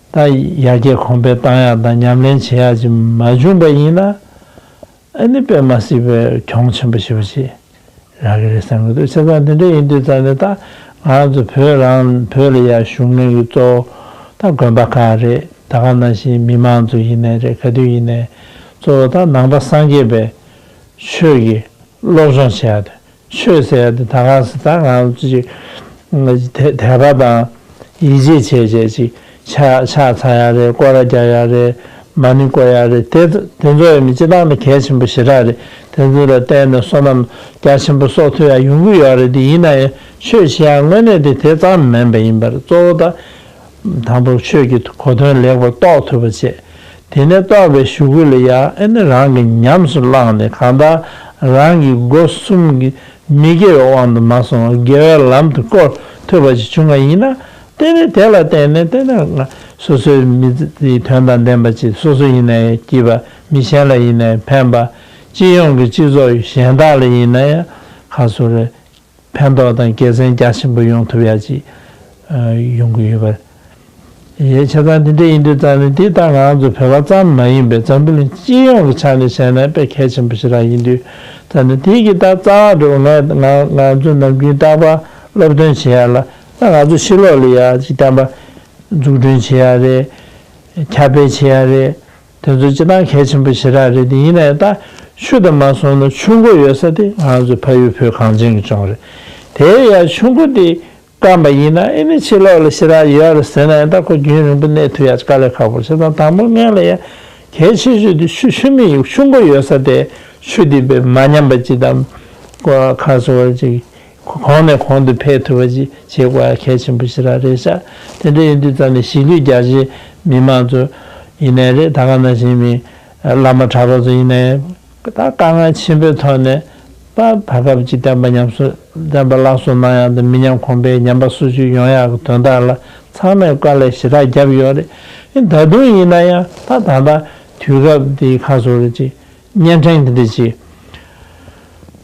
ད་ཡར་རྒྱས་གོང་འཕེལ་བཏང་ཡག་དང་ཉམས་ལེན་བྱེད་ཡག་ཅིག་མ་བྱུང་པ་ཡིན་ན། ཨེ་འདི་དཔེ་མ་སྲིད་པའི་གྱོང་ཆེན་པོ་ཞེ་པོ་ཅིག་རག་གི་རེད་བསམ་གྱི་འདུག་བྱས་ཙང་འདི་འདྲ་ཡིན་དུས་ཙང་ནས་ད་ང་རང་ཚོ་བོད་རང་བོད་ལ་ཡར་བཞུགས་མཁན་གྱི་གཙོ་བོ་ད་དགོན་པ་ཁག་རེད། ད་ག་ནང་བཞིན་མི་མང་ཚོ་ཡིན་ནའི་རེད། ག་དུས་ཡིན་ནའི་གཙོ་བོ་ད་ནང་པ་སངས་རྒྱས་པའི་ཆོས་ཀྱི་སློབ་སྦྱོང་བྱེད་ཡག་དེ། ཆོས་ཟེར་ཡག་དེ་ད་ག་སེ་ད་ང་ཚོ་ཅིག་དད་དད་པ་དང་ཡིད་ཆེས་བྱས་བྱས་ཅིག་ཕྱག་ཕྱག་འཚལ་ཡག་རེད། སྐོར་ར་རྒྱག་ཡག་རེད། མ་ཎི་བསྐོར་ཡག་རེད། དེ་དེ་ཚོ་ཡང་མི་སྤྱི་བཏང་ནས་གལ་ཆེན་པོ་ཞེ་དྲག་རེད། དེ་ཚོ་ལ་བརྟེན་ནས་བསོད་ནམས་རྒྱ་ཆེན་པོ་གསོག་ཐུབ་ཡག་ཡོང་གི་ཡོད་རེད། དེ་ཡིན་ན་ཡང་ཆོས་བྱེད་ཡག་དངོས་གནས་དེ་དེ་ཙམ་མིན་པ་ཡིན་པར། གཙོ་བོ་ད་དང་པོ་ཆོས་ཀྱི་གོ་དོན་ལེགས་པར་རྟོགས་ཐུབ་པ་བྱས། དེ་ནས་རྟོགས་པའི་གཞུག་གུ་ལ་ཡང་ཨེ་ནི་རང་གིས་ཉམས་སུ་བླངས་ནས། གང་ལྟར་རང་གི་སྒོ་གསུམ་གྱི་མི་དགེ་བའི་དབང་དུ་མ་སོང་བར་དགེ་བའི་ལམ་དུ་བཀོད་ཐུབ་པ་ཞིག་བྱུང་བ་ཡིན་ན། དེ་ནི་དེ་ལ་བརྟེན་ནས་དེ་ནི་སོ་སོའི་མི་ཚེའི་དོན་དང་ལྡན་པ་ཅིག་སོ་སོ་ཡིན་ན་ཡང་སྐྱིད་པ། མི་གཞན་ལ་ཡིན་ན་ཡང་ཕན་པ། སྤྱི་ཡོངས་ཀྱི་སྤྱི་ཚོགས་གཞན་དག་ལ་ཡིན་ན་ཡང་ཁ་སོ་རེ་ཕན་ཐོགས་དང་དགེ་མཚན་རྒྱ་ཆེན་པོ་ཡོང་ཐུབ་ཡག་ཅིག་ཡོང་གི་ཡོད་པ་རེད། བྱས་ཙང་འདི་འདྲ་ཡིན་དུས་ཙང་ནས་འདི་ད་ང་ཚོ་བོད་པ་ཙམ་མ་ཡིན་པའི་འཛམ་བུ་གླིང་སྤྱི་ཡོངས་ཀྱི་ཆ་ནས་བྱས་ན་དཔེ་གལ་ཆེན་པོ་ཞེ་དྲག་ཡིན་དུས་ཙང་ནས། དེ་གི་ད་རྩ་བ་འགྲོ་ང་ང་ང་ཚོ་ནམ་རྒྱུན་རྟག་པར་སློབ་སྟོན་བྱེད་ཡག་ལ། ད་ང་ཚོ་ཕྱི་ལོགས་ལ་ཡ་ཅིག་བསྟན་པ་འཛུགས་སྐྲུན་བྱེད་ཡག་རེད། ཁྱབ་སྤེལ་བྱེད་ཡག་རེད། དེ་ཚོ་སྤྱི་བཏང་གལ་ཆེན་པོ་ཞེ་དྲག་རེད། དེ་ཡིན་ནའི་ད་ཆུ་དང་མ་སོང་ན་ཆུ་མགོ་ཡོད་ས་དེ་ང་ཚོ་ཕ་ཡུལ་བོད་གངས་ཅན་གྱི་ལྗོངས་རེད། དེ་ཡ་ཆུ་མགོ་དེ་སྐམ་པ་ཡིན་ན་ཨེ་ནི་ཕྱི་ལོགས་ལ་ཞེ་དྲག་ཡོད་རེད་ཟེར་ན་ཡང་ད་ཁོ་རྒྱུན་རིང་པོ་གནས་ཐུབ་ཡག་དཀའ་ལས་ཁག་པོ་རེད། བྱས་ཙང་དང་པོ་སྔོན་ལ་ཡ་གལ་ཆེ་ཤོས་དེ་ཆུ་ཆུ་མིག་ཆུ་མགོ་ཡོད་ས་དེ་ཆུ་དེ་དཔེ་མ་ཉམས་པ་ཅིག་དང་། ཁ་སོ་བ་ཅིག་གོང་ནས་གོང་དུ་འཕེལ་ཐུབ་པ་ཅིག་བྱེད་དགོས་ཡ་གལ་ཆེན་པོ་ཞེ་དྲག་རེད་ཤག་དེ་འདྲ་ཡིན་དུས་ཙང་ནས་གཞིས་ལུས་རྒྱ་ཆེའི་མི་མང་ཚོ་ཡིན་ནའི་རེད། ད་ག་ནང་བཞིན་མི་བླ་མ་གྲྭ་པ་ཚོ་ཡིན་ནའི་ད་དཀའ་ངལ་ཆེན་པོའི་ཐོག་ནས་ད་བར་སྐབས་ཀྱི་བསྟན་པ་ཉམས་གསོ་བསྟན་པ་བསླབ་གསོ་གནང་ཡག་དང་མི་ཉམས་གོང་འཕེལ་ཉམས་པ་སོར་ཆུད་ཡོང་ཡག་གི་དོན་དག་ལ་ཚང་མས་དཀའ་ལས་ཞེ་དྲག་བརྒྱབ་ཡོད་རེད། ད་དུང་ཡིན་ན་ཡང་ད་ད་ལྟ་དུས་སྐབས་འདིའི་ཁ་སོ་རེ་ཅིག་བརྙན་འཕྲིན་འདི་འདྲ་ཅིག་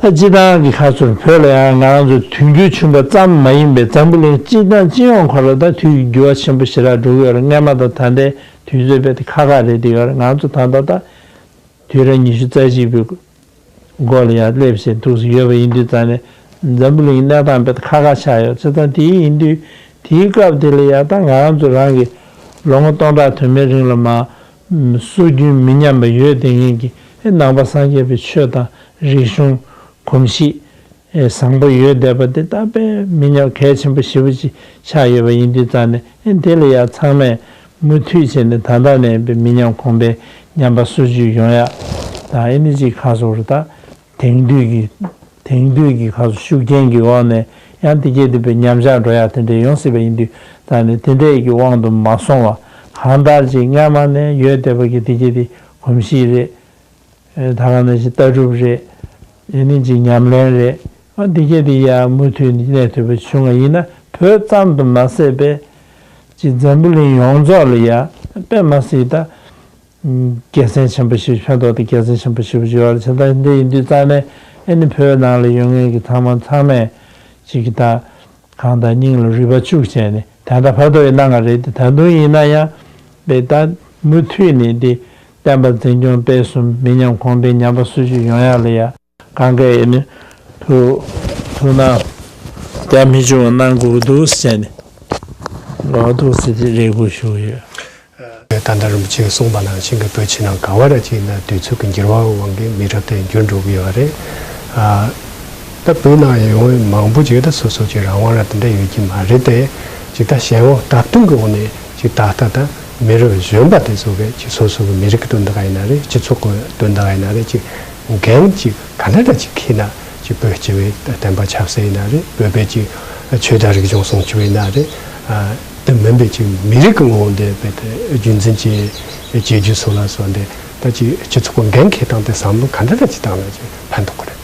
ད་སྤྱི་བཏང་གི་ཁ་ཚུར་བོད་ལ་ཡང་ང་རང་ཚོ་དུས་འགྱུར་ཆུང་བ་ཙམ་མ་ཡིན་པའི་འཛམ་བུ་གླིང་སྤྱི་བཏང་སྤྱི་ཡོངས་ཁོ་ལ་ད་དུས་ཀྱི་འགྱུར་བ་ཆེན་པོ་ཞེ་དྲག་འགྲོ་གི་ཡོད་རེད། སྔོན་མ་དང་ད་ལྟའི་དུས་ཚོད་རྦད་དེ་ཁག་ཁག་རེད་དེ་ཡོད་རེད། ང་ཚོ་ད་ལྟ་ད་དུས་རབས་ཉི་ཤུ་རྩ་གཅིག་པའི་མགོ་ལ་ཡང་སླེབས་བཞིན་འདུག་སེ་ཡོད་པ་ཡིན་དུས་ཙང་ནས་འཛམ་བུ་གླིང་གི་གནས་སྟངས་རྦད་དེ་ཁག་ཁག་ཆགས་ཡོད། བྱས་ཙང་དེ་ཡིན་དུས་དེའི་སྐབས་དེ་ལ་ཡང་ད་ང་རང་ཚོ་རང་གི་ལོ་ངོ་སྟོང་ཕྲག་དུ་མའི་རིང་ལ་མ་སྲོལ་རྒྱུན་མི་ཉམས་པ་ཡོད་བསྡད་མཁན་གྱི་ནང་པ་སངས་རྒྱས་པའི་ཆོས་དང་རིག་གཞུང་གོམས་གཤིས་བཟང་པོ་ཡོད་བསྡད་པ་དེ་ད་དཔེ་མི་ཉམས་གལ་ཆེན་པོ་ཞེ་པོ་ཅིག་ཆགས་ཡོད་པ་ཡིན་དུས་ཙང་ནས་དེ་ལ་ཡང་ཚང་མས་མུ་མཐུད་བྱས་ནས་ད་ལྟ་ནས་དཔེ་མི་ཉམས་གོང་འཕེལ་ཉམས་པ་སོར་ཆུད་ཡོང་ཡག་དང་ཨེ་ནི་ཅིག་ཁ་སོ་རུ་ད་དེང་དུས་ཀྱི་ དེང་དུས་ཀྱི་ཁ་སོ་ཤུགས་རྐྱེན་གྱི་འོག་ནས་ཡང་དེ་གྱད་དེ་བས་ཉམས་ཆག་འགྲོ་ཡ་དེ་འདྲ་ཡོང་སྲིད་པ་ཡིན་དུས། ད་ནི་དེ་འདྲའི་གི་དབང་དུ་མ་སོང་བ། གང་ལྟར་ཅིག་སྔ་མ་ནས་ཡོད་བསྡད་པ་གི་དེ་གྱད་དེ་གོམས་གཤིས་རེད། ཨེ། ད་ག་ནང་བཞིན་ལྟ་གྲུབ་རེད། ཨེ་ནི་ཅིག་ཉམས་ལེན་རེད། ཨ། འདི་གྱད་དེ་ཡ་མུ་མཐུད་ནས་གནས་ཐུབ་པ་བྱུང་བ་ཡིན་ན། བོད་ཙམ་དུ་མ་ཟད་པའི་ཅིག་འཛམ་བུ་གླིང་ཡོངས་རྫོགས་ལ་ཡ་དཔེ་མ་སྲིད་ད་དགེ་མཚན་ཆེན་པོ་ཞིག། ཕན་ཐོགས་དེ་དགེ་མཚན་ཆེན་པོ་ཞེ་པོ་ཅིག་ཡོད་རེད། བྱས་ཙང་འདི་ཡིན་དུས་ཙང་ནས་ཨེ་ནི་བོད་ནང་ལ་ཡོད་མཁན་གྱི་ཚང་མ་ཚང་མས་ཅིག་གི་ད་གང་ལྟར་སྙིང་ལ་རུས་པ་བཅུག་བྱས་ནས། ད་ལྟ་བར་དུ་ཡང་གནང་ག་རེད་དེ། ད་དུང་ཡིན་ན་ཡང་དཔེ་ད་མུ་མཐུད་ནས་འདི་བསྟན་པ་འཛིན་སྐྱོང་སྤེལ་གསུམ། མི་ཉམས་གོང་འཕེལ་ཉམས་པ་སོར་ཆུད་ཡོང་ཡ་ལ་ཡ་གང་ག་ཨེ་ནི་ཐུགས་ཐུགས་སྣང་རྒྱ་མི་ཆུང་བ་གནང་དགོས་འདུག་ཟེར་ནས། ལོག་འདུག་ཟེར་ཏེ་རེ་སྐུལ་ཞུ་གི་ཡོད། ད་ལྟ་རིན་པོ་ཆེས་གསུངས་པ་ནང་བཞིན་གྱི་བོད་ཕྱི་ནང་ག་བ་ར་ཅིག་ན་དུས་ཚོད་ཀྱི་འགྱུར་བའི་དབང་གིས་མི་རབས་དེ་འགྱུར་འགྲོ་གི་ཡོད་རེད། ཨ། ད་བོད་ནང་ཡོང་མཁན་མང་པོ་ཅིག་ད་སོ་སོ་ཅིག་རང་དབང་ར་དེ་འདྲ་ཡོད་ཀྱི་མ་རེད་དེ། ཅིག་ད་གཞན་དབང་སྟབས་བསྟུན་གྱི་འོག་ནས་ཅིག་ད་ལྟ་ད་མི་རབས་གཞོན་པ་དེ་ཚོ་གིས་ཅིག་སོ་སོ་གི་མི་རིགས་ཀྱི་དོན་དག་ཡིན་ན་རེད། སྤྱི་ཚོགས་ཀྱི་དོན་དག་ཡིན་ན་རེད། ཅིག་འགན་ཅིག་ག་འདྲ་འདྲ་ཅིག་འཁྱེར་ན། ཅིག་བོད་སྤྱི་པའི་བསྟན་པ་ཆབ་སྲིད་ཡིན་ན་རེད། བོད་པའི་ཅིག་ཆོས་དང་རིག་གཞུང་སྲུང་སྐྱོབ་ཡིན་ན་རེད། ཨ། དེ་མིན་པའི་ཅིག་མི་རིགས་ཀྱི་ངོ་བོ་འདི་བོད་དེ་རྒྱུན་འཛིན་བྱེད་བྱེད་རྒྱུ་སོགས་ལ་སོགས་འདི། ད་ཅིག་སྤྱི་ཚོགས་ཀྱི་འགན་འཁྱེར་སྟངས་དེ་བསམ་བློ་ག་འདྲ་འདྲ་ཅིག་བཏང་ན་ཅིག་ཕན་ཐོགས་ཀྱི་རེད།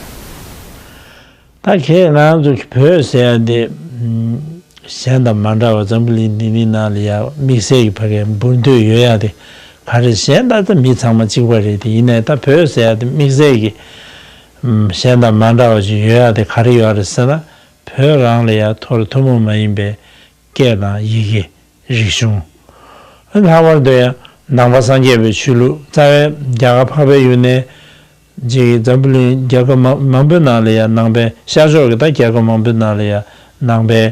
ད་ཁྱེད་ང་ཚོ་བོད་ཟེར་ཡ་འདི་གཞན་དང་མ་འདྲ་བ། འཛམ་བུ་གླིང་འདི་ནི་ནང་ལ་ཡ་དམིགས་བསལ་གྱི་ཕ་གིའི་འབུར་འདོད་ཡོད་ཡ་དེ་ག་རེ། གཞན་ད་ལྟ་མི་ཚང་མ་གཅིག་པ་རེད་དེ། ཡིན་ནའི་ད་བོད་ཟེར་ཡ་དེ་དམིགས་བསལ་གྱི་གཞན་དང་མ་འདྲ་བ་ཞིག་ཡོད་ཡ་དེ་ག་རེ་ཡོད་རེད་ཟེར་ན། བོད་རང་ལ་ཡ་ཐོ་རེ་ཐུན་མོང་མ་ཡིན་པའི་སྐད་དང་ཡི་གེ། རིག་གཞུང་། ལྷག་པར་དུ་ཡང་ནང་པ་སངས་རྒྱས་པའི་ཆོས་ལུགས། རྩ་བའི་རྒྱ་གར་འཕགས་པའི་ཡུལ་ནས་ཅིག་འཛམ་བུ་གླིང་རྒྱལ་ཁབ་མང་མང་པོའི་ནང་ལ་ཡང་ནང་པའི། ཤར་ཕྱོགས་ཀྱི་ད་རྒྱལ་ཁབ་མང་པོའི་ནང་ལ་ཡང་ནང་པའི་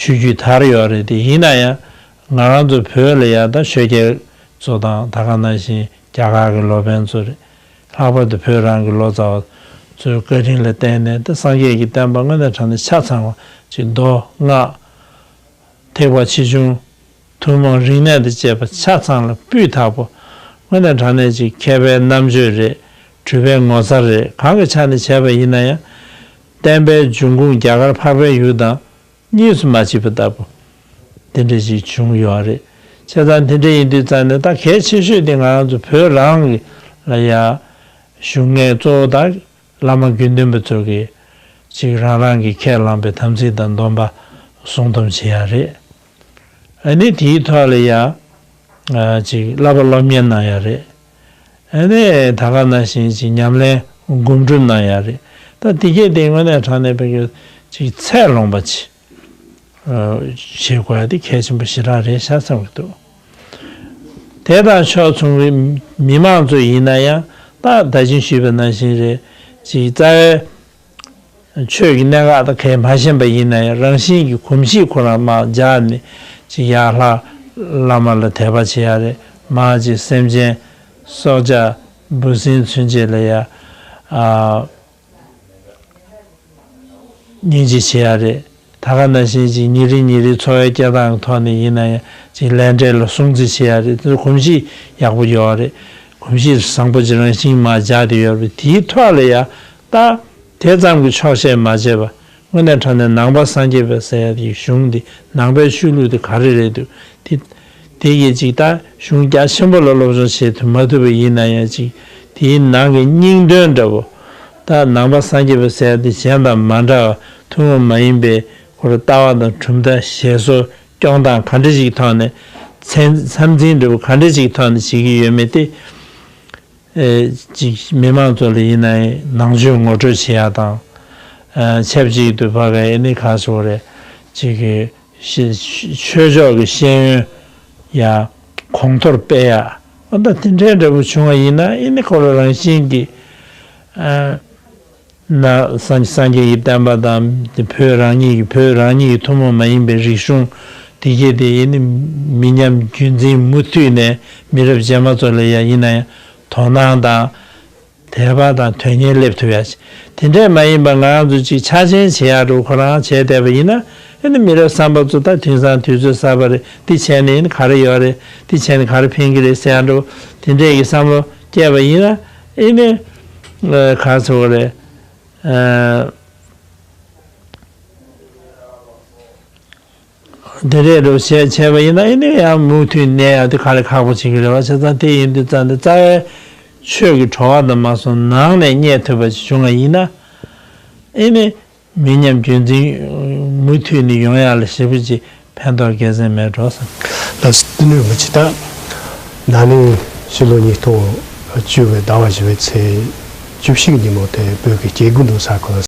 ཆོས་བརྒྱུད་དར་ཡོད་རེད་དེ། ཡིན་ན་ཡང་ང་རང་ཚོ་བོད་ལ་ཡང་ད་ཆོས་རྒྱལ་ཚོ་དང་། ད་ག་ནང་བཞིན་རྒྱ་གར་གྱི་ལོ་པཎ་ཚོ་རེད། ལྷག་པར་དུ་བོད་རང་གི་ལོ་ཙཱ་བ་ཚོའི་བཀའ་དྲིན་ལ་བརྟེན་ནས་ད་སངས་རྒྱས་ཀྱི་བསྟན་པ་དངོས་གནས་དྲང་གནས་ཆ་ཚང་བ་ཅིག། མདོ་སྔགས། ཐེག་པ་ཆེ་ཆུང་། ཐུན་མོང་རིག་གནས་དང་བཅས་པ་ཆ་ཚང་ལ་སྤུས་དག་པོ། དངོས་གནས་དྲང་གནས་ཅིག་མཁས་པའི་རྣམ་དཔྱོད་རེད། གྲུབ་པའི་ངོ་མཚར་རེད། གང་གི་ཆ་ནས་བྱས་པ་ཡིན་ན་ཡང་། བསྟན་པའི་འབྱུང་ཁུངས་རྒྱ་གར་འཕགས་པའི་ཡུལ་དང་གཉིས་སུ་མ་མཆིས་པ་ལྟ་བུ་དེ་འདྲ་ཞིག་བྱུང་ཡོད་རེད། བྱས་ཙང་དེ་འདྲ་ཡིན་དུས་ཙང་ནས་ད་གལ་ཆེ་ཤོས་དེ་ང་རང་ཚོ་བོད་རང་གི་ལ་ཡ་བཞུགས་མཁན་གཙོ་བོ་ད་བླ་མ་དགེ་འདུན་པ་ཚོ་གིས་ཅིག་རང་རང་གིས་ཁས་བླངས་པའི་དམ་ཚིག་དང་སྡོམ་པ་སྲུང་སྡོམ་བྱེད་ཡ་རེད། ཨ་ནི་དེའི་ཐོག་ལ་ཡ་ཨ་ཅིག་བསླབ་པ་སློབ་གཉེར་གནང་ཡ་རེད། ཨ་ནི་ད་ག་ནང་བཞིན་ཅིག་ཉམས་ལེན་སྒོམ་སྒྲུབ་གནང་ཡ་རེད། ད་དེ་གས་དེ་དངོས་གནས་དྲང་གནས་བོད་ཀྱི་ཅིག་ཚད་ལོངས་པ་ཅིག་བྱེད་དགོས་ཡ་དེ་གལ་ཆེན་པོ་ཞེ་དྲག་རེད་ཤག་བསམ་གྱི་འདུག། དེ་དང་ཕྱོགས་མཚུངས་པའི་མི་མང་ཚོ་ཡིན་ན་ཡང་ད་ད་ཅིང་ཞུས་པ་ནང་བཞིན་རེད། ཅིག་རྩ་བའི་ཆོས་ཀྱི་གནད་འགག་དང་གང་ཡང་མ་ཤེས་པ་ཡིན་ན་ཡང་། རང་བཞིན་གྱི་གོམས་གཤིས་ཁོ་རང་མར་འཇགས་ནས་ཅིག་ཡར་ལྷ་བླ་མ་ལ་དད་པ་བྱེད་ཡ་རེད། མར་ཅིག་སེམས་ཅན་སྲོག་ཆགས་འབུ་སྲིན་ཚུན་ཆད་ལ་ཡ་ཨ་སྙིང་རྗེ་བྱེད་ཡ་རེད། ད་ག་ནང་བཞིན་ཅིག་ཉིན་རེ་ཉིན་རེའི་འཚོ་བའི་སྐྱེལ་སྟངས་ཀྱི་ཐོག་ནས་ཡིན་ན་ཡང་ཅིག་ལས་འབྲས་ལ་སྲུང་བརྩི་བྱེད་ཡ་རེད། དེ་གོམས་གཤིས་ཡག་པོ་ཡོད་རེད། གོམས་གཤིས་བཟང་པོ་ཅིག་རང་བཞིན་མར་འཇགས་བསྡད་ཡོད་རེད། དེའི་ཐོག་ལ་ཡ་ད་དེ་ཙམ་གྱིས་ཆོག་ཤེས་མ་བྱས་པ། དངོས་གནས་དྲང་གནས་ནང་པ་སངས་རྒྱས་པ་ཟེར་ཡ་དེ་གཞུང་འདི། ནང་པའི་ཆོས་ལུགས་དེ་ག་རེ་རེད་འདུག། དེ་དེ་གི་ཅིག་ད་གཞུང་རྒྱ་ཆེན་པོ་ལ་སློབ་སྦྱོང་བྱེད་ཐུབ་མ་ཐུབ་པ་ཡིན་ན་ཡང་། ཅིག་དེའི་ནང་གི་སྙིང་དོན་འདྲ་བོ། ད་ནང་པ་སངས་རྒྱས་པ་ཟེར་ཡ་དེ་གཞན་དང་མ་འདྲ་བ། ཐུན་མོང་མ་ཡིན་པའི་ཁོ་རང་ལྟ་བ་དང་གྲུབ་མཐའ། བཞེད་སྲོལ་སྐྱོང་སྟངས་ག་འདྲ་ཞིག་ཐོག་ནས་མཚན་མཚམས་འཛིན་འདྲ་བོ་ག་འདྲ་ཞིག་ཐོག་ནས་བྱེད་ཀྱི་ཡོད་མེད་དེ། ཨེ། ཅིག་མི་མང་ཚོ་ལ་ཡིན་ན་ནང་ཆོས་ངོ་སྤྲོད་བྱེད་ཡ་དང་། ཨ། ཆབས་ཅིག་ཏུ་ཕ་གི་ཨེ་ནི་ག་ཟེར་དགོས་རེད། ཅིག་གི་ཤེས་ཆོས་ཕྱོགས་ཀྱི་ཤེས་ཡོན་ཡ་གོང་མཐོར་སྤེལ་ཡ། ཨ། ད་དེ་འདྲའི་འདྲ་པོ་བྱུང་བ་ཡིན་ན་ཨེ་ནི་ཁོ་རང་རང་བཞིན་གྱིས། ཨ། ན་སངས་སངས་རྒྱས་ཀྱི་བསྟན་པ་དང་། དེ་བོད་རང་ཉིད་ཀྱི་བོད་རང་ཉིད་ཀྱི་ཐུན་མོང་མ་ཡིན་པའི་རིག་གཞུང་དེ་གྱད་དེ་ཡིན་ནི་མི་ཉམས་རྒྱུན་འཛིན་མུ་མཐུད་ནས་མི་རབས་རྗེས་མ་ཚོ་ལ་ཡང་ཡིན་ན་ཡང་དོ་སྣང་དང་དད་པ་དང་དོན་གཉེར་སླེབས་ཐུབ་ཡ་ཞིག། དེ་འདྲས་མ་ཡིན་པ་ང་རང་ཚོ་ཅིག་ཆ་ཆེན་བྱེད་ཡ་འདྲ་བོ་ཁོ་རང་བྱས་བསྡད་པ་ཡིན་ན། ཨ་ནི་མི་རབས་གསར་པ་ཚོ་ད་དེང་སང་དུས་ཚོད་གསར་པ་རེད། འདི་བྱས་ནས་ཨ་ནི་ག་རེ་ཡོད་རེད། འདི་བྱས་ནས་ག་རེ་ཕན་གྱི་རེད་ཟེར་ཡ་འདྲ་བོ་དེ་འདྲས་ཀྱི་བསམ་བློ་སྐྱེས་པ་ཡིན་ན། ཨ་ནི་ག་ཟེར་དགོས་རེད། ཨ། དེ་འདྲས་རུ་བྱས་བྱས་པ་ཡིན་ན་ཨེ་ནི་ཡང་མུ་མཐུད་གནས་ཡག་དེ་དཀའ་ལས་ཁག་པོ་བྱེད་ཀྱི་རེད་བ། བྱས་ཙང་དེ་ཡིན་དུས་ཙང་དེ་རྩ་བའི་ཆོས་ཀྱི་བྲོ་བ་དང་མ་སོང་ནང་ནས་རྙེད་ཐུབ་པ་ཞིག་བྱུང་བ་ཡིན་ན། ཨེ་ནི་མི་ཉམས་རྒྱུན་འཛིན་མུ་མཐུད་ནས་ཡོང་ཡག་ལ་ཞེ་པོ་ཅིག་ཕན་ཐོགས་སྐལ་ཟད་མེད་འགྲོ་བསམ། ལགས་སོ། བསྟན་འགྲོའི་མི་ཅི་ད། ན་ནིང་ཕྱི་ལོ་ཉིས་སྟོང་བཅུ་བའི་ཟླ་བ་བཞི་པའི་ཚེས་བཅུ་བཞི་གི་ཉིན་མོ་དེ་བོད་ཀྱི་སྐྱེ་དགུ་འདུ་ས་གོ་ལ།